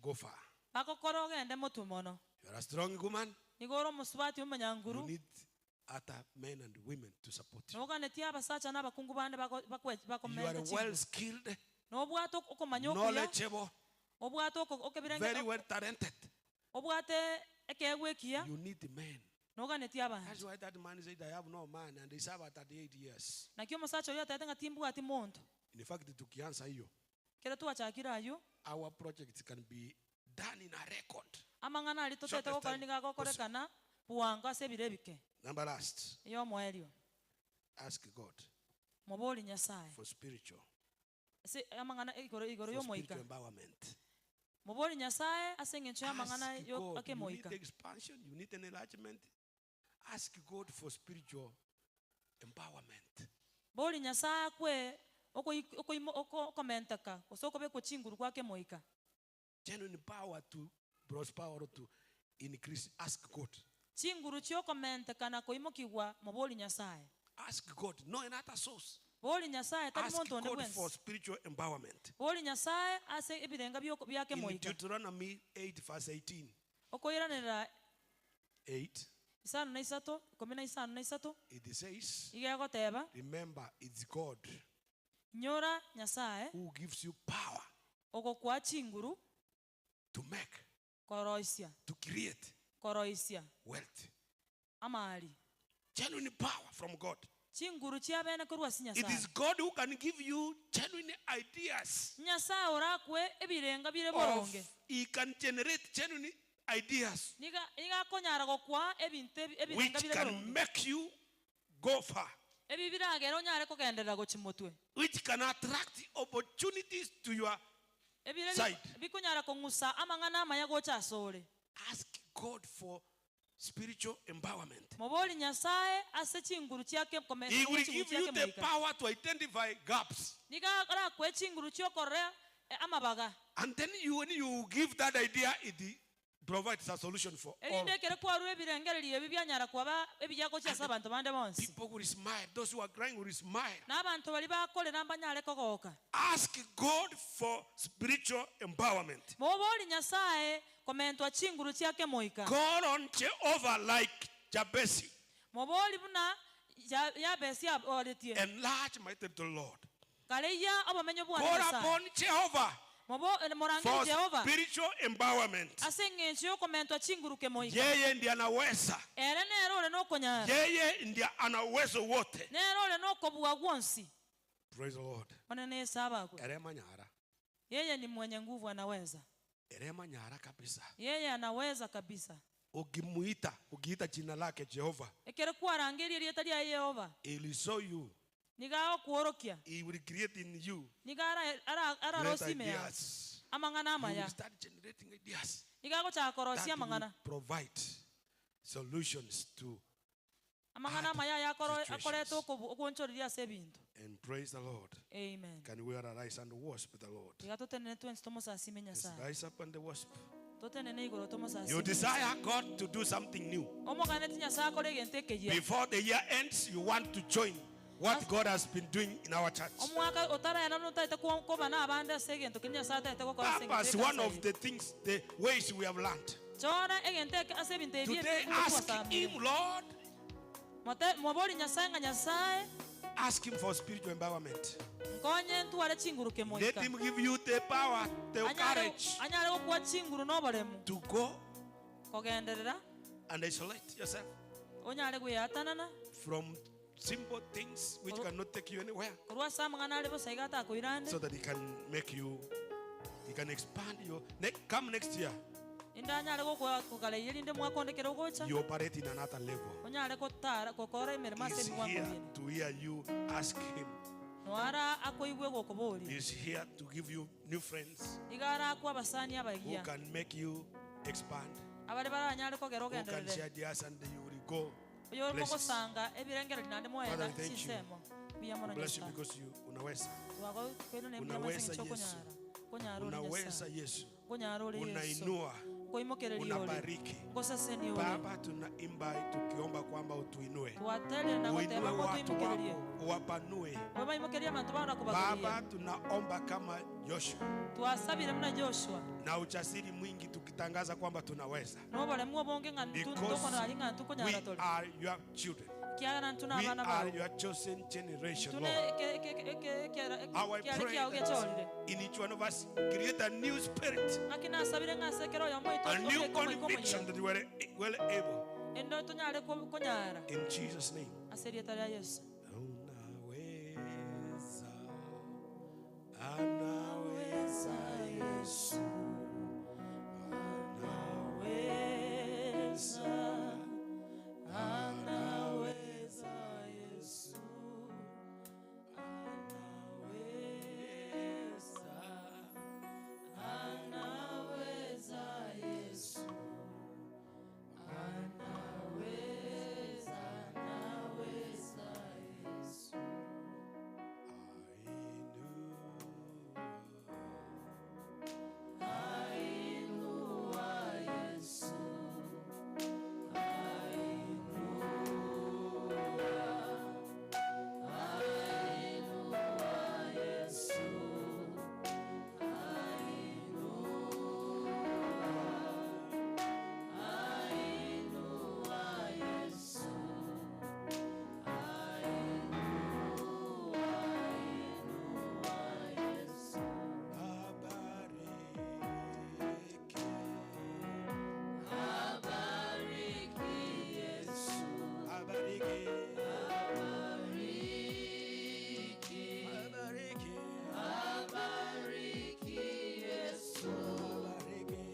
go far. bagokora ogende motu mono. You are a strong woman. Nigo ore omosubati You omonyanguru need other men and women to support you. noganetie abasacha na abakungu bande bako- bakwe- You are bakomenta well chinguru. skilled, Nobwate ok- okomanya okuya knowledgeable, obwate oko- okebirenge very well talented. obwate ekeegwa ekiya, You need men. noganetie That's abanto. why that man said, I have no man, and he served at 38 years. Naki omosacha oyio atebete ng'a timbwati monto. In fact, tukianza hiyo, Ekero twachakire ayio, our projects can be done in a record. amang'ana aria totete Shortest gokora time nigo agokorekana bwango ase ebiro ebike. Number last, Eyomoerio, ask God mobori Nyasae for spiritual, ase amang'ana igoro igoro for y'omoika. spiritual empowerment. Mobori Nyasae ase eng'encho y'amang'ana Ask yo God. You need akemoika. expansion, you need an enlargement. Ask God for spiritual empowerment. Bori Nyasae akwe okoi okoimo oko okomenteka gose okobekwa chinguru gwa kemoika. Genuine power to prosper or to increase. Ask God. Chinguru chiokomenteka na koimokigwa mobori Nyasae. Ask God. No another source. Bori Nyasae tari Ask monto onde God for bwensi. spiritual empowerment. Bori Nyasae ase ebirenga bioko bia In kemoika. Deuteronomy 8, verse 18. Okoiranerera 8, isano na isato, ikomi na isano na isato, it says, iga egoteba, Remember, it's God Inyora Nyasae who gives you power ogokoa chinguru to make, koroisia, to create koroisia wealth. amari. Genuine power from God. Chinguru chia bene korwa ase It Nyasae. is God who can give you genuine ideas. Nyasae orakwe ebirenga bire Of, boronge. he can generate genuine ideas Niga niga akonyara gokwa ebinto ebi- ebirenga which bire can boronge. make you go far, Ebi biragera onyare kogenderera gochia motwe. which can attract opportunities to your Ebire side. bikonyara kong'usa amang'ana amaya gocha asore. Ask God for spiritual empowerment. Mobori Nyasae ase chinguru chiake kome He will chinguru give chiake you the moika. power to identify gaps. Niga arakwe chinguru chiokorora amabaga. And then you, when you give that idea, it provides a solution for all. Erinde ekere kwarwa ebirengererio ebi bianyara kwaba ebiya gochia ase abanto bande bonsi. People will smile. Those who are crying will smile. Na abanto baria bakorera mbanyare kogoka. Ask God for spiritual empowerment. Mobori Nyasae komentwa chinguru chiake moika. Call on Jehovah like Jabez. Mobori buna ya Yabesi aboretie. Enlarge my territory, Lord. Kareia obomenyo bwane Call Nyasae. upon Jehovah Mobo morangeri for Jehova spiritual empowerment. ase eng'encho yokomentwa chinguru kemoika. Yeye ndiye anaweza. Ere nere ore nokonyara. Yeye ndiye ana uwezo wote. Nere ore nokobua gwonsi. Praise the Lord. Onene Yesu abakwe. Erema nyara. Yeye ni mwenye nguvu, anaweza. Erema nyara kabisa. Yeye anaweza kabisa. Ukimuita, ukiita jina lake Jehova, Ekere kwarangeria rieta ria Yehova, he will show you. niga okuorokia. He will create in you Niga ara ara great ararosime ya. ideas. Amang'ana You amaya. will start generating ideas Niga gochaka korosia that will amang'ana. provide solutions to Amang'ana hard amaya yakoro situations. akoreta okwonchoreria ase ebinto. And praise the Lord. Amen. Can we all arise and worship the Lord? Tiga totenene twensi tomosasime Let's Nyasaye. rise up and worship. Totenene igoro You tomosasime. desire God to do something new. Omoganeti Nyasaye akore egento ekeyia. Before the year ends, you want to join what God has been doing in our church. Omwaka otarayana notaete koba na abande ase egento keria Nyasaye ataete gokora ase engento Purpose, one y'ekanisa of eye. the things, the ways we have learned. Chora egento eke ase ebinto ebi Today, ebi ask twasamire. Him, Lord. Mote mobori Nyasaye ng'a Nyasaye Ask Him for spiritual empowerment. nkonye ntware chinguru Let kemoika. Him give you the power, the Anyare courage anyare gokwa chinguru n'oboremu to go kogenderera and isolate yourself onyare gweatanana from simple things which cannot take you anywhere, korwa ase amang'ana are bosa iga atakoirande so that He can make you, He can expand your. Come next year, inde anyare gokwa kogareia rinde mwakondekera ogocha you operate in another level. onyare gotara gokora emeremo ase He's ebiwango here biene to hear you ask Him. noara akoigwe gokoboria He's here to give you new friends iga arakwa abasani who abagia can make you expand, abare baranyare kogera who can ogenderere share ideas, and you will go. oyo places. mogosanga ebirengereri naende Father, mwaenda we thank you. chinsemo buya mono Bless you Nyasaye because you unaweza. twagokwirwo ne mbuya Unaweza ase eng'encho Yesu. okonyara konyara ore Unaweza Nyasaye Yesu. konyara ore Yesu Unainua, koimokereria ore unabariki. ngosaseni ore Baba, tunaimba tukiomba kwa kwamba utuinue, Twaterire na uinue goteba watu ngotuimokererie. wako, uwapanue. Obaimokerie abantu bao na Baba, kubageria. tunaomba kama Joshua Twasabire muna Joshua. na ujasiri mwingi tukitangaza kwamba tunaweza, Noboremu obonge ng'a because ntokonora ng'a we ntukonyara tore. are your children, Kiagera ntuna we abana are bao. your chosen generation, Tune Lord. kiare How I pray kiao that giechorire. in each one of us create a new spirit, Ng'aki nasabire ng'a ase ekero oyomo oito a new obeke omoika conviction omoyia. that we are well able. Endo tonyare konyara. In Jesus' name. Ase erieta ria Yesu. Unaweza, anaweza Yesu, anaweza, anaweza Yesu, anaweza, anaweza Yesu, anaweza, anaweza Yesu. Ainua Yesu, ainua, ainua Yesu, ainua, ainua Yesu, ainua, ainua Yesu. Abariki, Abariki Yesu, abariki, abariki, abariki, abariki Yesu, abariki,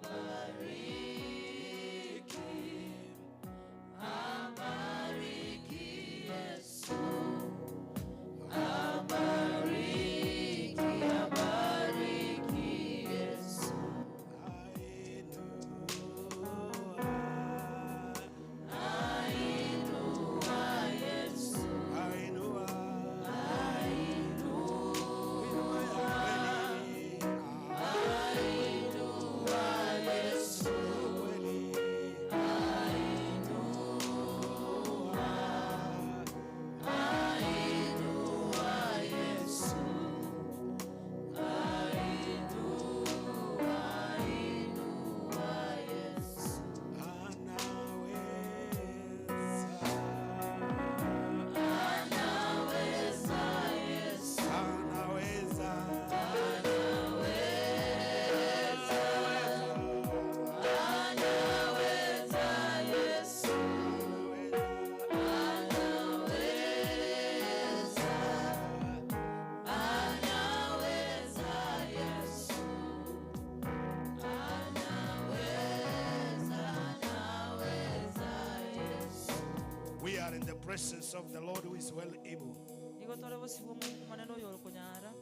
abariki, abariki Yesu, abariki, abariki Yesu. Ainua Yesu, ainua, ainua Yesu, ainua, ainua Yesu, ainua, ainua Yesu. Anaweza, Anaweza Yesu, anaweza, anaweza Yesu, anaweza, anaweza Yesu, anaweza, anaweza Yesu. We are in the presence of the Lord who is well able. Nigo tore bosibwa omonene oyo orokonyara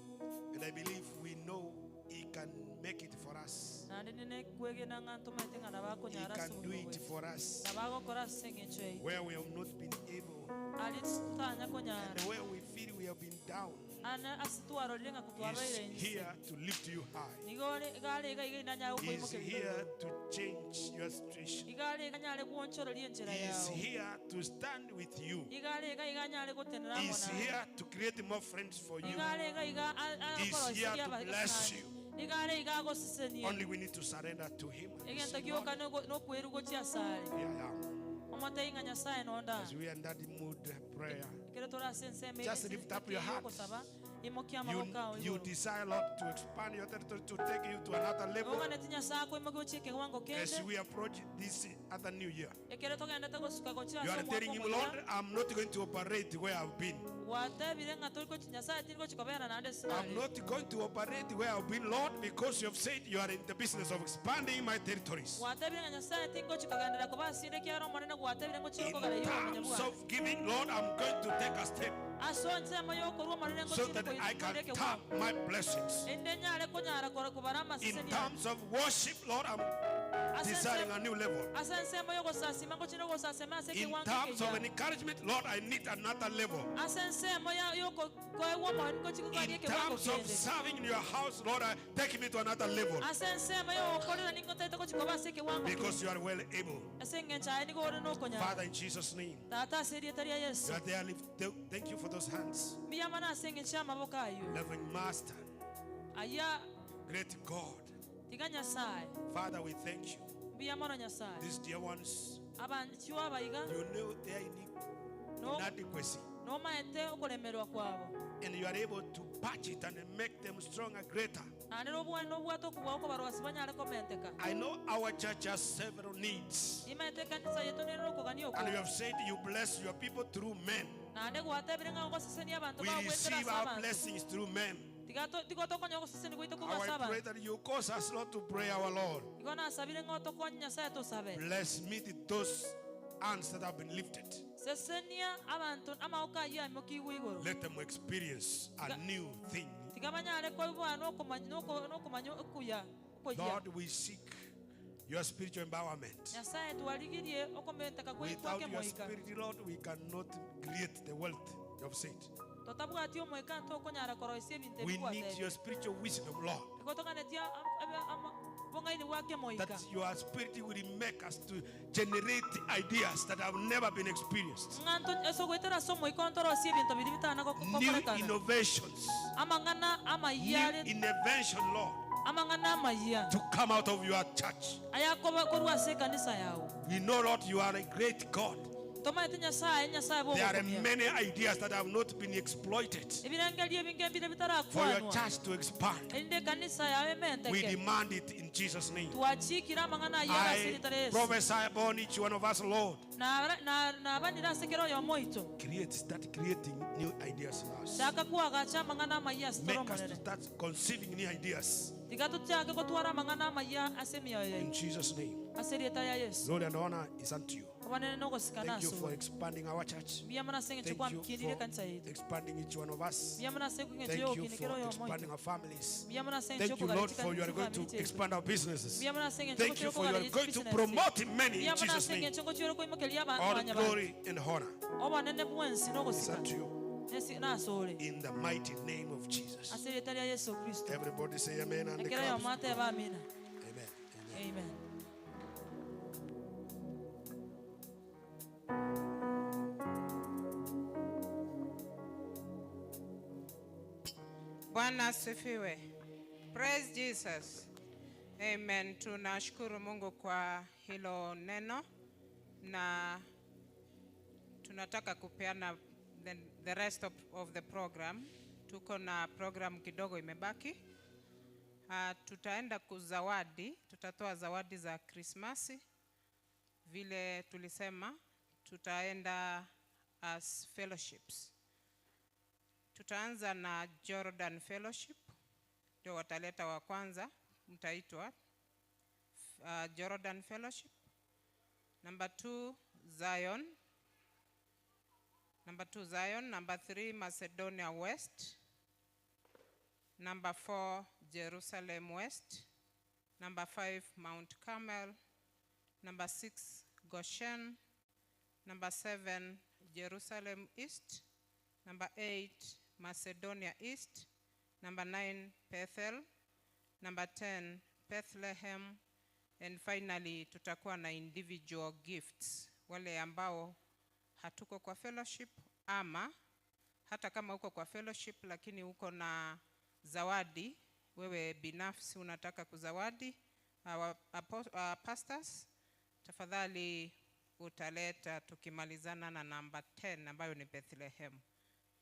And I believe we know He can make it for us. naende nene kwegena ng'a ntomaete ng'a He nabakonyara can ase do obogima it bwaito. for us. Nabagokora ase eng'encho yaito Where we have not been able ari totanya konyara and where we feel we have been down, ane ase twarorire ng'a He's kotwabeire inse here to lift you high. nigo ore igare iga iga inanyare He's gokoimokeria here to change your situation. igare iga nyare gwonchoreria enchera He's yao here to stand with you. igare iga iga nyare gotenera amo He's naye here to create more friends for you. igare iga iga He's here akoroseria to bless you. igare iga agosesenie Only we need to surrender to Him. And egento say, Lord, gioka nokweru gochia asare here I am. omotei ng'a nyasaye nonda As we are in that mood prayer, ekero tore ase ensemo Just lift up your hands. ogosaba imokia you, amaboko ao you igoro desire, Lord, to expand your territory, to take you to another level oganeti nyasaye akoimokia gochia ekewango as kende we approach this other new year. ekero togendete gosuka gochia You ase are omwaka telling him, omoyia Lord, I'm not going to operate where I've been. gwatebire ng'a tori gochi nyasaye tiri gochi kobera naende I'm sinarire not going to operate where I've been, Lord, because you have said you are in the business of expanding my territories. gwatebire ng'a nyasaye tingochi kogenderera koba asinde kiara omonene gwatebire ngochire In kogera iyo omonye terms bwane of giving, Lord, I'm going to take a step ase ensemo yokorwa omonene so ngochire that I can koireke tap my blessings. ende nyare konyara kobara In amaseseni terms of worship, Lord, I'm Ase desiring ensemo- a new level. ase ensemo yogosasima ngochire gosasima ase In ekewango terms of ekeya. encouragement, Lord, I need another level. ase ensemo ya- yoko- koewa omoyo ngochi kogaria In ekewango terms of kende serving in your house, Lord, I take me to another level ase ensemo yogokorera ningotaete gochi koba ase ekewango because kende you are well able. ase eng'encho aye nigo ore nokonyara Father, in Jesus' name, tata ase erieta ria you yesu are there. Thank you for those hands. mbuya mono ase eng'encho ya amaboko aywo Loving Master, aya great God. tiga nyasaye Father, we thank you. mbuya mono nyasaye These dear ones, abanchwa abaiga you know their no inadequacy, nomaete okoremerwa kwabo and you are able to patch it and make them stronger, greater. naende nobwa nobwate okobua okobarwasi banyare komenteka I know our church has several needs. nimaete ekanisa yetu nere okogania And you oko have said you bless your people through men. naende gwatebire ng'a ogosesenia abanto We bagwetera receive ase our abanto blessings through men. tiga to- tigo tokonya ogosesenia gwaito korwa ase How I pray abanto that you cause us not to pray our Lord. igo nasabire ng'a otokonye nyasaye tosabe Bless me with those hands that have been lifted. sesenia abanto amagoko aywo aimokiigwe igoro Let them experience a new thing. tiga banyare koibwa nokomanya noko- nokomanya okuya okoyia Lord, we seek your spiritual empowerment. nyasaye twarigirie okomenteka Without kwake your moika spirit, Lord, we cannot create the wealth you have said. totabwati omoika ntokonyara koroisia ebinto We need ebikwatebire your spiritual wisdom, Lord. igo toganetie obong'aini bwake moika That your spirit will make us to generate ideas that have never been experienced. ng'a nto- ase ogoetera ase omoika ntorosie ebinto biri bitana New gokorekana innovations, amang'ana amaiya new are invention, Lord, amang'ana amaiya to come out of your church. ayakoba korwa ase ekanisa yago We know, Lord, you are a great God. tomaete nyasaye nyasaye There are bwogokumia many ideas that have not been exploited ebirengerio ebinge mbire for your bitarakwanwa church to expand. erinde ekanisa yawe We ementeke demand it in Jesus' name. twachikire amang'ana ayio ase I eritare yesu prophesy upon each one of us, Lord. Nabanire ase kera oyomo oito Create, start creating new ideas in us. chaka kwagacha amang'ana amaiya ase tore Make us to omonene start conceiving new ideas tiga tochake gotwara amang'ana amaiya ase emioyo in yaito Jesus' name. ase erieta ya yesu Glory and honor is unto you. obonene nogosikana Thank you ase for ore expanding our church. mbuya mono ase eng'encho Thank you kwamkinire for ekanisa yaito expanding each one of us. mbuya mono ase eng'encho Thank you yogokinikera for oyomo expanding oito our families. mbuya mono ase eng'encho Thank you, Lord, yokogaretie for you are going chifamiri to chiaito expand our businesses. mbuya mono ase eng'encho Thank you ngochire for you are kogaretie going to chibusiness promote many in mbuya mono Jesus' ase name. eng'encho ngochire koimokeria All abanya bantu glory and honor obonene bwensi is nogosika unto you Nesi- nase ore in the mighty name of Jesus. ase erieta ria yesu kristo Everybody say amen and ekero clap. oyomo ateba amina Amen. Amen. amen Bwana asifiwe. Praise Jesus. Amen. Tunashukuru Mungu kwa hilo neno na tunataka kupeana the rest of the program. Tuko na program kidogo imebaki. Tutaenda kuzawadi, tutatoa zawadi za Krismasi. Vile tulisema tutaenda as fellowships. Tutaanza na Jordan Fellowship, ndio wataleta wa kwanza, mtaitwa Jordan Fellowship. Number 2 Zion. Number 2 Zion, number 3 Macedonia West. Number 4 Jerusalem West. Number 5 Mount Carmel. Number 6 Goshen. Number 7 Jerusalem East. Number 8 Macedonia East. Number 9 Bethel. Number 10 Bethlehem. And finally tutakuwa na individual gifts, wale ambao hatuko kwa fellowship ama hata kama uko kwa fellowship lakini uko na zawadi wewe binafsi unataka kuzawadi our pastors, tafadhali utaleta tukimalizana na namba 10 ambayo ni Bethlehem.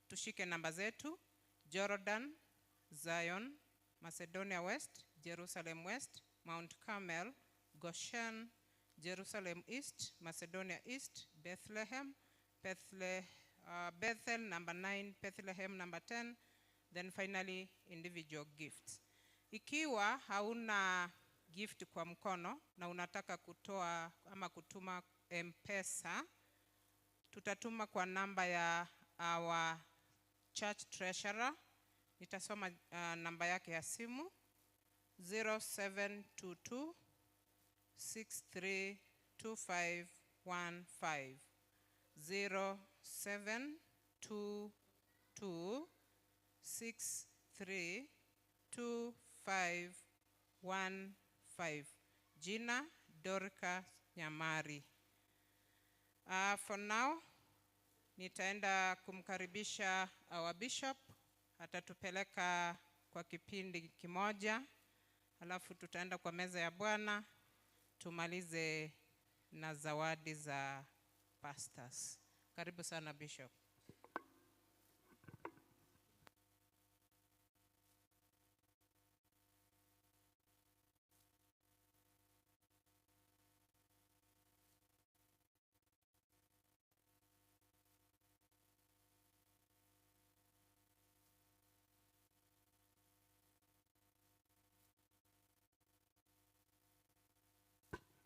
Tushike namba zetu: Jordan, Zion, Macedonia West, Jerusalem West, Mount Carmel, Goshen, Jerusalem East, Macedonia East, Bethlehem, Bethel number 9, Bethlehem number 10, then finally individual gifts. Ikiwa hauna gift kwa mkono na unataka kutoa ama kutuma M-Pesa, tutatuma kwa namba ya our church treasurer. Nitasoma namba yake ya simu 0722 632515. 0722 632515. Jina Dorcas Nyamari. For now nitaenda kumkaribisha our bishop, atatupeleka kwa kipindi kimoja, alafu tutaenda kwa meza ya Bwana tumalize na zawadi za pastors. Karibu sana Bishop.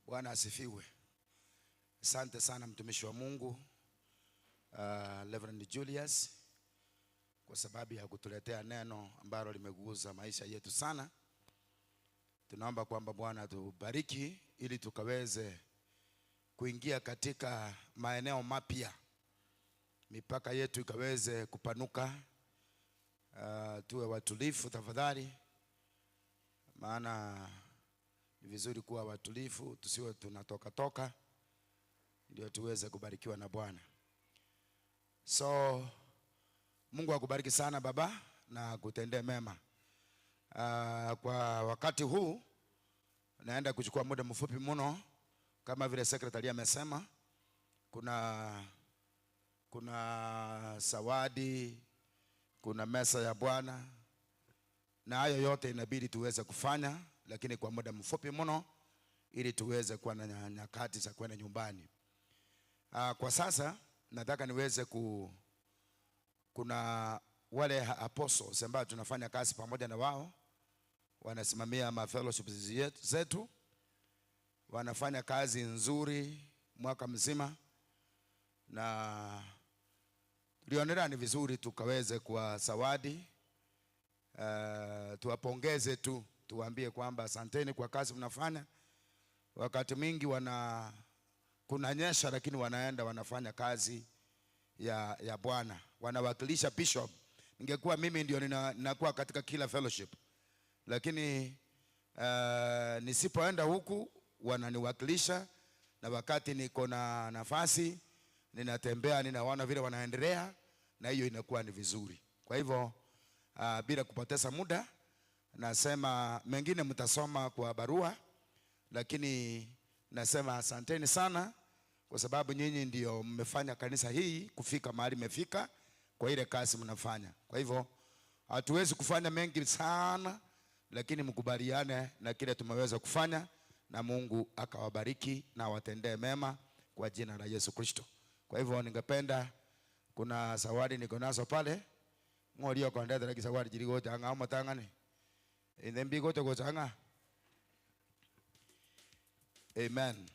Bwana asifiwe. Asante sana mtumishi wa Mungu Reverend Julius kwa sababu ya kutuletea neno ambalo limegusa maisha yetu sana. Tunaomba kwamba Bwana atubariki ili tukaweze kuingia katika maeneo mapya, mipaka yetu ikaweze kupanuka. Tuwe watulifu tafadhali, maana ni vizuri kuwa watulifu, tusiwe tunatoka toka, ndio tuweze kubarikiwa na Bwana. So Mungu akubariki sana baba na akutendee mema. Kwa wakati huu naenda kuchukua muda mfupi mno, kama vile secretary amesema, kuna zawadi, kuna meza ya Bwana, na hayo yote inabidi tuweze kufanya, lakini kwa muda mfupi mno ili tuweze kuwa na nyakati za kwenda nyumbani. Kwa sasa nataka niweze kuna wale apostles ambao tunafanya kazi pamoja na wao, wanasimamia ma fellowships zetu, wanafanya kazi nzuri mwaka mzima, na tulionelea ni vizuri tukaweze kuwa zawadi. Tuwapongeze tu, tuwaambie kwamba asanteni kwa kazi mnafanya. Wakati mwingi kunanyesha, lakini wanaenda wanafanya kazi ya Bwana, wanawakilisha bishop. Ningekuwa mimi ndio ninakuwa katika kila fellowship, lakini nisipoenda huku wananiwakilisha, na wakati niko na nafasi ninatembea, ninaona vile wanaendelea, na hiyo inakuwa ni vizuri. Kwa hivyo bila kupoteza muda, nasema mengine mtasoma kwa barua, lakini nasema asanteni sana kwa sababu nyinyi ndio mmefanya kanisa hii kufika mahali imefika kwa ile kazi mnafanya. Kwa hivyo hatuwezi kufanya mengi sana, lakini mkubaliane na kile tumeweza kufanya, na Mungu akawabariki na awatendee mema kwa jina la Yesu Kristo. Kwa hivyo ningependa, kuna zawadi niko nazo pale. Ng'orio kondetera kisawadi chiri gochang'a omotang'ani. Inde mbi gocha gochang'a. Amen.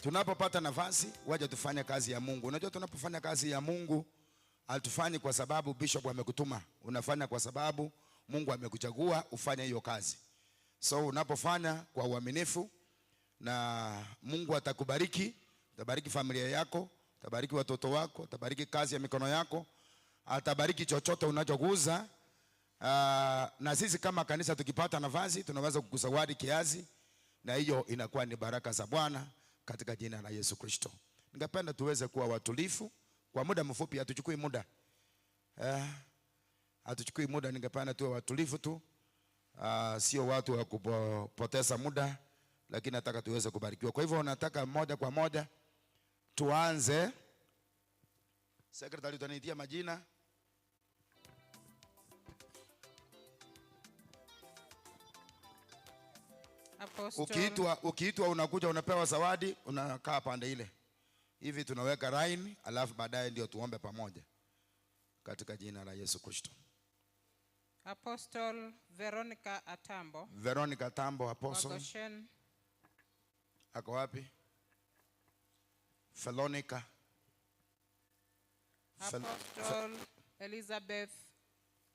Tunapopata nafasi, waje tufanye kazi ya Mungu. Unajua tunapofanya kazi ya Mungu, hatufanyi kwa sababu bishop amekutuma. Unafanya kwa sababu Mungu amekuchagua ufanye hiyo kazi. So unapofanya kwa uaminifu, na Mungu atakubariki, atabariki familia yako, atabariki watoto wako, atabariki kazi ya mikono yako, atabariki chochote unachoguza. Na sisi kama kanisa tukipata nafasi tunaweza kukusawadi kiasi, na hiyo inakuwa ni baraka za Bwana katika jina la Yesu Kristo. Ningependa tuweze kuwa watulifu kwa muda mfupi, hatuchukui muda. Hatuchukui muda, ningependa tuwe watulifu tu. Sio watu wa kupoteza muda, lakini nataka tuweze kubarikiwa. Kwa hivyo nataka moja kwa moja tuanze. Secretary, utaniitia majina. Apostle. Ukiitwa unakuja unapewa zawadi, unakaa pande ile. Hivi tunaweka line, alafu baadaye ndio tuombe pamoja katika jina la Yesu Kristo. Apostle Veronica Atambo. Veronica Atambo, apostle. Goshen. Ako wapi? Veronica. Apostle Elizabeth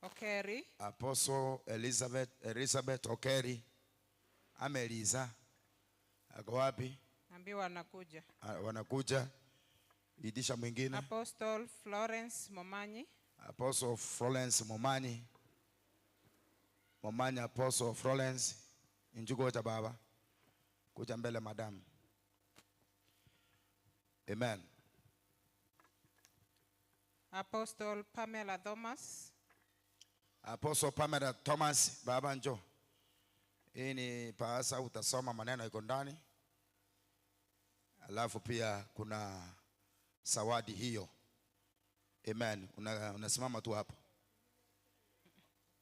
Okeri. Apostle Elizabeth, Elizabeth Okeri ameliza ako wapi? Ambiwa anakuja. Ah, Wanakuja. Itisha mwingine. Apostle Florence Momanyi. Apostle Florence Momanyi. Momanyi Apostle Florence. Injugoja baba. Kuja mbele madam. Amen. Apostle Pamela Thomas. Apostle Pamela Thomas, baba njoo. Hii ni paasa, utasoma maneno iko ndani, alafu pia kuna zawadi hiyo. Amen. Una, unasimama tu hapo.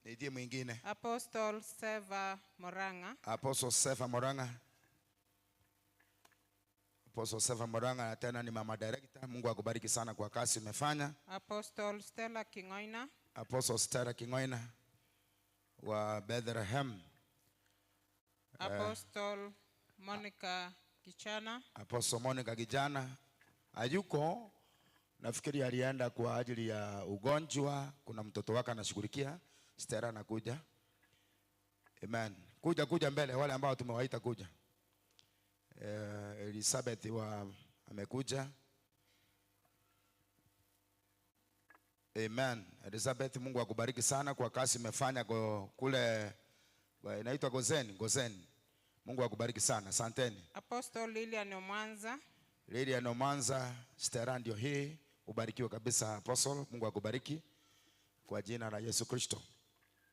Niitie mwingine. Apostle Seva Moranga. Apostle Sefa Moranga. Apostle Sefa Moranga na tena ni mama director. Mungu akubariki sana kwa kazi umefanya. Apostle Stella Kingoina. Apostle Stella Kingoina wa Bethlehem. Apostle Monica Kichana. Apostle Monica Kijana hayuko, nafikiri alienda kwa ajili ya ugonjwa. Kuna mtoto wake anashughulikia. Stella anakuja. Amen. Kuja kuja mbele, wale ambao tumewaita kuja. Eh, Elizabeth wa amekuja. Amen. Elizabeth, Mungu akubariki sana kwa kazi umefanya ko- kule kwa- inaitwa Gozen, Gozen. Mungu akubariki sana. Asanteni. Apostle Lilian Omwanza. Lilian Omanza, Stella ndio hii. Ubarikiwe kabisa Apostle. Mungu akubariki kwa jina la Yesu Kristo.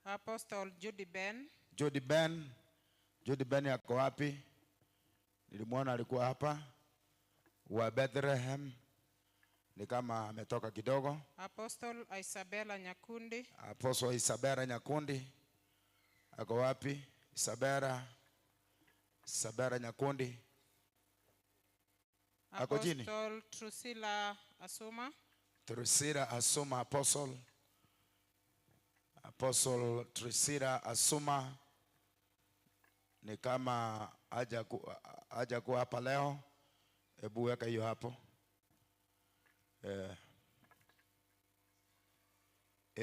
Apostle Judy Ben. Judy Ben, Judy Ben yako wapi? Nilimwona alikuwa hapa wa Bethlehem, ni kama ametoka kidogo. Apostle Isabella Nyakundi. Apostle Isabera Nyakundi ako wapi? Isabera, Isabera Nyakundi ako chini. Apostle Trusila Asuma. Trusira Asuma Apostle, Apostle Trusira Asuma ni kama haja ku, haja kuwa hapa leo. Hebu weka hiyo hapo eh.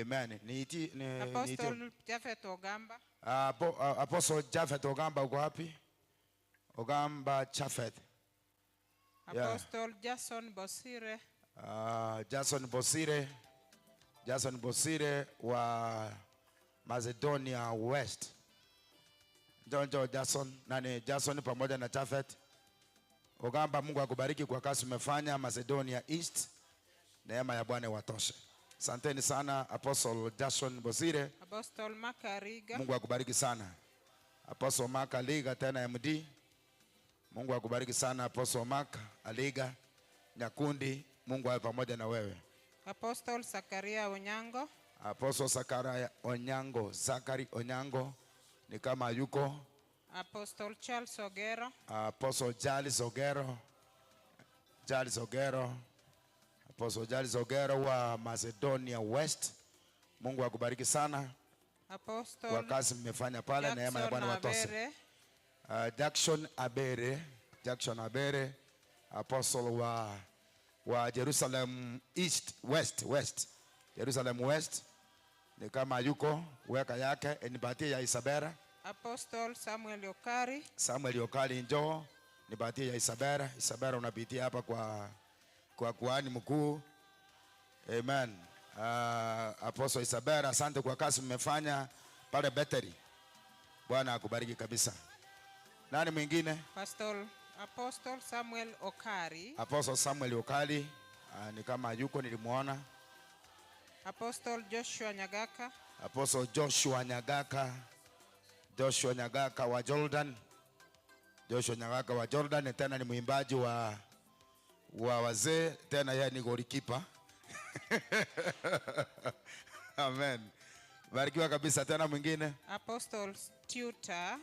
Amen. Niiti, ni, niiti. Apostle Japhet Ogamba. Apo, Apostle Japhet Ogamba uko wapi? Ogamba Japhet. Yeah. Apostle Jason Bosire. Jason Bosire, Jason Bosire wa Macedonia West. Njoo njoo Jason, nani Jason pamoja na Japhet. Ogamba, Mungu akubariki kwa kazi umefanya Macedonia East. Neema ya Bwana iwatoshe. Asanteni sana Apostle Jason Bosire. Apostle Makariga. Mungu akubariki sana. Apostle Mark Aliga tena MD. Mungu akubariki sana Apostle Mark Aliga Nyakundi. Mungu awe pamoja na wewe. Apostle Zakaria Onyango. Apostle Zakaria Onyango, Zakari Onyango ni kama yuko. Apostle Charles Ogero. Apostle Charles Ogero, Charles Ogero, Apostle Charles Ogero wa Macedonia West. Mungu akubariki sana kwa Apostle kazi mmefanya pale, neema ya Jackson Bwana watoshe. Abere. Jackson Abere, Jackson Abere, apostle wa wa Jerusalem East West West, Jerusalem West ni kama yuko weka yake, nipatie ya Isabera. Apostle Samuel Okari. Samuel Okali njoo nipatie ya Isabera. Isabera unapitia hapa kwa kwa kuhani mkuu. Amen. Apostle Isabera, asante kwa kazi mmefanya pale Bethel. Bwana akubariki kabisa. Nani mwingine? Pastor Apostle Samuel Okari. Apostle Samuel Okali ni kama yuko nilimuona. Apostle Joshua Nyagaka. Apostle Joshua Nyagaka, Joshua Nyagaka wa Jordan. Joshua Nyagaka wa Jordan tena ni mwimbaji wa wa wazee, tena yeye ni golikipa. Amen. Barikiwa kabisa. Tena mwingine, Apostle Tutor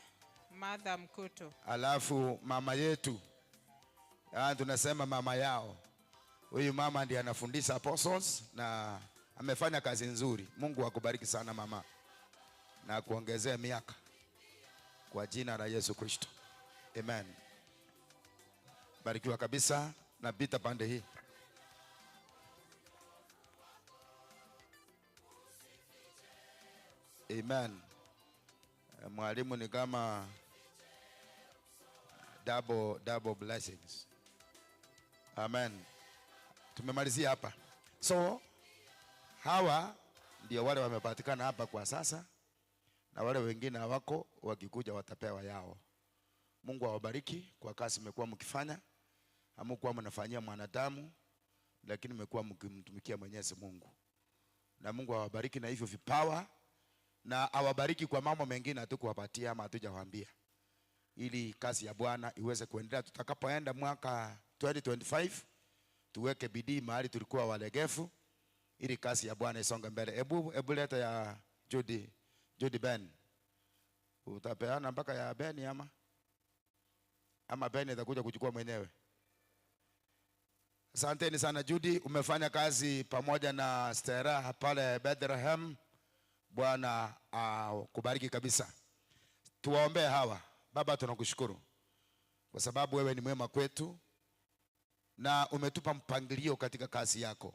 Martha Mkutu. alafu mama yetu, ah, tunasema mama yao. Huyu mama ndiye anafundisha apostles na amefanya kazi nzuri. Mungu akubariki sana mama, na kuongezea miaka kwa jina la Yesu Kristo. Amen. Barikiwa kabisa na pita pande hii. Amen. Mwalimu ni kama double, double blessings. Amen. Tumemalizia hapa. So hawa ndio wale wamepatikana hapa kwa sasa, na wale wengine hawako, wakikuja watapewa yao. Mungu awabariki kwa kazi mmekuwa mkifanya. Hamkuwa mnafanyia mwanadamu, lakini mmekuwa mkimtumikia Mwenyezi Mungu. Na Mungu awabariki na hivyo vipawa, na awabariki kwa mambo mengine hatukuwapatia ama hatujawaambia, ili kazi ya Bwana iweze kuendelea. Tutakapoenda mwaka 2025 tuweke bidii mahali tulikuwa walegevu, ili kazi ya Bwana isonge mbele. Ebu leta ya Judy Ben. Utapeana mpaka ya Ben ama? Ama Ben atakuja kuchukua mwenyewe. Asanteni sana Judy, umefanya kazi pamoja na Stella pale Bethlehem. Bwana akubariki kabisa. Tuwaombee hawa. Baba, tunakushukuru kwa sababu wewe ni mwema kwetu na umetupa mpangilio katika kazi yako.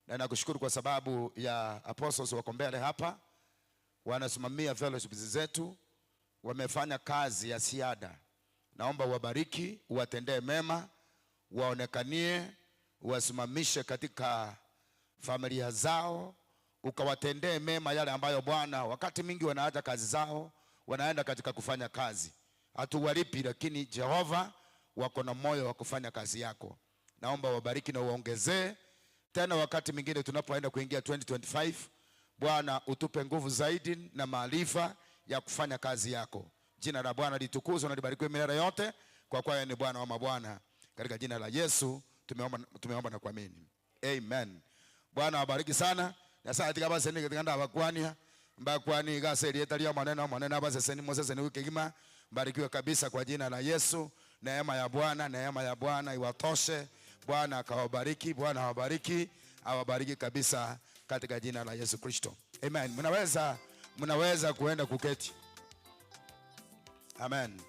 Na nakushukuru kwa sababu ya apostles wako mbele hapa, wanasimamia fellowships zetu, wamefanya kazi ya ziada. Naomba uwabariki, uwatendee mema, waonekanie, uwasimamishe katika familia zao, ukawatendee mema yale ambayo Bwana wakati mingi wanaacha kazi zao, wanaenda katika kufanya kazi. Hatuwalipi, lakini Jehova wako na moyo wa kufanya kazi yako. Naomba wabariki na uongezee. Tena wakati mwingine tunapoenda kuingia 2025, Bwana utupe nguvu zaidi na maarifa ya kufanya kazi yako. Jina la Bwana litukuzwe na libarikiwe milele yote, kwa kuwa yeye ni Bwana wa mabwana. Katika jina la Yesu tumeomba na kuamini. Amen. Bwana awabariki sana. Na sasa katika basi ni katika ndawa kwania, mbakwani gase lietalia maneno maneno basi seni Moses ni wiki kima. Mbarikiwe kabisa kwa jina la Yesu. Neema ya Bwana, neema ya Bwana iwatoshe. Bwana akawabariki, Bwana awabariki, awabariki kabisa katika jina la Yesu Kristo. Amen. Mnaweza kuenda kuketi. Amen.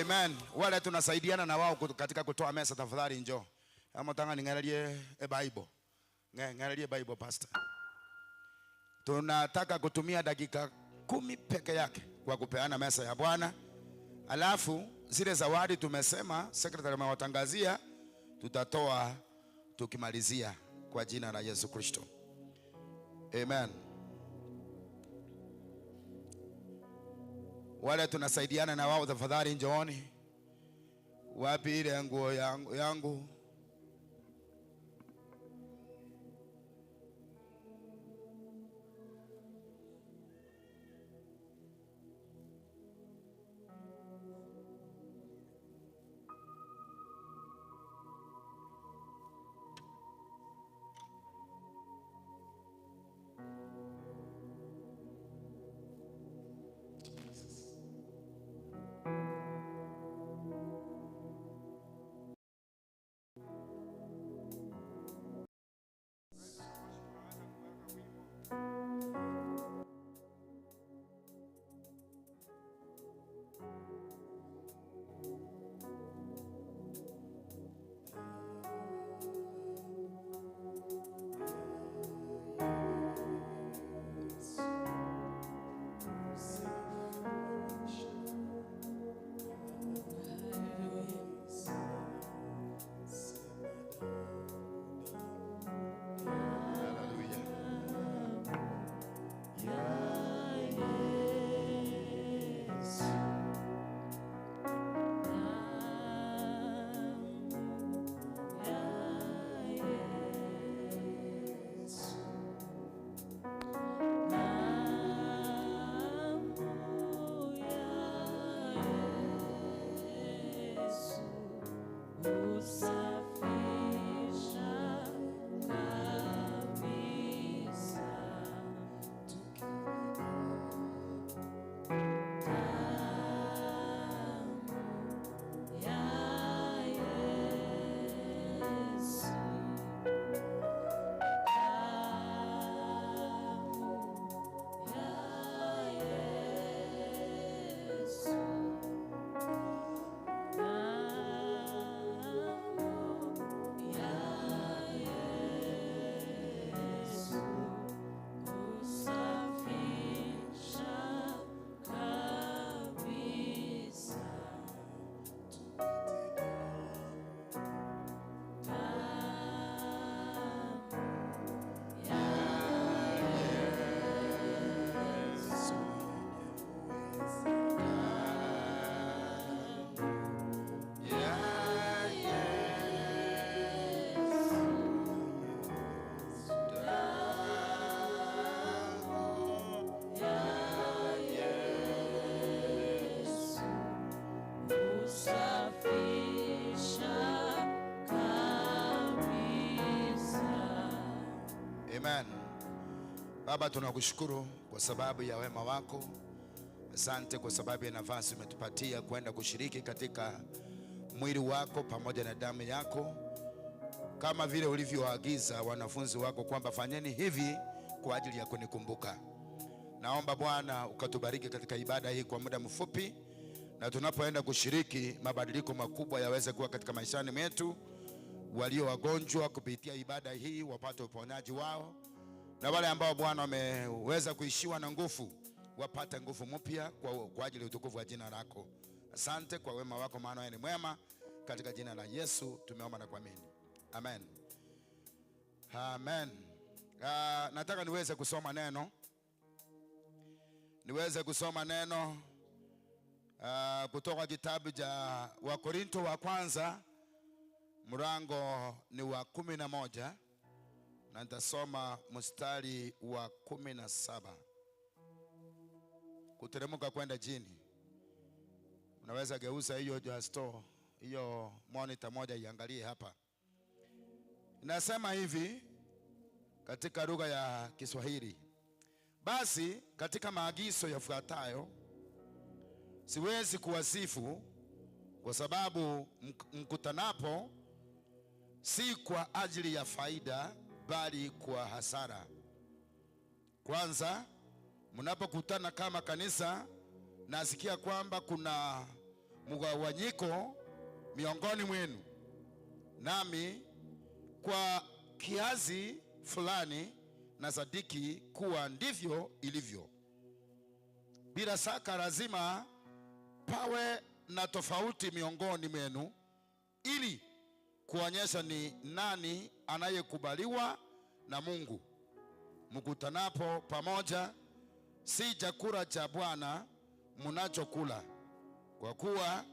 Amen. Wale tunasaidiana na wao katika kutoa mesa, tafadhali njoo. Ama tanga ning'alie Bible. Ng'alie Bible pastor. Tunataka kutumia dakika 10 peke yake kwa kupeana mesa ya Bwana. Alafu zile zawadi tumesema secretary amewatangazia tutatoa tukimalizia kwa jina la Yesu Kristo. Amen. Wale tunasaidiana na wao tafadhali njooni. Wapi ile nguo yangu? Baba, tunakushukuru kwa sababu ya wema wako. Asante kwa sababu ya nafasi umetupatia kwenda kushiriki katika mwili wako pamoja na damu yako, kama vile ulivyoagiza wanafunzi wako kwamba fanyeni hivi kwa ajili ya kunikumbuka. Naomba Bwana ukatubariki katika ibada hii kwa muda mfupi, na tunapoenda kushiriki, mabadiliko makubwa yaweze kuwa katika maishani mwetu. Walio wagonjwa kupitia ibada hii wapate uponyaji wao, na wale ambao Bwana wameweza kuishiwa na nguvu wapate nguvu mpya kwa ajili ya utukufu wa jina lako. Asante kwa wema wako, maana wewe ni mwema. Katika jina la Yesu tumeomba na kuamini, amen, amen. Nataka niweze kusoma neno, niweze kusoma neno kutoka kitabu cha Wakorinto wa kwanza mlango ni wa 11 na nitasoma mstari wa 17 kuteremka kwenda chini. Unaweza geuza hiyo justo hiyo monitor moja iangalie hapa. Inasema hivi katika lugha ya Kiswahili: basi katika maagizo yafuatayo siwezi kuwasifu, kwa sababu mkutanapo si kwa ajili ya faida, bali kwa hasara. Kwanza, mnapokutana kama kanisa, nasikia kwamba kuna mgawanyiko miongoni mwenu, nami kwa kiasi fulani na sadiki kuwa ndivyo ilivyo. Bila shaka lazima pawe na tofauti miongoni mwenu, ili kuonyesha ni nani anayekubaliwa na Mungu. Mkutanapo pamoja, si chakula cha Bwana mnachokula, kwa kuwa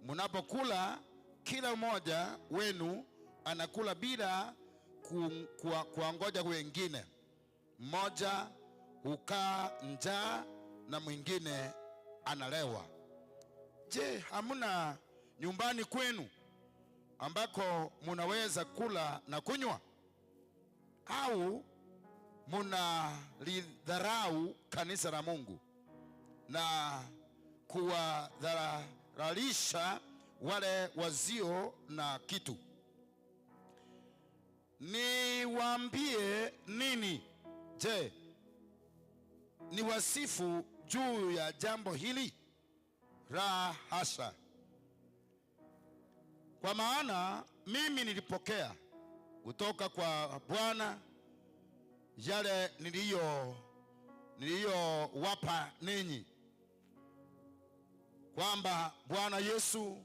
mnapokula, kila mmoja wenu anakula bila kuangoja wengine. Mmoja hukaa njaa na mwingine analewa. Je, hamna nyumbani kwenu ambako munaweza kula na kunywa? Au munalidharau kanisa la Mungu na kuwadharalisha wale wasio na kitu? Niwaambie nini? Je, niwasifu juu ya jambo hili? La hasha! Kwa maana mimi nilipokea kutoka kwa Bwana yale niliyowapa ninyi, kwamba Bwana Yesu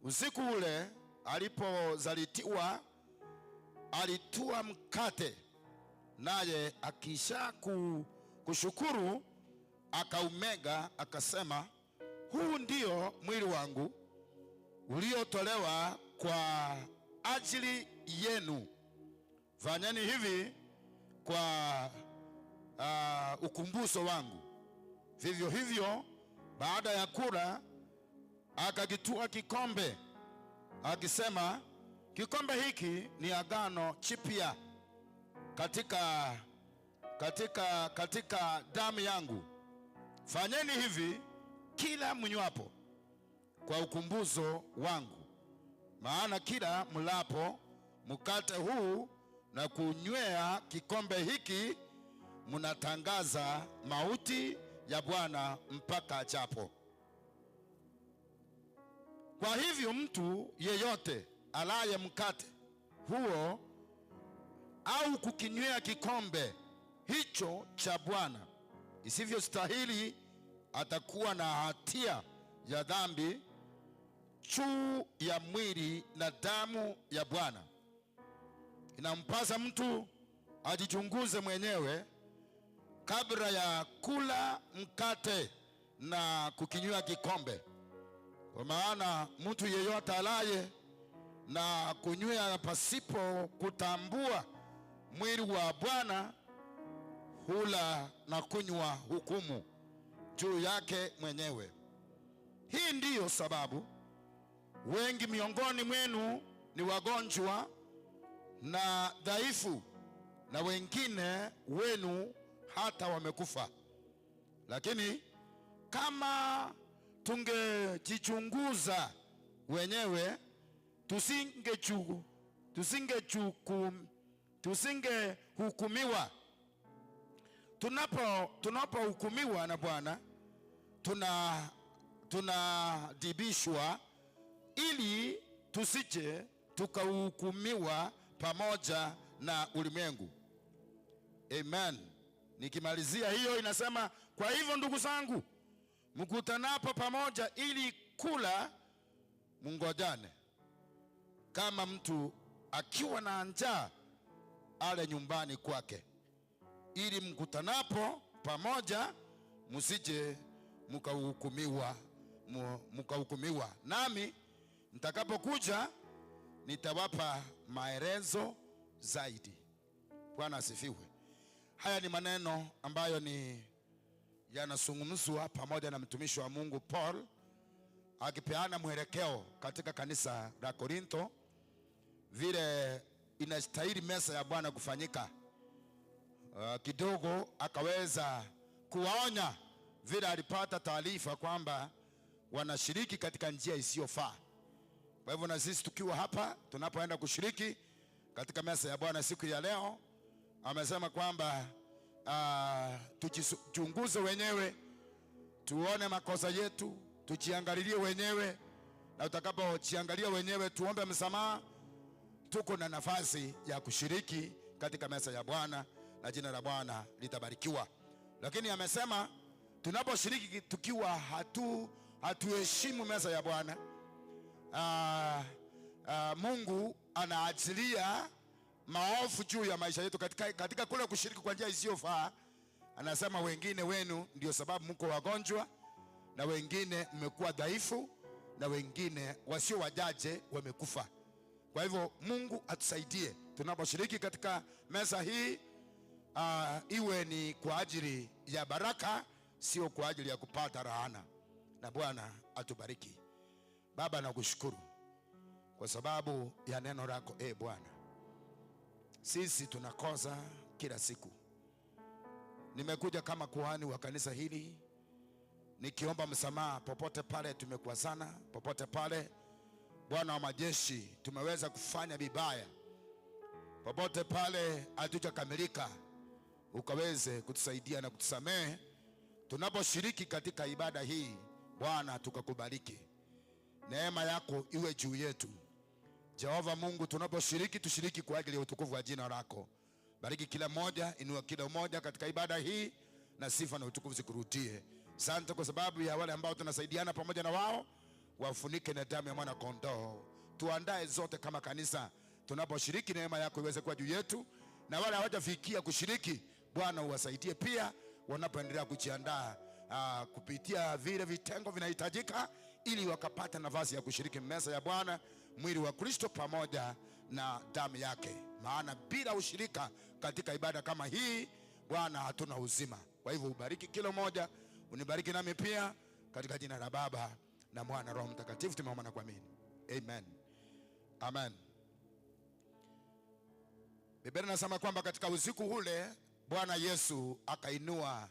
usiku ule alipozalitiwa alitua mkate, naye akisha kushukuru akaumega, akasema, huu ndio mwili wangu uliotolewa kwa ajili yenu, fanyeni hivi kwa ukumbusho wangu. Vivyo hivyo baada ya kula akakitua kikombe akisema, kikombe hiki ni agano jipya katika damu yangu, fanyeni hivi kila mnywapo kwa ukumbuzo wangu. Maana kila mlapo mkate huu na kunywea kikombe hiki, mnatangaza mauti ya Bwana mpaka ajapo. Kwa hivyo mtu yeyote alaye mkate huo au kukinywea kikombe hicho cha Bwana isivyostahili, atakuwa na hatia ya dhambi juu ya mwili na damu ya Bwana. Inampasa mtu ajichunguze mwenyewe kabla ya kula mkate na kukinywa kikombe. Kwa maana mtu yeyote alaye na kunywea pasipo kutambua mwili wa Bwana hula na kunywa hukumu juu yake mwenyewe. Hii ndiyo sababu wengi miongoni mwenu ni wagonjwa na dhaifu, na wengine wenu hata wamekufa. Lakini kama tungejichunguza wenyewe tusingehukumiwa. Tunapohukumiwa na Bwana tunadibishwa ili tusije tukahukumiwa pamoja na ulimwengu. Amen. Nikimalizia hiyo inasema, kwa hivyo ndugu zangu, mkutanapo pamoja ili kula, mngojane. Kama mtu akiwa na njaa ale nyumbani kwake, ili mkutanapo pamoja msije mkahukumiwa. Nami nitakapokuja nitawapa maelezo zaidi. Bwana asifiwe. Haya ni maneno ambayo ni yanazungumzwa pamoja na mtumishi wa Mungu Paul akipeana mwelekeo katika kanisa la Korintho vile inastahili meza ya Bwana kufanyika. Kidogo akaweza kuwaonya vile alipata taarifa kwamba wanashiriki katika njia isiyofaa. Kwa hivyo na sisi tukiwa hapa tunapoenda kushiriki katika meza ya Bwana siku ya leo, amesema kwamba tujichunguze wenyewe, tuone makosa yetu, tujiangalilie wenyewe, na utakapojiangalia wenyewe tuombe msamaha. Tuko na nafasi ya kushiriki katika meza ya Bwana na jina la Bwana litabarikiwa. Lakini amesema tunaposhiriki tukiwa hatuheshimu meza ya Bwana, Mungu anaachilia maovu juu ya maisha yetu katika kule kushiriki kwa njia isiyofaa. Anasema wengine wenu ndio sababu mko wagonjwa, na wengine mmekuwa dhaifu, na wengine wasio wajaje wamekufa. Kwa hivyo Mungu atusaidie tunaposhiriki katika meza hii, iwe ni kwa ajili ya baraka, sio kwa ajili ya kupata laana. Na Bwana atubariki. Baba, nakushukuru kwa sababu ya neno lako. Bwana, sisi tunakosa kila siku. Nimekuja kama kuhani wa kanisa hili nikiomba msamaha popote pale tumekwazana, popote pale Bwana wa majeshi tumeweza kufanya vibaya, popote pale hatujakamilika, ukaweze kutusaidia na kutusamehe. Tunaposhiriki katika ibada hii Bwana, tukakubariki. Neema yako iwe juu yetu Jehova Mungu. Tunaposhiriki tushiriki kwa ajili ya utukufu wa jina lako. Bariki kila mmoja, inua kila mmoja katika ibada hii, na sifa na utukufu zikurudie. Asante kwa sababu ya wale ambao tunasaidiana pamoja na wao, wafunike na damu ya mwana kondoo. Tuandae zote kama kanisa tunaposhiriki, neema yako iweze kuwa juu yetu, na wale hawajafikia kushiriki, Bwana uwasaidie pia wanapoendelea kujiandaa kupitia vile vitengo vinahitajika, ili wakapata nafasi ya kushiriki meza ya Bwana, mwili wa Kristo pamoja na damu yake. Maana bila ushirika katika ibada kama hii, Bwana, hatuna uzima. Kwa hivyo ubariki kila mmoja, unibariki nami pia, katika jina la Baba na Mwana Roho Mtakatifu tumeomba na kuamini. Amen. Amen. Biblia inasema kwamba katika usiku ule Bwana Yesu akainua,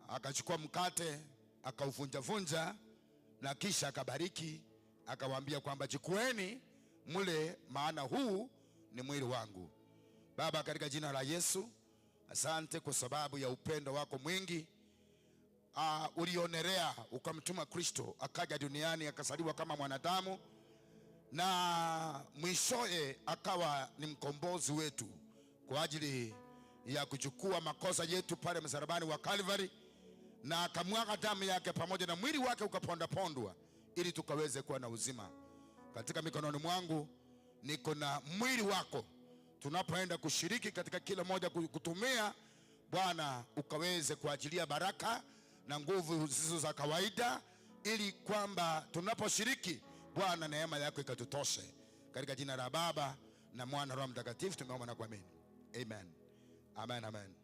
akachukua mkate, akauvunjavunja na kisha akabariki, akawaambia kwamba chukueni mle, maana huu ni mwili wangu. Baba, katika jina la Yesu, asante kwa sababu ya upendo wako mwingi. Ulionerea ukamtuma Kristo akaja duniani akazaliwa kama mwanadamu, na mwishoe akawa ni mkombozi wetu kwa ajili ya kuchukua makosa yetu pale msalabani wa Calvary, na akamwaga damu yake pamoja na mwili wake ukapondapondwa ili tukaweze kuwa na uzima. Katika mikononi mwangu niko na mwili wako. Tunapoenda kushiriki katika kila moja kutumia, Bwana ukaweze kuachilia baraka na nguvu zisizo za kawaida, ili kwamba tunaposhiriki, Bwana, neema yako ikatutoshe. Katika jina la Baba na Mwana Roho Mtakatifu tumeomba na kuamini. Amen. Amen, amen.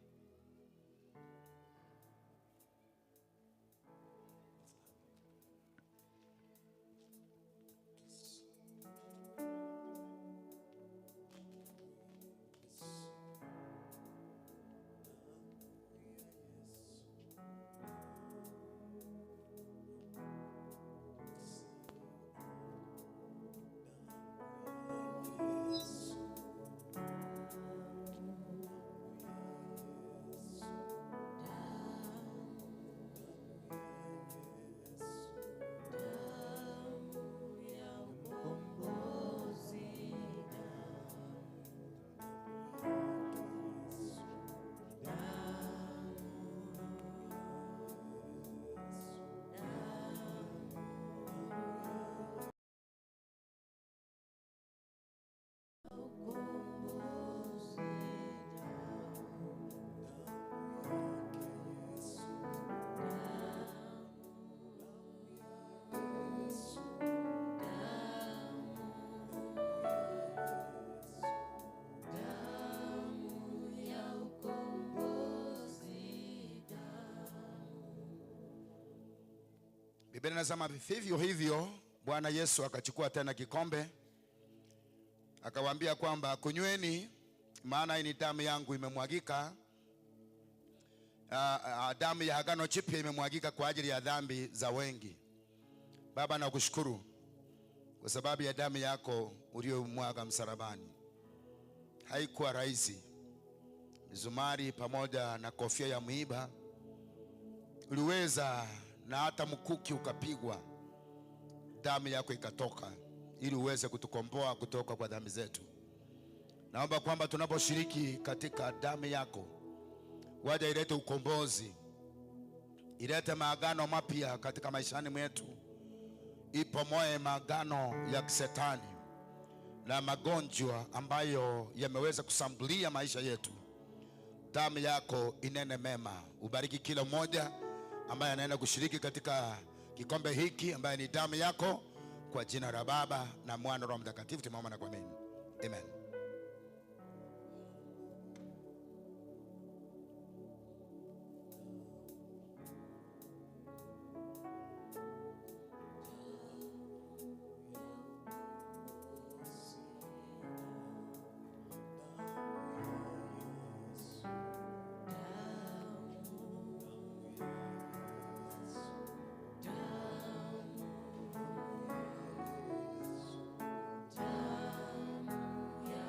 Biblia inasema vivyo hivyo Bwana Yesu akachukua tena kikombe akawaambia kwamba kunyweni, maana hii ni damu yangu imemwagika, damu ya agano jipya imemwagika kwa ajili ya dhambi za wengi. Baba, nakushukuru kwa sababu ya damu yako uliyomwaga msalabani. Haikuwa rahisi, mizumari pamoja na kofia ya mwiba uliweza, na hata mkuki ukapigwa, damu yako ikatoka ili uweze kutukomboa kutoka kwa dhambi zetu. Naomba kwamba tunaposhiriki katika damu yako, waja ilete ukombozi, ilete maagano mapya katika maishani mwetu, ipomoe maagano ya kisetani na magonjwa ambayo yameweza kusambulia maisha yetu. Damu yako inene mema, ubariki kila mmoja ambaye anaenda kushiriki katika kikombe hiki ambaye ni damu yako, kwa jina la Baba na Mwana na Roho Mtakatifu tumeomba na kuamini, amen. Damu ya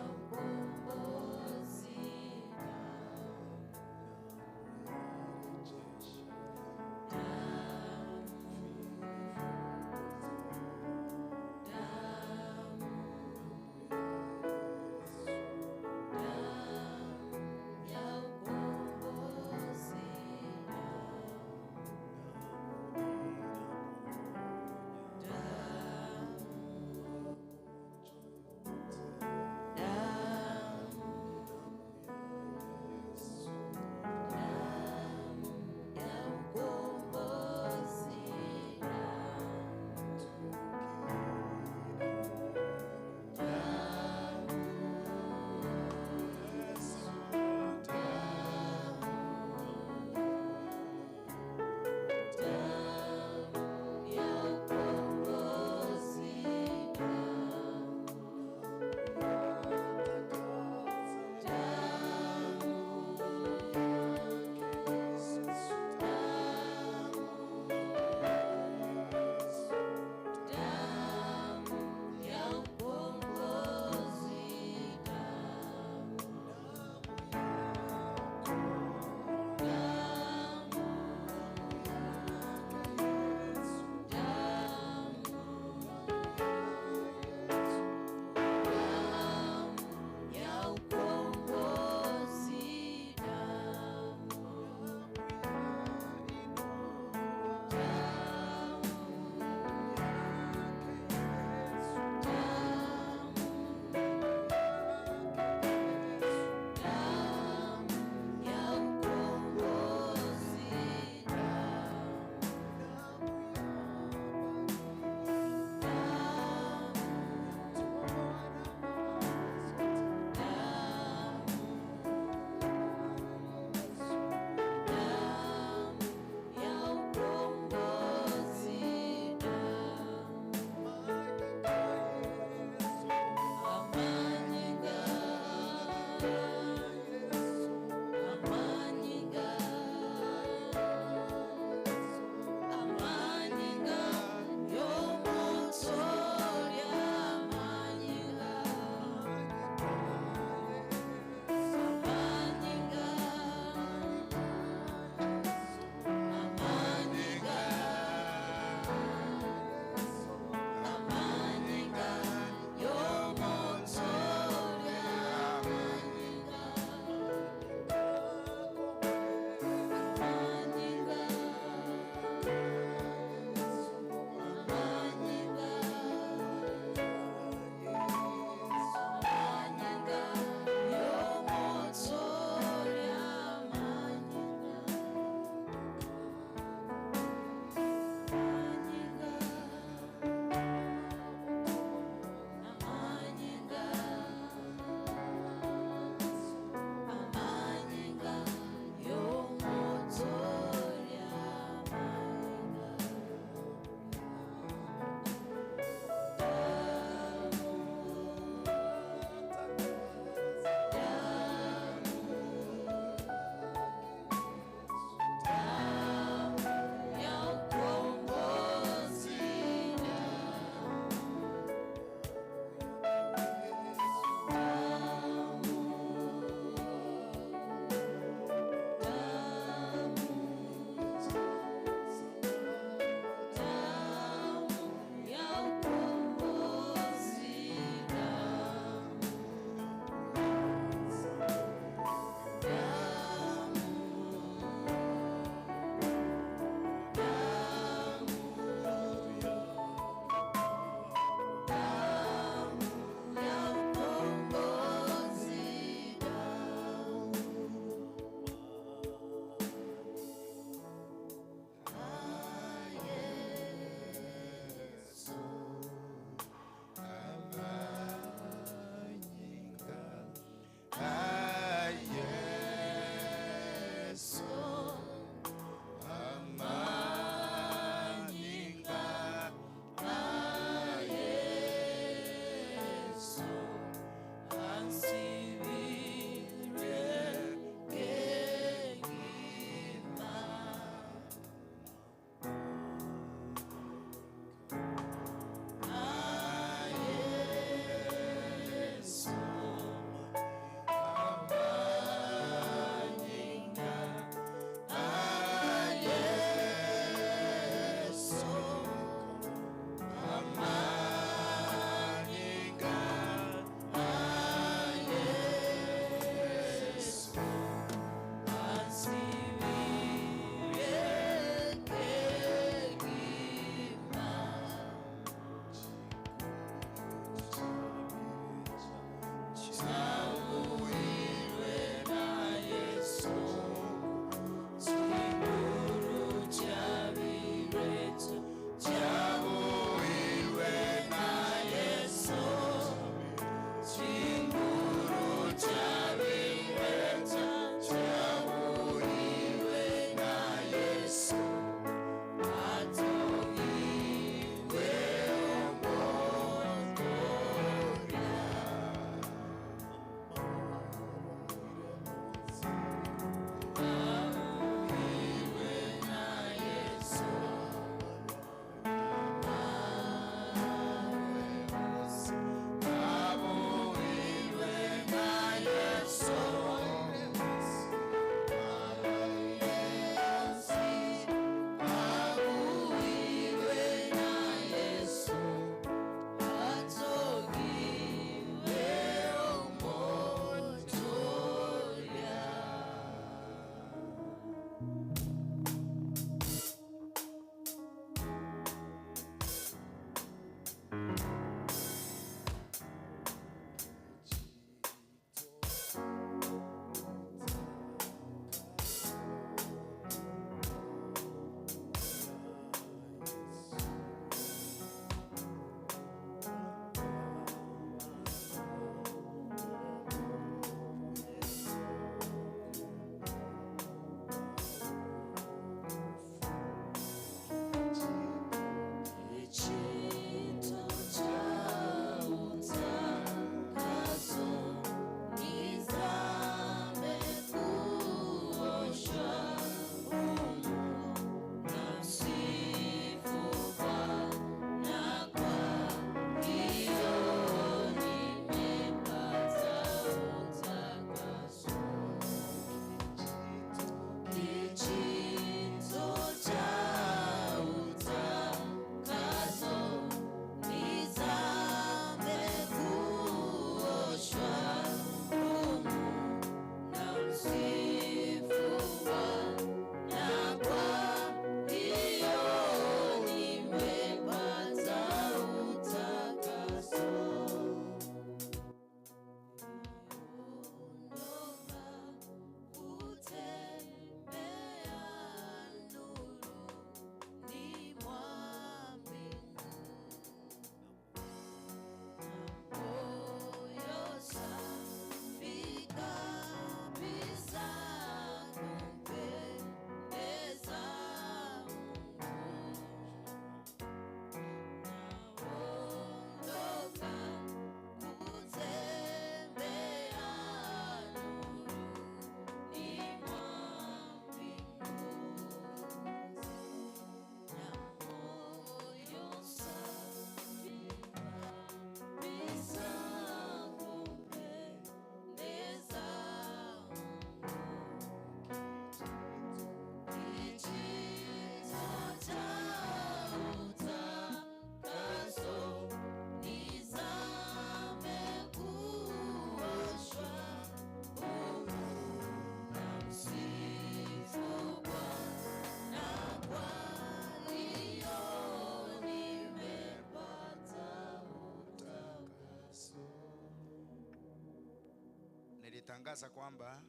Nilitangaza kwamba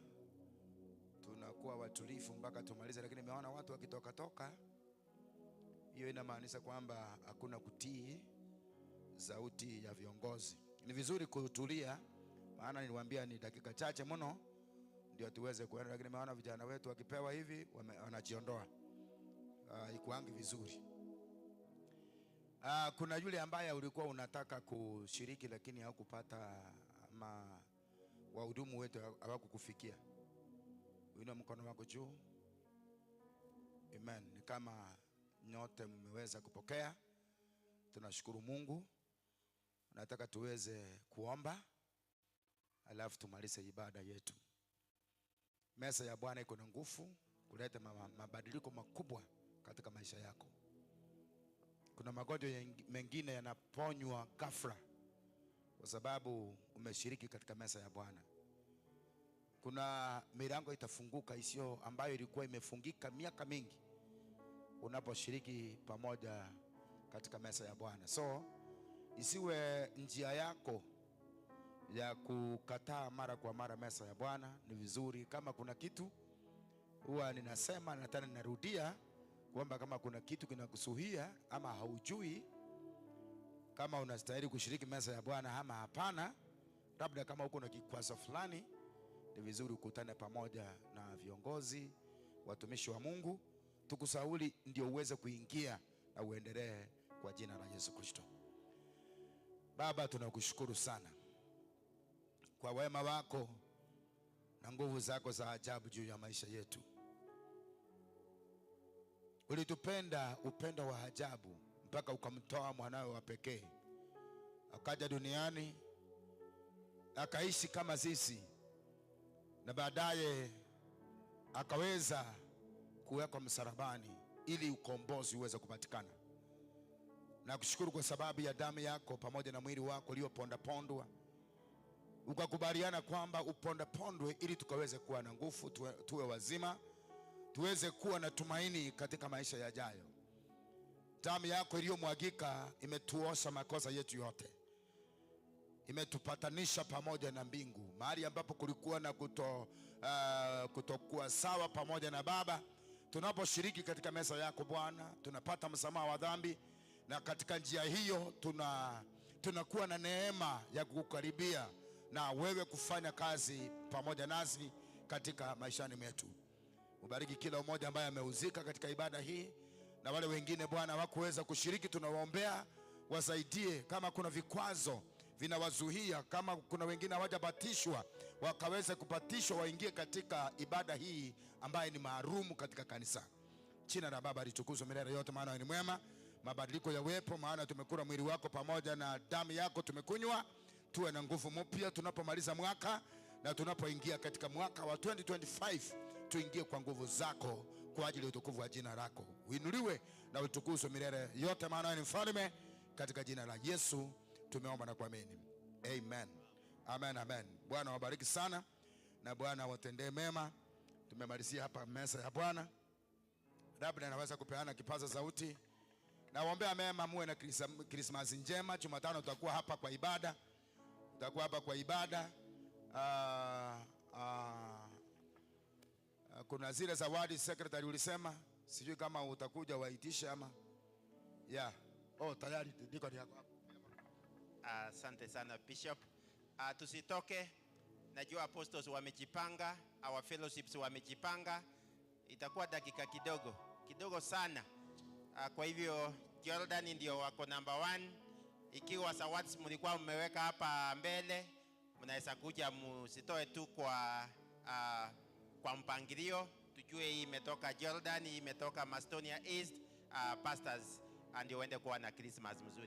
tunakuwa watulivu mpaka tumalize, lakini nimeona watu wakitoka toka. Hiyo inamaanisha kwamba hakuna kutii sauti ya viongozi. Ni vizuri kutulia, maana niliwaambia ni dakika chache mno ndio tuweze kuenda, lakini nimeona vijana wetu wakipewa hivi wanajiondoa. Ikuangi vizuri. Kuna yule ambaye ulikuwa unataka kushiriki lakini haukupata, ama wahudumu wetu hawakukufikia. Uinue mkono wako juu. Amen. Ni kama nyote mmeweza kupokea. Tunashukuru Mungu. Nataka tuweze kuomba alafu tumalize ibada yetu. Meza ya Bwana iko na nguvu kuleta mabadiliko makubwa katika maisha yako. Kuna magonjwa mengine yanaponywa ghafla kwa sababu umeshiriki katika meza ya Bwana. Kuna milango itafunguka isiyo ambayo ilikuwa imefungika miaka mingi unaposhiriki pamoja katika meza ya Bwana. So isiwe njia yako ya kukataa mara kwa mara meza ya Bwana. Ni vizuri kama kuna kitu, huwa ninasema na tena ninarudia kwamba kama kuna kitu kinakusuhia ama haujui kama unastahili kushiriki meza ya Bwana ama hapana, labda kama uko na kikwazo fulani, ni vizuri ukutane pamoja na viongozi, watumishi wa Mungu, tukusauli ndio uweze kuingia na uendelee kwa jina la Yesu Kristo. Baba, tunakushukuru sana kwa wema wako na nguvu zako za ajabu juu ya maisha yetu. Ulitupenda upendo wa ajabu mpaka ukamtoa mwanawe wa pekee, akaja duniani akaishi kama sisi, na baadaye akaweza kuwekwa msalabani ili ukombozi uweze kupatikana. Nakushukuru kwa sababu ya damu yako pamoja na mwili wako uliopondapondwa, ukakubaliana kwamba upondapondwe ili tukaweze kuwa na nguvu, tuwe wazima, tuweze kuwa na tumaini katika maisha yajayo. Damu yako iliyomwagika imetuosha makosa yetu yote, imetupatanisha pamoja na mbingu, mahali ambapo kulikuwa na kutokuwa sawa pamoja na Baba. Tunaposhiriki katika meza yako Bwana, tunapata msamaha wa dhambi, na katika njia hiyo tunakuwa na neema ya kukukaribia na wewe kufanya kazi pamoja nasi katika maishani mwetu. Ubariki kila mmoja ambaye amehusika katika ibada hii, na wale wengine Bwana hawakuweza kushiriki, tunawaombea wasaidie. Kama kuna vikwazo vinawazuia, kama kuna wengine hawajabatishwa, wakaweze kupatishwa, waingie katika ibada hii ambaye ni maalumu katika kanisa. Jina la Baba litukuzwe milele yote, maana ni mwema. Mabadiliko yawepo, maana tumekula mwili wako pamoja na damu yako tumekunywa. Tuwe na nguvu mpya tunapomaliza mwaka na tunapoingia katika mwaka wa 2025, tuingie kwa nguvu zako kwa ajili ya utukufu wa jina lako. Uinuliwe na utukuzwe milele yote, maana ni mfalme. Katika jina la Yesu tumeomba na kuamini. Amen. Amen, amen. Bwana wabariki sana na Bwana awatendee mema. Tumemalizia hapa meza ya Bwana. Labda naweza kupeana kipaza sauti. Nawaombea mema, muwe na Krismasi njema. Jumatano tutakuwa hapa kwa ibada. Tutakuwa hapa kwa ibada. Kuna zile zawadi secretary ulisema, sijui kama utakuja waitishe ama. Yeah. Oh, tayari niko ni hapa. Asante sana Bishop. Tusitoke. Najua apostles wamejipanga, our fellowships wamejipanga. Itakuwa dakika kidogo, kidogo sana. Kwa hivyo Jordan ndio wako number 1. Ikiwa zawadi mlikuwa mmeweka hapa mbele, mnaweza kuja, msitoe tu kwa mpangilio. Tujue hii imetoka Jordan, hii imetoka Mastonia East, pastors, ndio uende kuwa na Christmas mzuri.